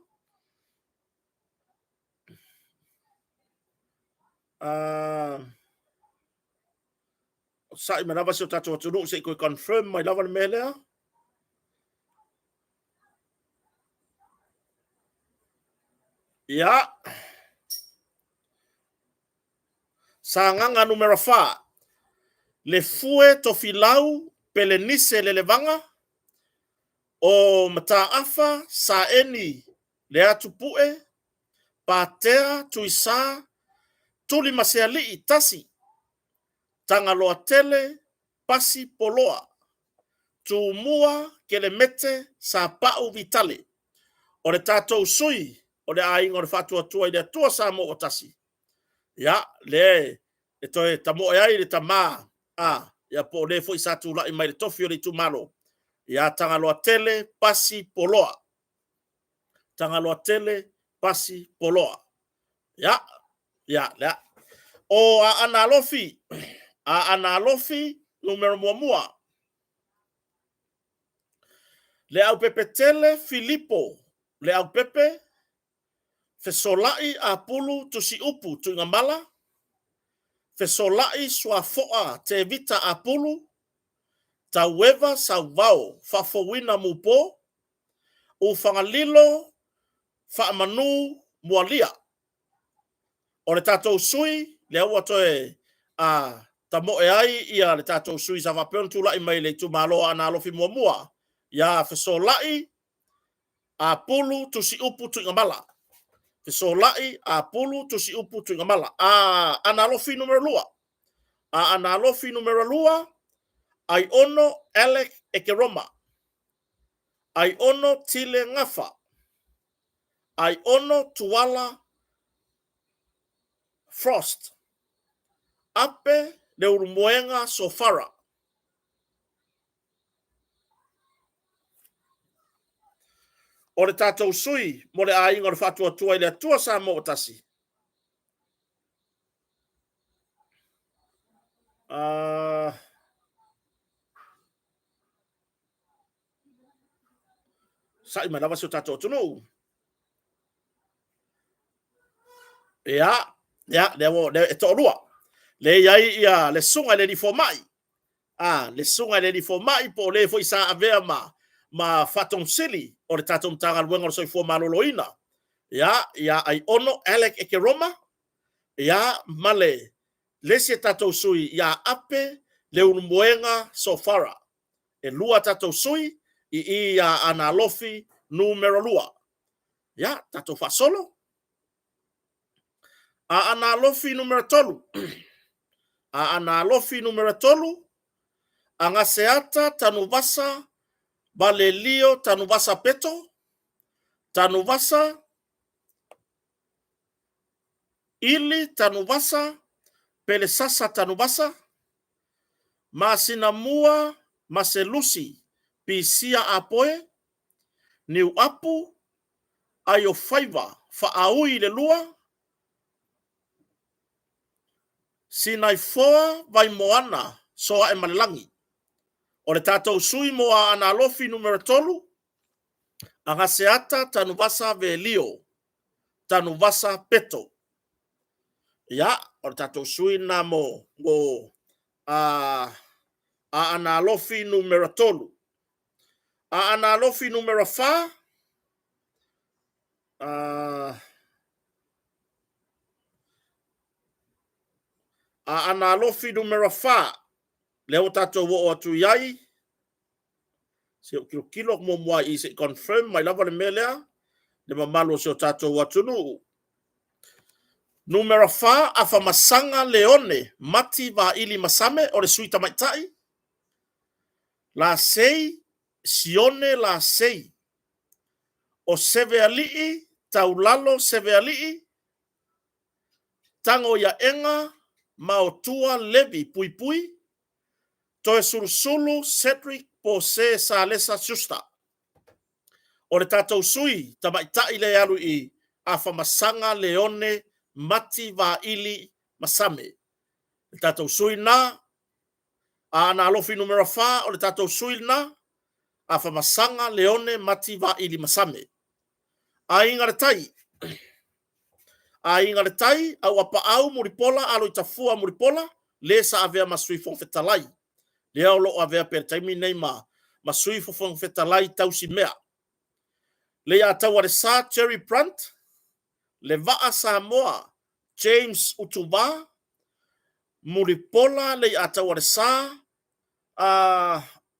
sa'i mai lava si o tatou atunuu se i toe confirm mai lava le mea lea. Ia, Sagaga numera 4, le Fue Tofilau Pelenise Lelevaga, o Mataafa Saeni Le Atupue, Patea Tuisa Tulimasealii Tasi, Tagaloatele Pasi Poloa, Tumua Kelemete Sapau Vitale. O le tatou sui o le aiga o le Faatuatua i le Atua Samoa ua Tasi, ia, le e toe tamoe ai le tama a, ia po o le foi sa tulai mai le tofi o le itumalo, ia Tagaloatele Pasi Poloa. Tagaloatele Pasi Poloa. Ia, ia, lea. O Aana Alofi, Aana Alofi numera muamua. Le Aupepetele Filipo, Le Aupepe, Fesolai Apulu Tusiupu Tuigamala, Fesolai Suafoa Tevita Apulu, Taueva Sauvao Faafouina Mupo, Ufagalilo Faamanu Mualia. O le tatou sui, lea ua toe a, tamoe ai ia le tatou sui sa faapea ona tulai mai le itumalo Aana Alofi muamua, ia Fesolai Apulu Tusiupu Tuigamala. Fesolai Apulu Tusiupu Tuigamala. A, Aana Alofi numera 2. Aana Alofi numera 2, Aiono Alec Ekeroma. Aiono Tile Gafa. Aiono Tuala Frost. Ape Leulumoega Sofara. O le tatou sui mo le aiga o le Faatuatua i le Atua Samoa ua Tasi. Sa'i mai lava si o tatou atunuu. Ia, ia, lea ua, lea e toalua. Lea e i ai ia le susuga i le alii fomai. A, le susuga i le alii fomai po o le foi sa avea ma faatonusili o le tatou Matagaluega o le Soifua Maloloina. Ia, ia Aiono Alec Ekeroma, ia, ma le isi a tatou sui ia Ape Leulumoega Sofara. E lua tatou sui i i ia Aana Alofi numera 2. Ia, tatou faasolo. Aana Alofi numera 3. Aana Alofi numera 3, Agaseata Tanuvasa Valelio Tanuvasa Peto, Tanuvasa Ili Tanuvasa Pelesasa Tanuvasa, Masinamua Maselusi Pisia Apoe, Niuapu Aiofaiva Faaui le lua, Sinaifoa Vaimoana Soaemalelagi. O le tatou sui mo Aana Alofi numera 3, Agaseata Tanuvasa Velio, Tanuvasa Peto. Ia, o le tatou sui lena mo Aana Alofi numera 3. Aana Alofi numera 4, Aana Alofi numera 4, lea ua tatou oo atu i ai, se i ou tilotilo atu muamua i i se i confirm mai lava le mea lea. le mamalu o si o tatou atunuu. Numera 4, Afamasaga Leone Mati Vaili Masame, o le sui tamaitai. Lasei Sione Lasei. O Sevealii Taulalo Sevealii. Tagoiaega Maotua Levi Puipui. Toesulusulu Cedric Pose Salesa Schuster. O le tatou sui tamaitai lea e alu i Afamasaga Leone Mati Vaili Masame. Le tatou sui lena, Aana Alofi numera 4, o le tatou sui lena, Afamasaga Leone Mati Vaili Masame. Aiga le Tai. Aiga le Tai, Auapaau Mulipola Aloitafua Mulipola, le sa avea ma Sui Fofoga Fetalai. Lea o lo o avea pea i le taimi lenei ma Sui Fofoga Fetalai tausimea. Leiataualesa Jerry Brunt, Le Vaa Samoa James Utuva, Mulipola Leiataualesa,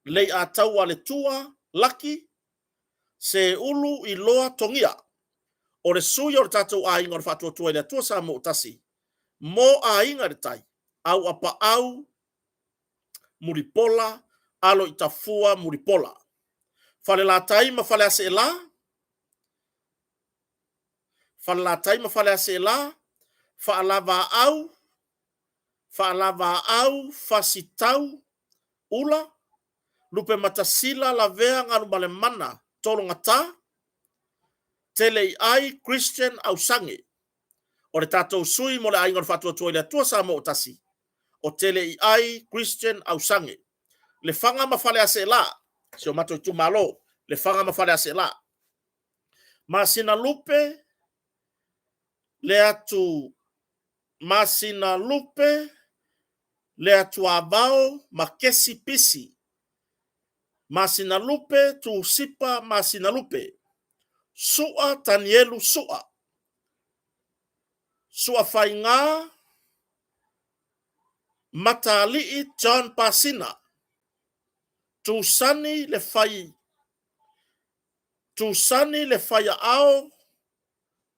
Leiataualetua Laki, Seulu Iloa Togia. O le sui o le tatou aiga o le Faatuatua i le Atua Samoa ua Tasi, mo Aiga i le Tai, Auapaau Mulipola Aloitafua Mulipola. Falelatai ma Faleaseela, Falelatai ma Faleaseela, Faalavaau, Faalavaau Fasitau Ula, Lupematasila Lavea Galumalemana Tologata, Teleiai Christian Ausage. O le tatou sui mo le Aiga o le Faatuatua i le Atua Samoa ua Tasi, o Teleiai Christian Ausage. Lefaga ma Faleaseela, si o matou itumalo, Lefaga ma Faleaseela. Masinalupe le atu Masinalupe le Atuavao ma Kesi Pisi. Masinalupe Tusipa Masinalupe. Sua Tanielu Sua. Suafaiga Mataalii John Pasina. Tusani le fai Tusani le faiaao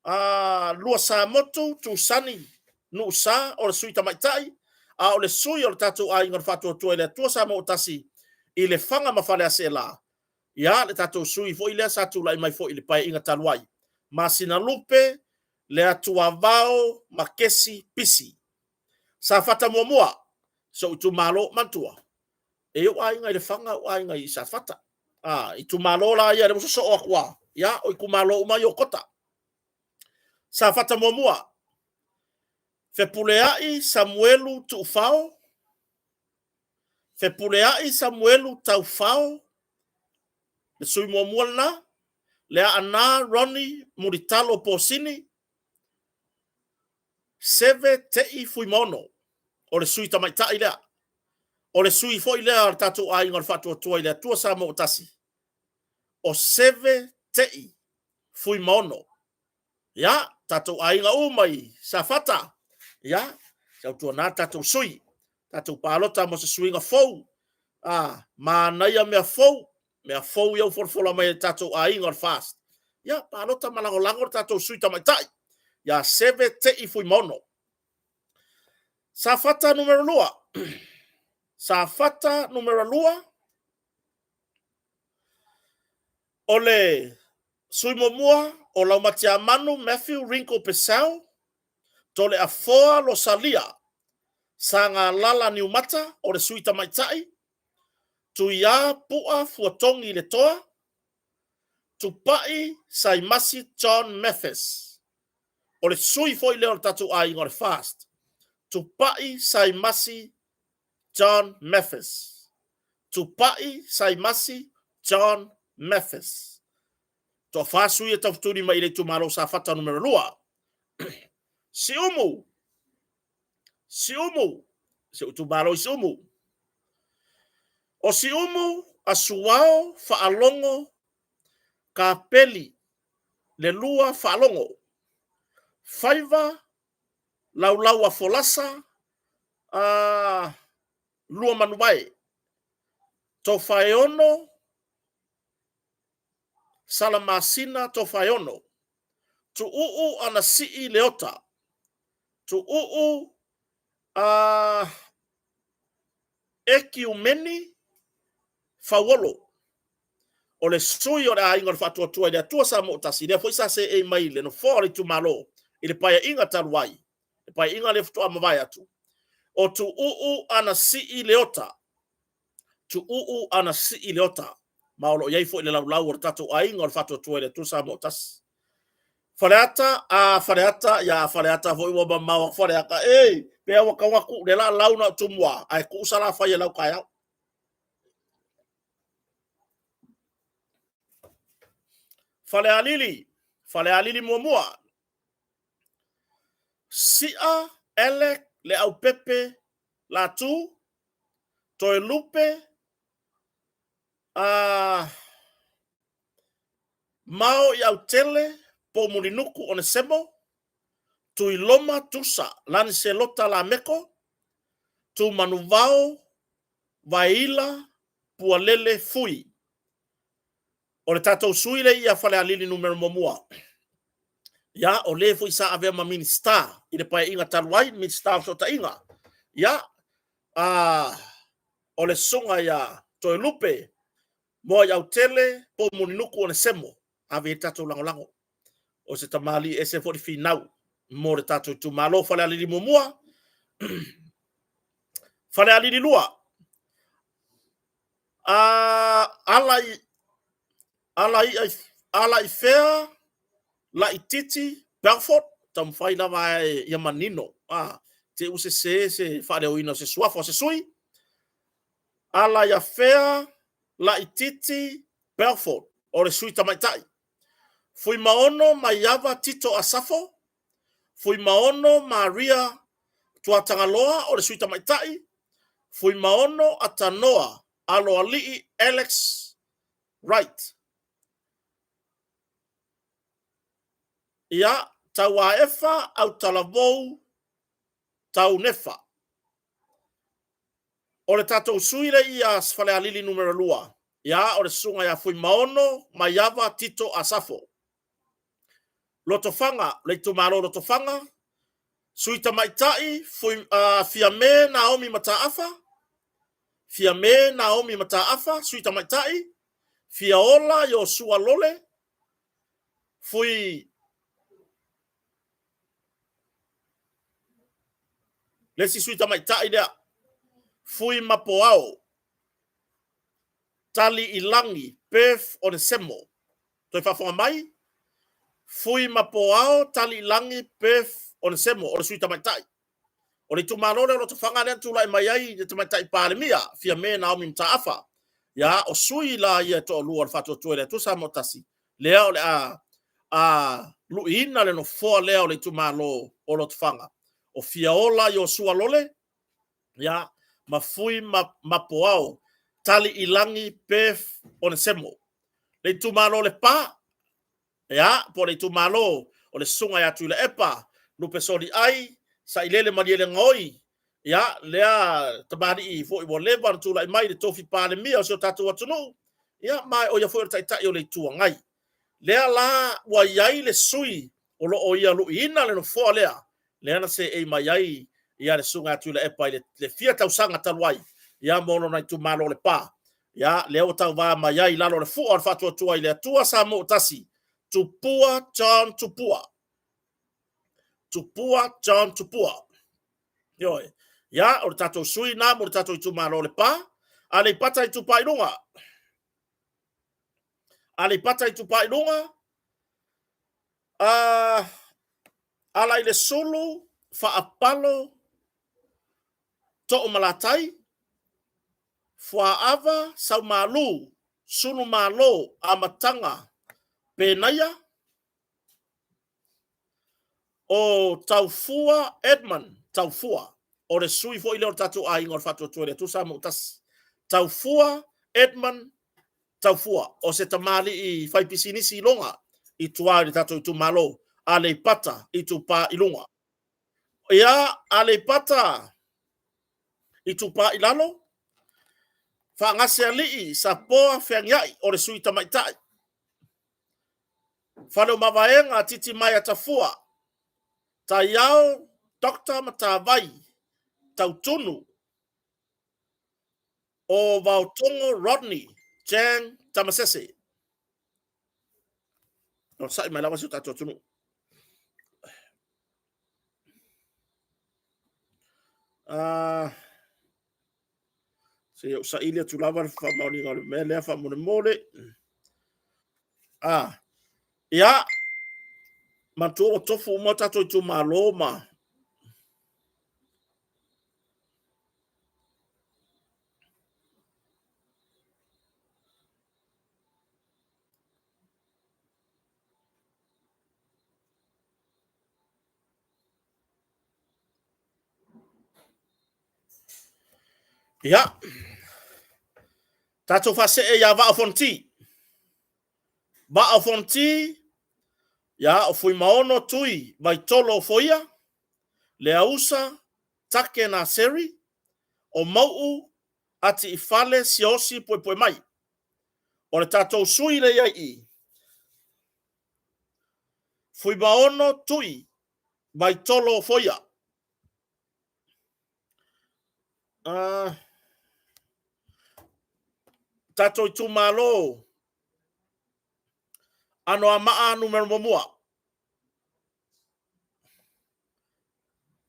a Luasamotu Tusani Nuusa, o le sui tamaitai, a o le sui o le tatou aiga o le Faatuatua i le Atua Samoa ua Tasi i Lefaga ma Faleaseela, ia le tatou sui foi lea sa tulai mai foi i le paeaiga talu ai, Masinalupe le Atuavao ma Kesi Pisi. Safata muamua, si ou itumalo, manatua, e i ou aiga i Lefaga, ou aiga i Safata. Ah, itumalo la ia, lea ua sosoo atu lava, ia, o itumalo uma ia o Kota. Safata muamua, Fepuleai Samuelu Tuufao, Fepuleai Samuelu Taufao, le sui muamua lena, Leaana Ronnie Mulitalo Posini, Seve Tei Fuimaono, o le sui tamaitai lea. O le sui foi lea o le tatou aiga o le Faatuatua i le Atua Samoa ua Tasi, o Seve Tei Fuimaono. Ia, tatou aiga uma i Safata, ia, tautuana tatou sui, tatou palota mo se suiga fou, a, manaia mea fou, mea fou ia ua folafola mai e tatou aiga o le FAST. Ia, palota ma lagolago le tatou sui tamaitai, ia Seve Tei Fuimaono. Safata numera 2. Safata numera 2, o le sui muamua o Laumatiamanu Matthew Ringo Pesau, Toleafoa Losalia Sagalala Niumata, o le sui tamaitai, Tuiā Pua Fuatogi Letoa, Tupai Saimasi John Mathis. O le sui foi lea o le tatou aiga o le FAST. Tupai Saimasi John Mathis. Tupai Saimasi John Mathis. Toafa sui e taufetuli mai i le itumalo Safata numera 2. Siumu. Siumu. Si ou itumalo i Siumu. O Siumu, Asuao, Faalogo, Kapeli, le lua Faalogo. Faiva, Laulau a Folasa, lua Manuvae. Tofaeono, Salamasina Tofaeono. Tuuu Anasii Leota, Tuuu a Ekiumeni Fauolo, o le sui o le Aiga o le Faatuatua i le Atua Samoa Tasi, lea foi sa seei mai le nofoa o le itumalo i le paeaiga talu ai, le paeaiga lea faatoa mavae atu, o Tuuu Anasii Leota, Tuuu Anasii Leota, ma o lo o i ai foi le laulau o le tatou Aiga o le Faatuatua i le Atua Samoa Tasi. Faleata, a Faleata, ia Faleata foi ua mamao atu Faleata, ei, pea ua tau atu, le la lau na o Tumua, ae tuu Salafai e lau taeao. Falealili, Falealili muamua, Sia Alec Leaupepe Latu, Toelupe, a Mao i Autele, Poumulinuku Onesemo, Tuiloma Tusa, Laniselota Lameko, Tumanuvao Vaeila Pualele Fui. O le tatou sui lea ia Falealili numera muamua. Ia, o le foi sa avea ma Minista i le paeaiga talu ai, Minista o Fesootaiga. Ia, a, o le susuga ia Toelupe Moaiautele Poumulinuku Onesemo, ave i ai le tatou lagolago. O se tamalii ese foi le finau mo le tatou itumalo. Falealili muamua, Falealili 2, a, ala i, ala i, ala i fea Laititi Belfort, taumafai lava e ia manino, a, te ua sese se faaleoina o se suafa o se sui. Ala i afea Laititi Belfort, o le sui tamaitai. Fuimaono Maiava Tito Asafo, Fuimaono Maria Tuatagaloa, o le sui tamaitai. Fuimaono Atanoa Aloalii Alex Wright. Ia, Tauaefa Autalavou Taunefa. O le tatou sui lea ia Falealili numera 2, ia o le susuga ia Fuimaono Maiava Tito Asafo. Lotofaga, le itumalo Lotofaga, sui tamaitai Fui, Fiame Naomi Mataafa, Fiame Naomi Mataafa, sui tamaitai, Fiaola Iosua Lole, Fui le isi sui tamaitai lea, Fui Mapoao, Tali i Lagi, Perth Onesemo. Toe faafofoga mai, Fui Mapoao, Tali i Lagi, Perth Onesemo, o le sui tamaitai. O le itumalo lea o Lotofaga lea na tulai mai ai le tamaitai Palemia, Fiame Naomi Mataafa. Ia, o sui la ia e toalua o le Faatuatua i le Atua Samoa Tasi, lea o le a a luiina le nofoa lea o le itumalo o Lotofaga. O Fiaola Iosua Lole, ia, ma Fui Mapoao, Tali i Lagi Perth Onesemo. Le itumalo o Lepa, ia, po o le itumalo o le susuga ia Tuilaepa, Lupesoliai, Sailele Malielegaoi, ia, lea tamalii foi ua leva ona tulai mai le tofi Palemia o si o tatou atunuu, ia, ma o ia foi o le Taitai o le Itu Agai. Lea la ua i ai le sui o lo o ia luiina le nofoa lea, lea na seei mai ai ia le susuga ia Tuilaepa i le fia tausaga talu ai, ia mo lona itumalo o Lepa. Ia, lea ua tauva mai ai i lalo o le fua o le Faatuatua i le Atua Samoa Tasi, Tupua John Tupua. Tupua John Tupua. Ioe. Ia, o le tatou sui na mo le tatou itumalo o Lepa. Aleipata Itupa i Luga. Aleipata Itupa i Luga. Ala i le Sulu, Faapalo, Toomalatai, Fuaava, Saumalu, Sulumalo, Amataga, Penaia, o Taufua Edmund Taufua, o le sui foi lea o le tatou aiga o le Faatuatua i le Atua Samoa Tasi. Taufua Edmund Taufua, o se tamalii fai pisinisi i Loga i tua i le tatou itumalo, Aleipata Itupa i Luga. Ia, Aleipata Itupa i Lalo, Faagasealii Sapoa Feagiai, o le sui tamaitai. Fale o Mavaega, Titimaea Tafua, Taiao, Doctor Matavai, Tautunu, o Vaotogo Rodney, Chang Tamasese. O sa'i mai lava si o tatou atunuu. Se i ou saili atu lava le faamaoniga o le mea lea faamolemole. Ia, manatua ua tofu uma o tatou itumalo ma Ia, tatou faasee ia Vaa o Fonoti. Vaa o Fonoti, ia o Fuimaono Tui Vaitolo Ofoia, Leausa Take Naseri, o Mau'u Ati'ifale Siaosi Puepuemai. O le tatou sui lea i ai i i, Fuimaono Tui Vaitolo Ofoia. Tatou itumalo Anoamaa numera muamua.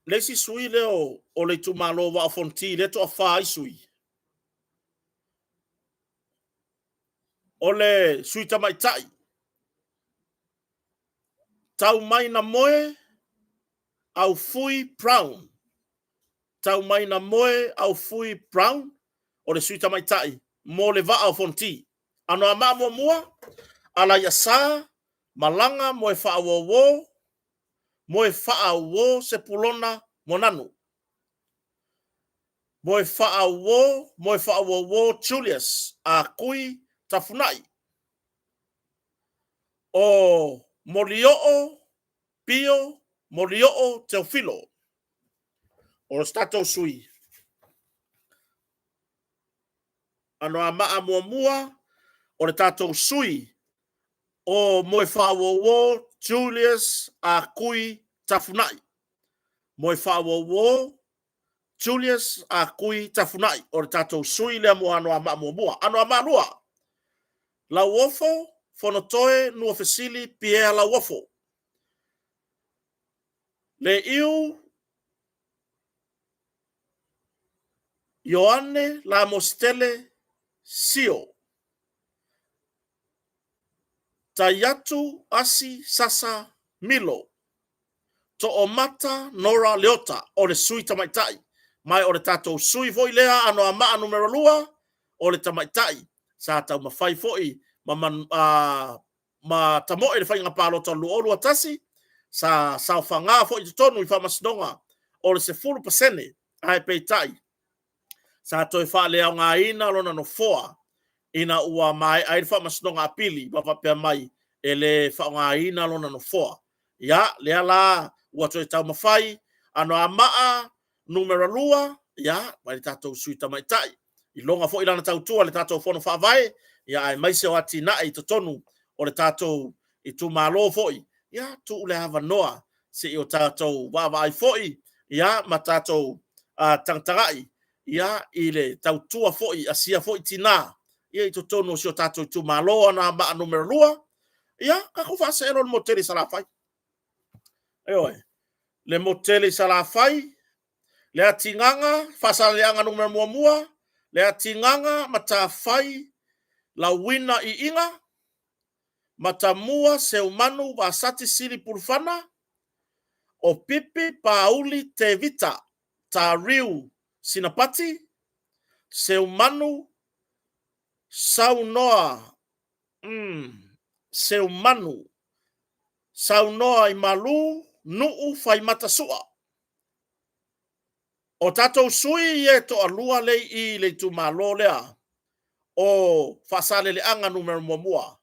Le isi sui lea o le itumalo Vaa o Fonoti lea e toafa ai sui. O le sui tamaitai Taumainamoe Aufui Brown. Taumainamoe Aufui Brown o le sui tamaitai mo le Vaa o Fonoti. Anoamaa muamua, Alaiasa Malaga Moefaauouo Moefaauo Sepulona Moananu. Moefaauo Moefaauouo Julius Akui Tafunai. O Molioo Pio Molioo Teofilo. O se tatou sui. Anoamaa muamua o le tatou sui o Moefaauouo Julius Akui Tafunai. Moefaauouo Julius Akui Tafunai o le tatou sui lea mo Anoamaa muamua. Anoamaa lua, Lauofo Fonotoe Nuafesili Pierre Lauofo. Leiu Ioane Lamositele Sio. Taiatu Asi Sasa Milo. Toomata Nora Leota o le sui tamaitai. Ma o le tatou sui foi lea Anoamaa numera 2 o le tamaitai sa taumafai foi ma tamoe le faiga palota o le 2021 sa saofaga foi i totonu i faamasinoga o le 10%, ae peitai sa toe faaleaogaina lona nofoa ina ua maea ai le faamasinoga apili ma faapea mai e le faaaogaina lona nofoa. Ia, lea la ua toe taumafai Anoamaa numera 2, ia, mai le tatou sui tamaitai. Iloga foi lana tautua i le tatou Fono Faavae, ia, aemaise o atinae i totonu o le tatou itumalo foi, ia, tuu le avanoa se i o tatou vaavaai foi, ia, ma tatou tagatagai, ia, i le tautua foi a sia foi tinā, ia, i totonu o si o tatou itumalo Anoamaa numera 2, ia, tatou faasee loa i le motu tele i Salafai. Ioe, le motu tele i Salafai, le atigaga, Faasaleleaga numera muamua, le atigaga Matafai Lauina Iiga, Matamua Seumanu Vasati Sili Pulufana, o Pipi Pauli Tevita Tariu Sinapati, Seumanu Saunoa Seumanu Saunoa i Malu Nuu Faimata Sua. O tatou sui ia e toalua lea i i le itumalo lea o Faasaleleaga numera muamua,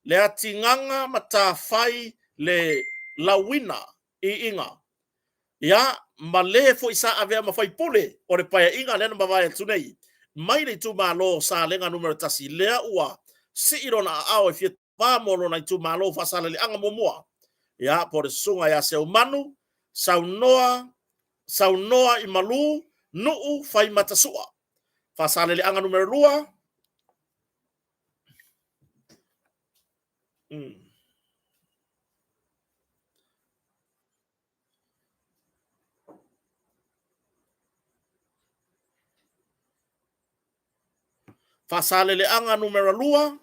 le atigaga Matafai le Lauina Iiga, ia, ma le foi sa avea ma faipule o le paeaiga lea na mavae atu nei mai le itumalo o Salega numera 1, lea ua sii lona aao e fia tauva mo lona itumalo Faasaleleaga muamua. Ia, po o le susuga ia Seumanu, Saunoa, Saunoa i Malu, Nuu Faimatasua. Faasaleleaga numera 2. Faasaleleaga numera 2,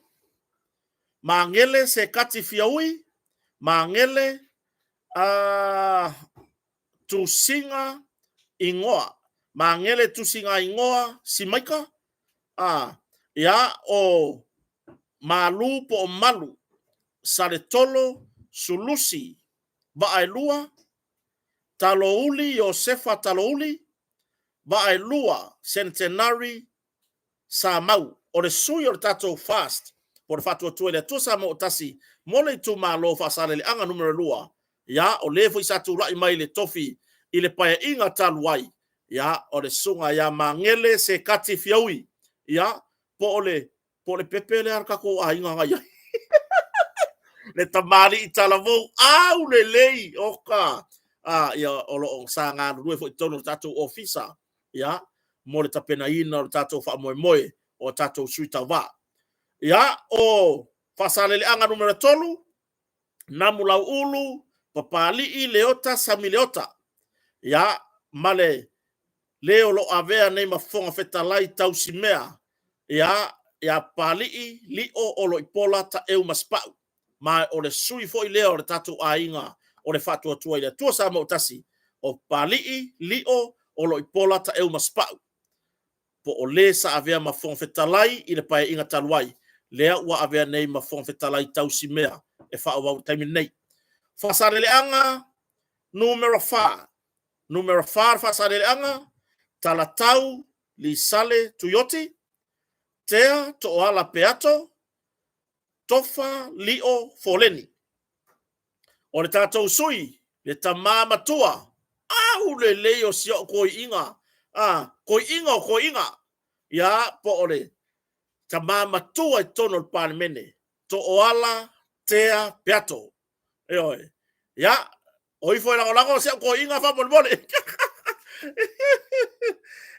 Magele Sekati Fiaui, Magele Tusiga Igoa, Magele Tusiga Igoa Simaika, ia, o Malu po o Malu, Saletolo Sulusi Vaaelua, Talouli Iosefa Talouli, Vaaelua Centenary Samau. O le sui o le tatou FAST, po o le Faatuatua i le Atua Samoa ua Tasi mo le itumalo o Faasaleleaga numera 2, ia, o le foi sa tulai mai le tofi i le paeaiga talu ai, ia, o le susuga ia Magele Sekati Fiaui, ia, po o le pepe lea a le tatou aiga na i ai. Le tamalii talavou, au lelei, oka, ia, o lo o sa galulue foi i totonu o le tatou ofisa, ia, mo le tapenaina o le tatou faamoemoe o tatou sui tauva. Ia, o Faasaleleaga numera 3, Namulauulu Papalii Leota Sami Leota. Ia, ma le le o lo o avea nei ma Fofoga Fetalai tausimea, ia, ia Papalii Lio Oloipola Taeu Masepau. Ma o le sui foi lea o le tatou aiga o le Faatuatua i le Atua Samoa ua Tasi, o Papalii Lio Oloipola Taeu Masepau, po o le sa avea ma Fofoga Fetalai i le paeaiga talu ai, lea ua avea nei ma Fofoga Fetalai tausimea e faaauau i le taimi lenei. Faasaleleaga numera 4, numera 4 le Faasaleleaga, Talatau Lisale Tuioti, Tea Tooala Peato, Tofa Lio Foleni. O le tatou sui, le tama matua, au lelei o si o'u toiina, toiina o toiina, ia, po o le tama matua i totonu o le Palemene, Tooala Tea Peato. Ioe. Ia, o ifo e lagolago si au toiina faamolemole.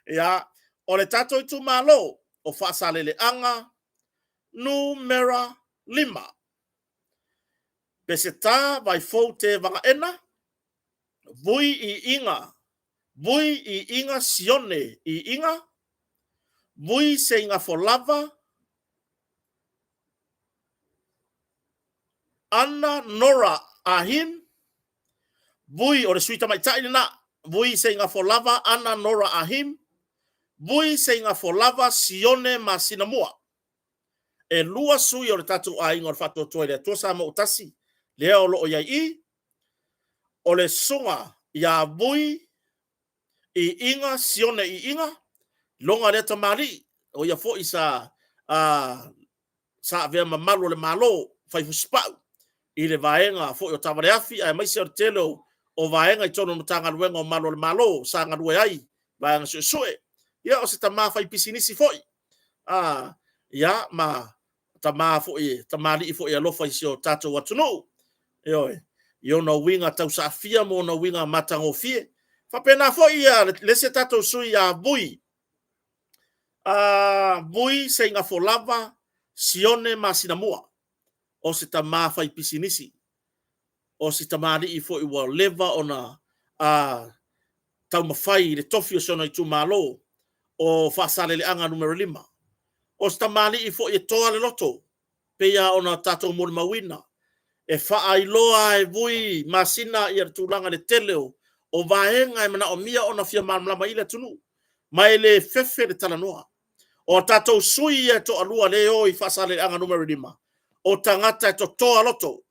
Ia, o le tatou itumalo o Faasaleleaga numera 5. Peseta Vaifou Tevaga Ena, Vui i Iga, Vui i Iga Sione i Iga, Vui Seigafolava, Ana Nora Ahim, Vui, o le sui tamaitai lena, Vui Seigafolava Ana Nora Ahim, Vui Seigafolava Sione Masinamua. E lua sui o le tatou aiga o le Faatuatua i le Atua Samoa ua Tasi, lea o lo o i ai i, o le susuga ia Vui Iiga Sione Iiga, loga lea tamalii, o ia foi sa sa avea mamalu o le Malo, fai fusipau i le vaega foi o taavaleafi aemaise o le tele o vaega i totonu o le Matagaluega o Malu o le Malo sa galue ai, vaega suesue. Ia, o se tama fai pisinisi foi. Ia, ma tama foi, tamalii foi e alofa i si o tatou atunuu. Ioe, i ona uiga tausaafia ma ona uiga matagofie. Faapena foi ia le isi tatou sui ia Vui, Vui Seigafolava Sione Masinamua, o se tama fai pisinisi, o se tamalii foi ua leva ona taumafai i le tofi o si ona itumalo o Faasaleleaga numera 5. O se tamalii foi e toa le loto, pei lava ona tatou molimauina, e faailoa e Vui Masina ia le tulaga i le tele o vaega e manaomia ona fia malamalama i le atunuu, ma e le fefe le talanoa. O a tatou sui ia e toalua lea e o i Faasaleleaga numera 5, o tagata e totoa loto.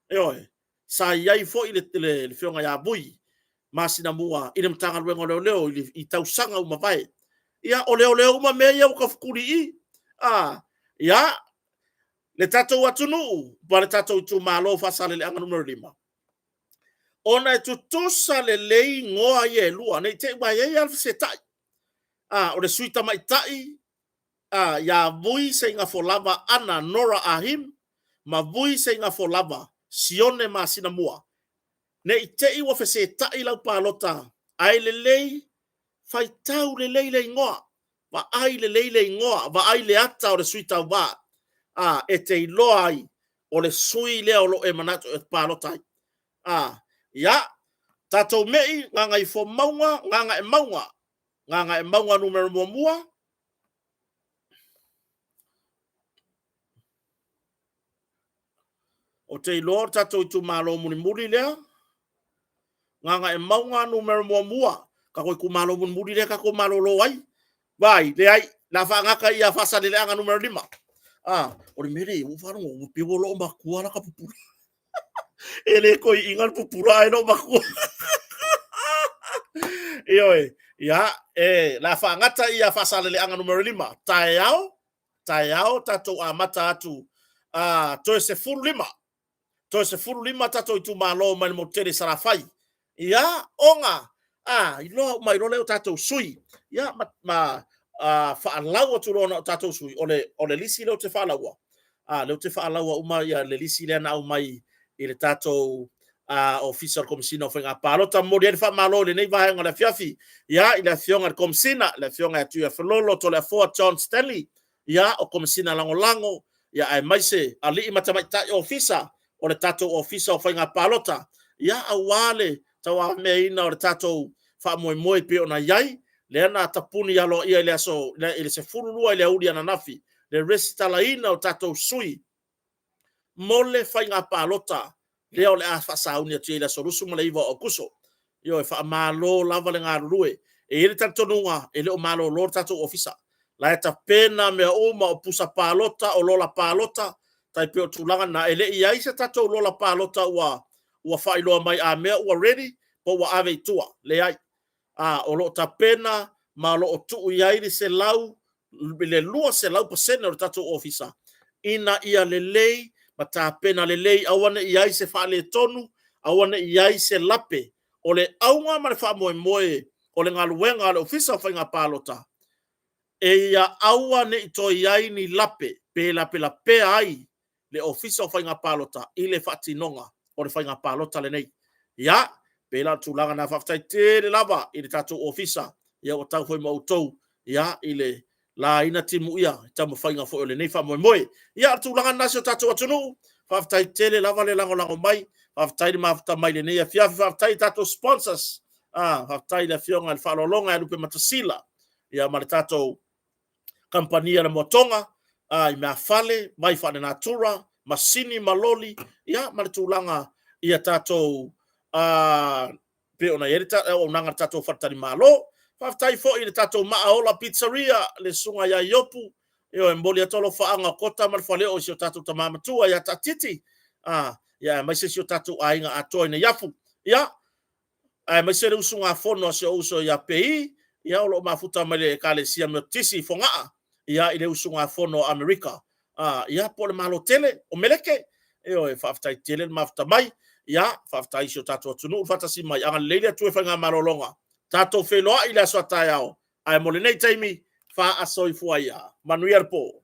Ioe, sa i ai foi le afioga ia Vui Masinamua i le Matagaluega o Leoleo i tausaga ua mavae. Ia, o leoleo uma mea ia ua taufetuli i i. Ia, le tatou atunuu ma le tatou itumalo o Faasaleleaga numera 5, ona e tutusa lelei igoa ia e lua, ne i te i ua i ai lava le fesetai. O le sui tamaitai ia Vui Seigafolava Ana Nora Ah Him. Ma vui Seigafolava, Sione Masinamua. Ne i te i ua fesetaʻi lau palota, ae lelei faitau lelei le igoa, vaai lelei le igoa, vaai le ata o le sui tauva, a e te iloa ai o le sui lea o lo o e manatu e palota ai. A, ia, tatou me'i Gagaifomauga, Gagaemauga, Gagaemauga numera 1, Ou te iloa o le tatou itumalo mulimuli lea. Gagaemauga numera 1. Tatou itumalo mulimuli lea tatou malolo ai. Vai, leai, la faagata ia Faasaleleaga numera 5. Ah, o le mea lea ua faalogo, ua pei ua loo matua la ka pupula. E le toeaina le pupula ae loo matua. Ioe, ia, e, la faagata ia Faasaleleaga numera 5. Taeao, taeao tatou amata atu a toe 15 toe 15 tatou itumalo mai le motu tele i Salafai. Ia, ona a iloa uma ai loa lea o tatou sui. Ia, ma, ma a, faalau atu loa na o tatou sui, o le, o le lisi lea ou te faalaua. A, lea ou te faalaua uma ia le lisi lea na aumai i le tatou a, Ofisa o le Komesina o Faiga Palota. Momoli ai le faamalo i lenei vaega o le afiafi, ia, i le afioga i le Komesina, le afioga ia Tuiafelolo Toleafoa John Stanley, ia, o Komesina Lagolago, ia, aemaise alii ma tamaitai ofisa o le tatou Ofisa o Faiga Palota, ia, aua le tauavagameaina o le tatou faamoemoe pei ona i ai, lea na tapuni aloaia i le aso i le 12 i le aoauli ananafi, le resitalaina o tatou sui mo le faiga palota lea o le a faasauni atu i le aso 29 o Aokuso. Ioe, faamalo lava le galulue. E i ai le talitonuga e le o malolo le tatou ofisa. La e tapena mea uma o pusa palota, o lola palota, tai pei o tulaga na. E le i i ai se tatou lola palota ua ua faailoa mai a mea ua ready po ua ave i tua. Leai. A, o lo o tapena ma o lo o tuu i ai le 100 le 200% o le tatou ofisa ina ia lelei ma tapena lelei, aua ne i i ai se faaletonu, aua ne i i ai se lape. O le auga ma le faamoemoe o le galuega a le Ofisa o Faiga Palota, e ia aua ne i toe i ai ni lape pe lapelapea ai le Ofisa o Faiga Palota i le faatinoga o le faiga palota lenei. Ia, pei la o le tulaga lena, faafetai tele lava i le tatou ofisa, ia ua tau foi ma outou, ia, i le laina timuia i taumafaiga foi o lenei faamoemoe. Ia, o le tulaga lena si o tatou atunuu, faafetai tele lava le lagolago mai, faafetai le mafuta mai i lenei afiafi, faafetai i tatou sponsors, ah, faafetai i le afioga i le Faaaloaloga ia Lupematasila, ia ma le tatou kamupani a le Moatoga, ah, i meafale, vai faalenatura, masini ma loli, ia ma le tulaga ia tatou ah, pei ona i ai le auaunaga a le tatou faletalimalo. Faafetai foi i le tatou Maaola Pizzeria, le susuga ia Iopu, ioe, momoli atu alofaaga o Kota ma le Faleoo i si o tatou tama matua ia Taatiti, a, ia aemaise si o tatou aiga atoa i Neiafu. Ia, aemaise le usugafono a si ou uso ia Pei, ia o lo o mafuta mai le Ekalesia Metotisi i Fogaa, ia i le usugafono a Amerika, a, ia po o le Malo tele o Meleke. Ioe, faafetai tele le mafuta mai. Ia, faafetai i si o tatou atunuu le faatasi mai. Agalelei le Atua i faigamalologa. Tatou feiloai i le aso a taeao. Ae mo lenei taimi, faasoifua ia. Manuia le po.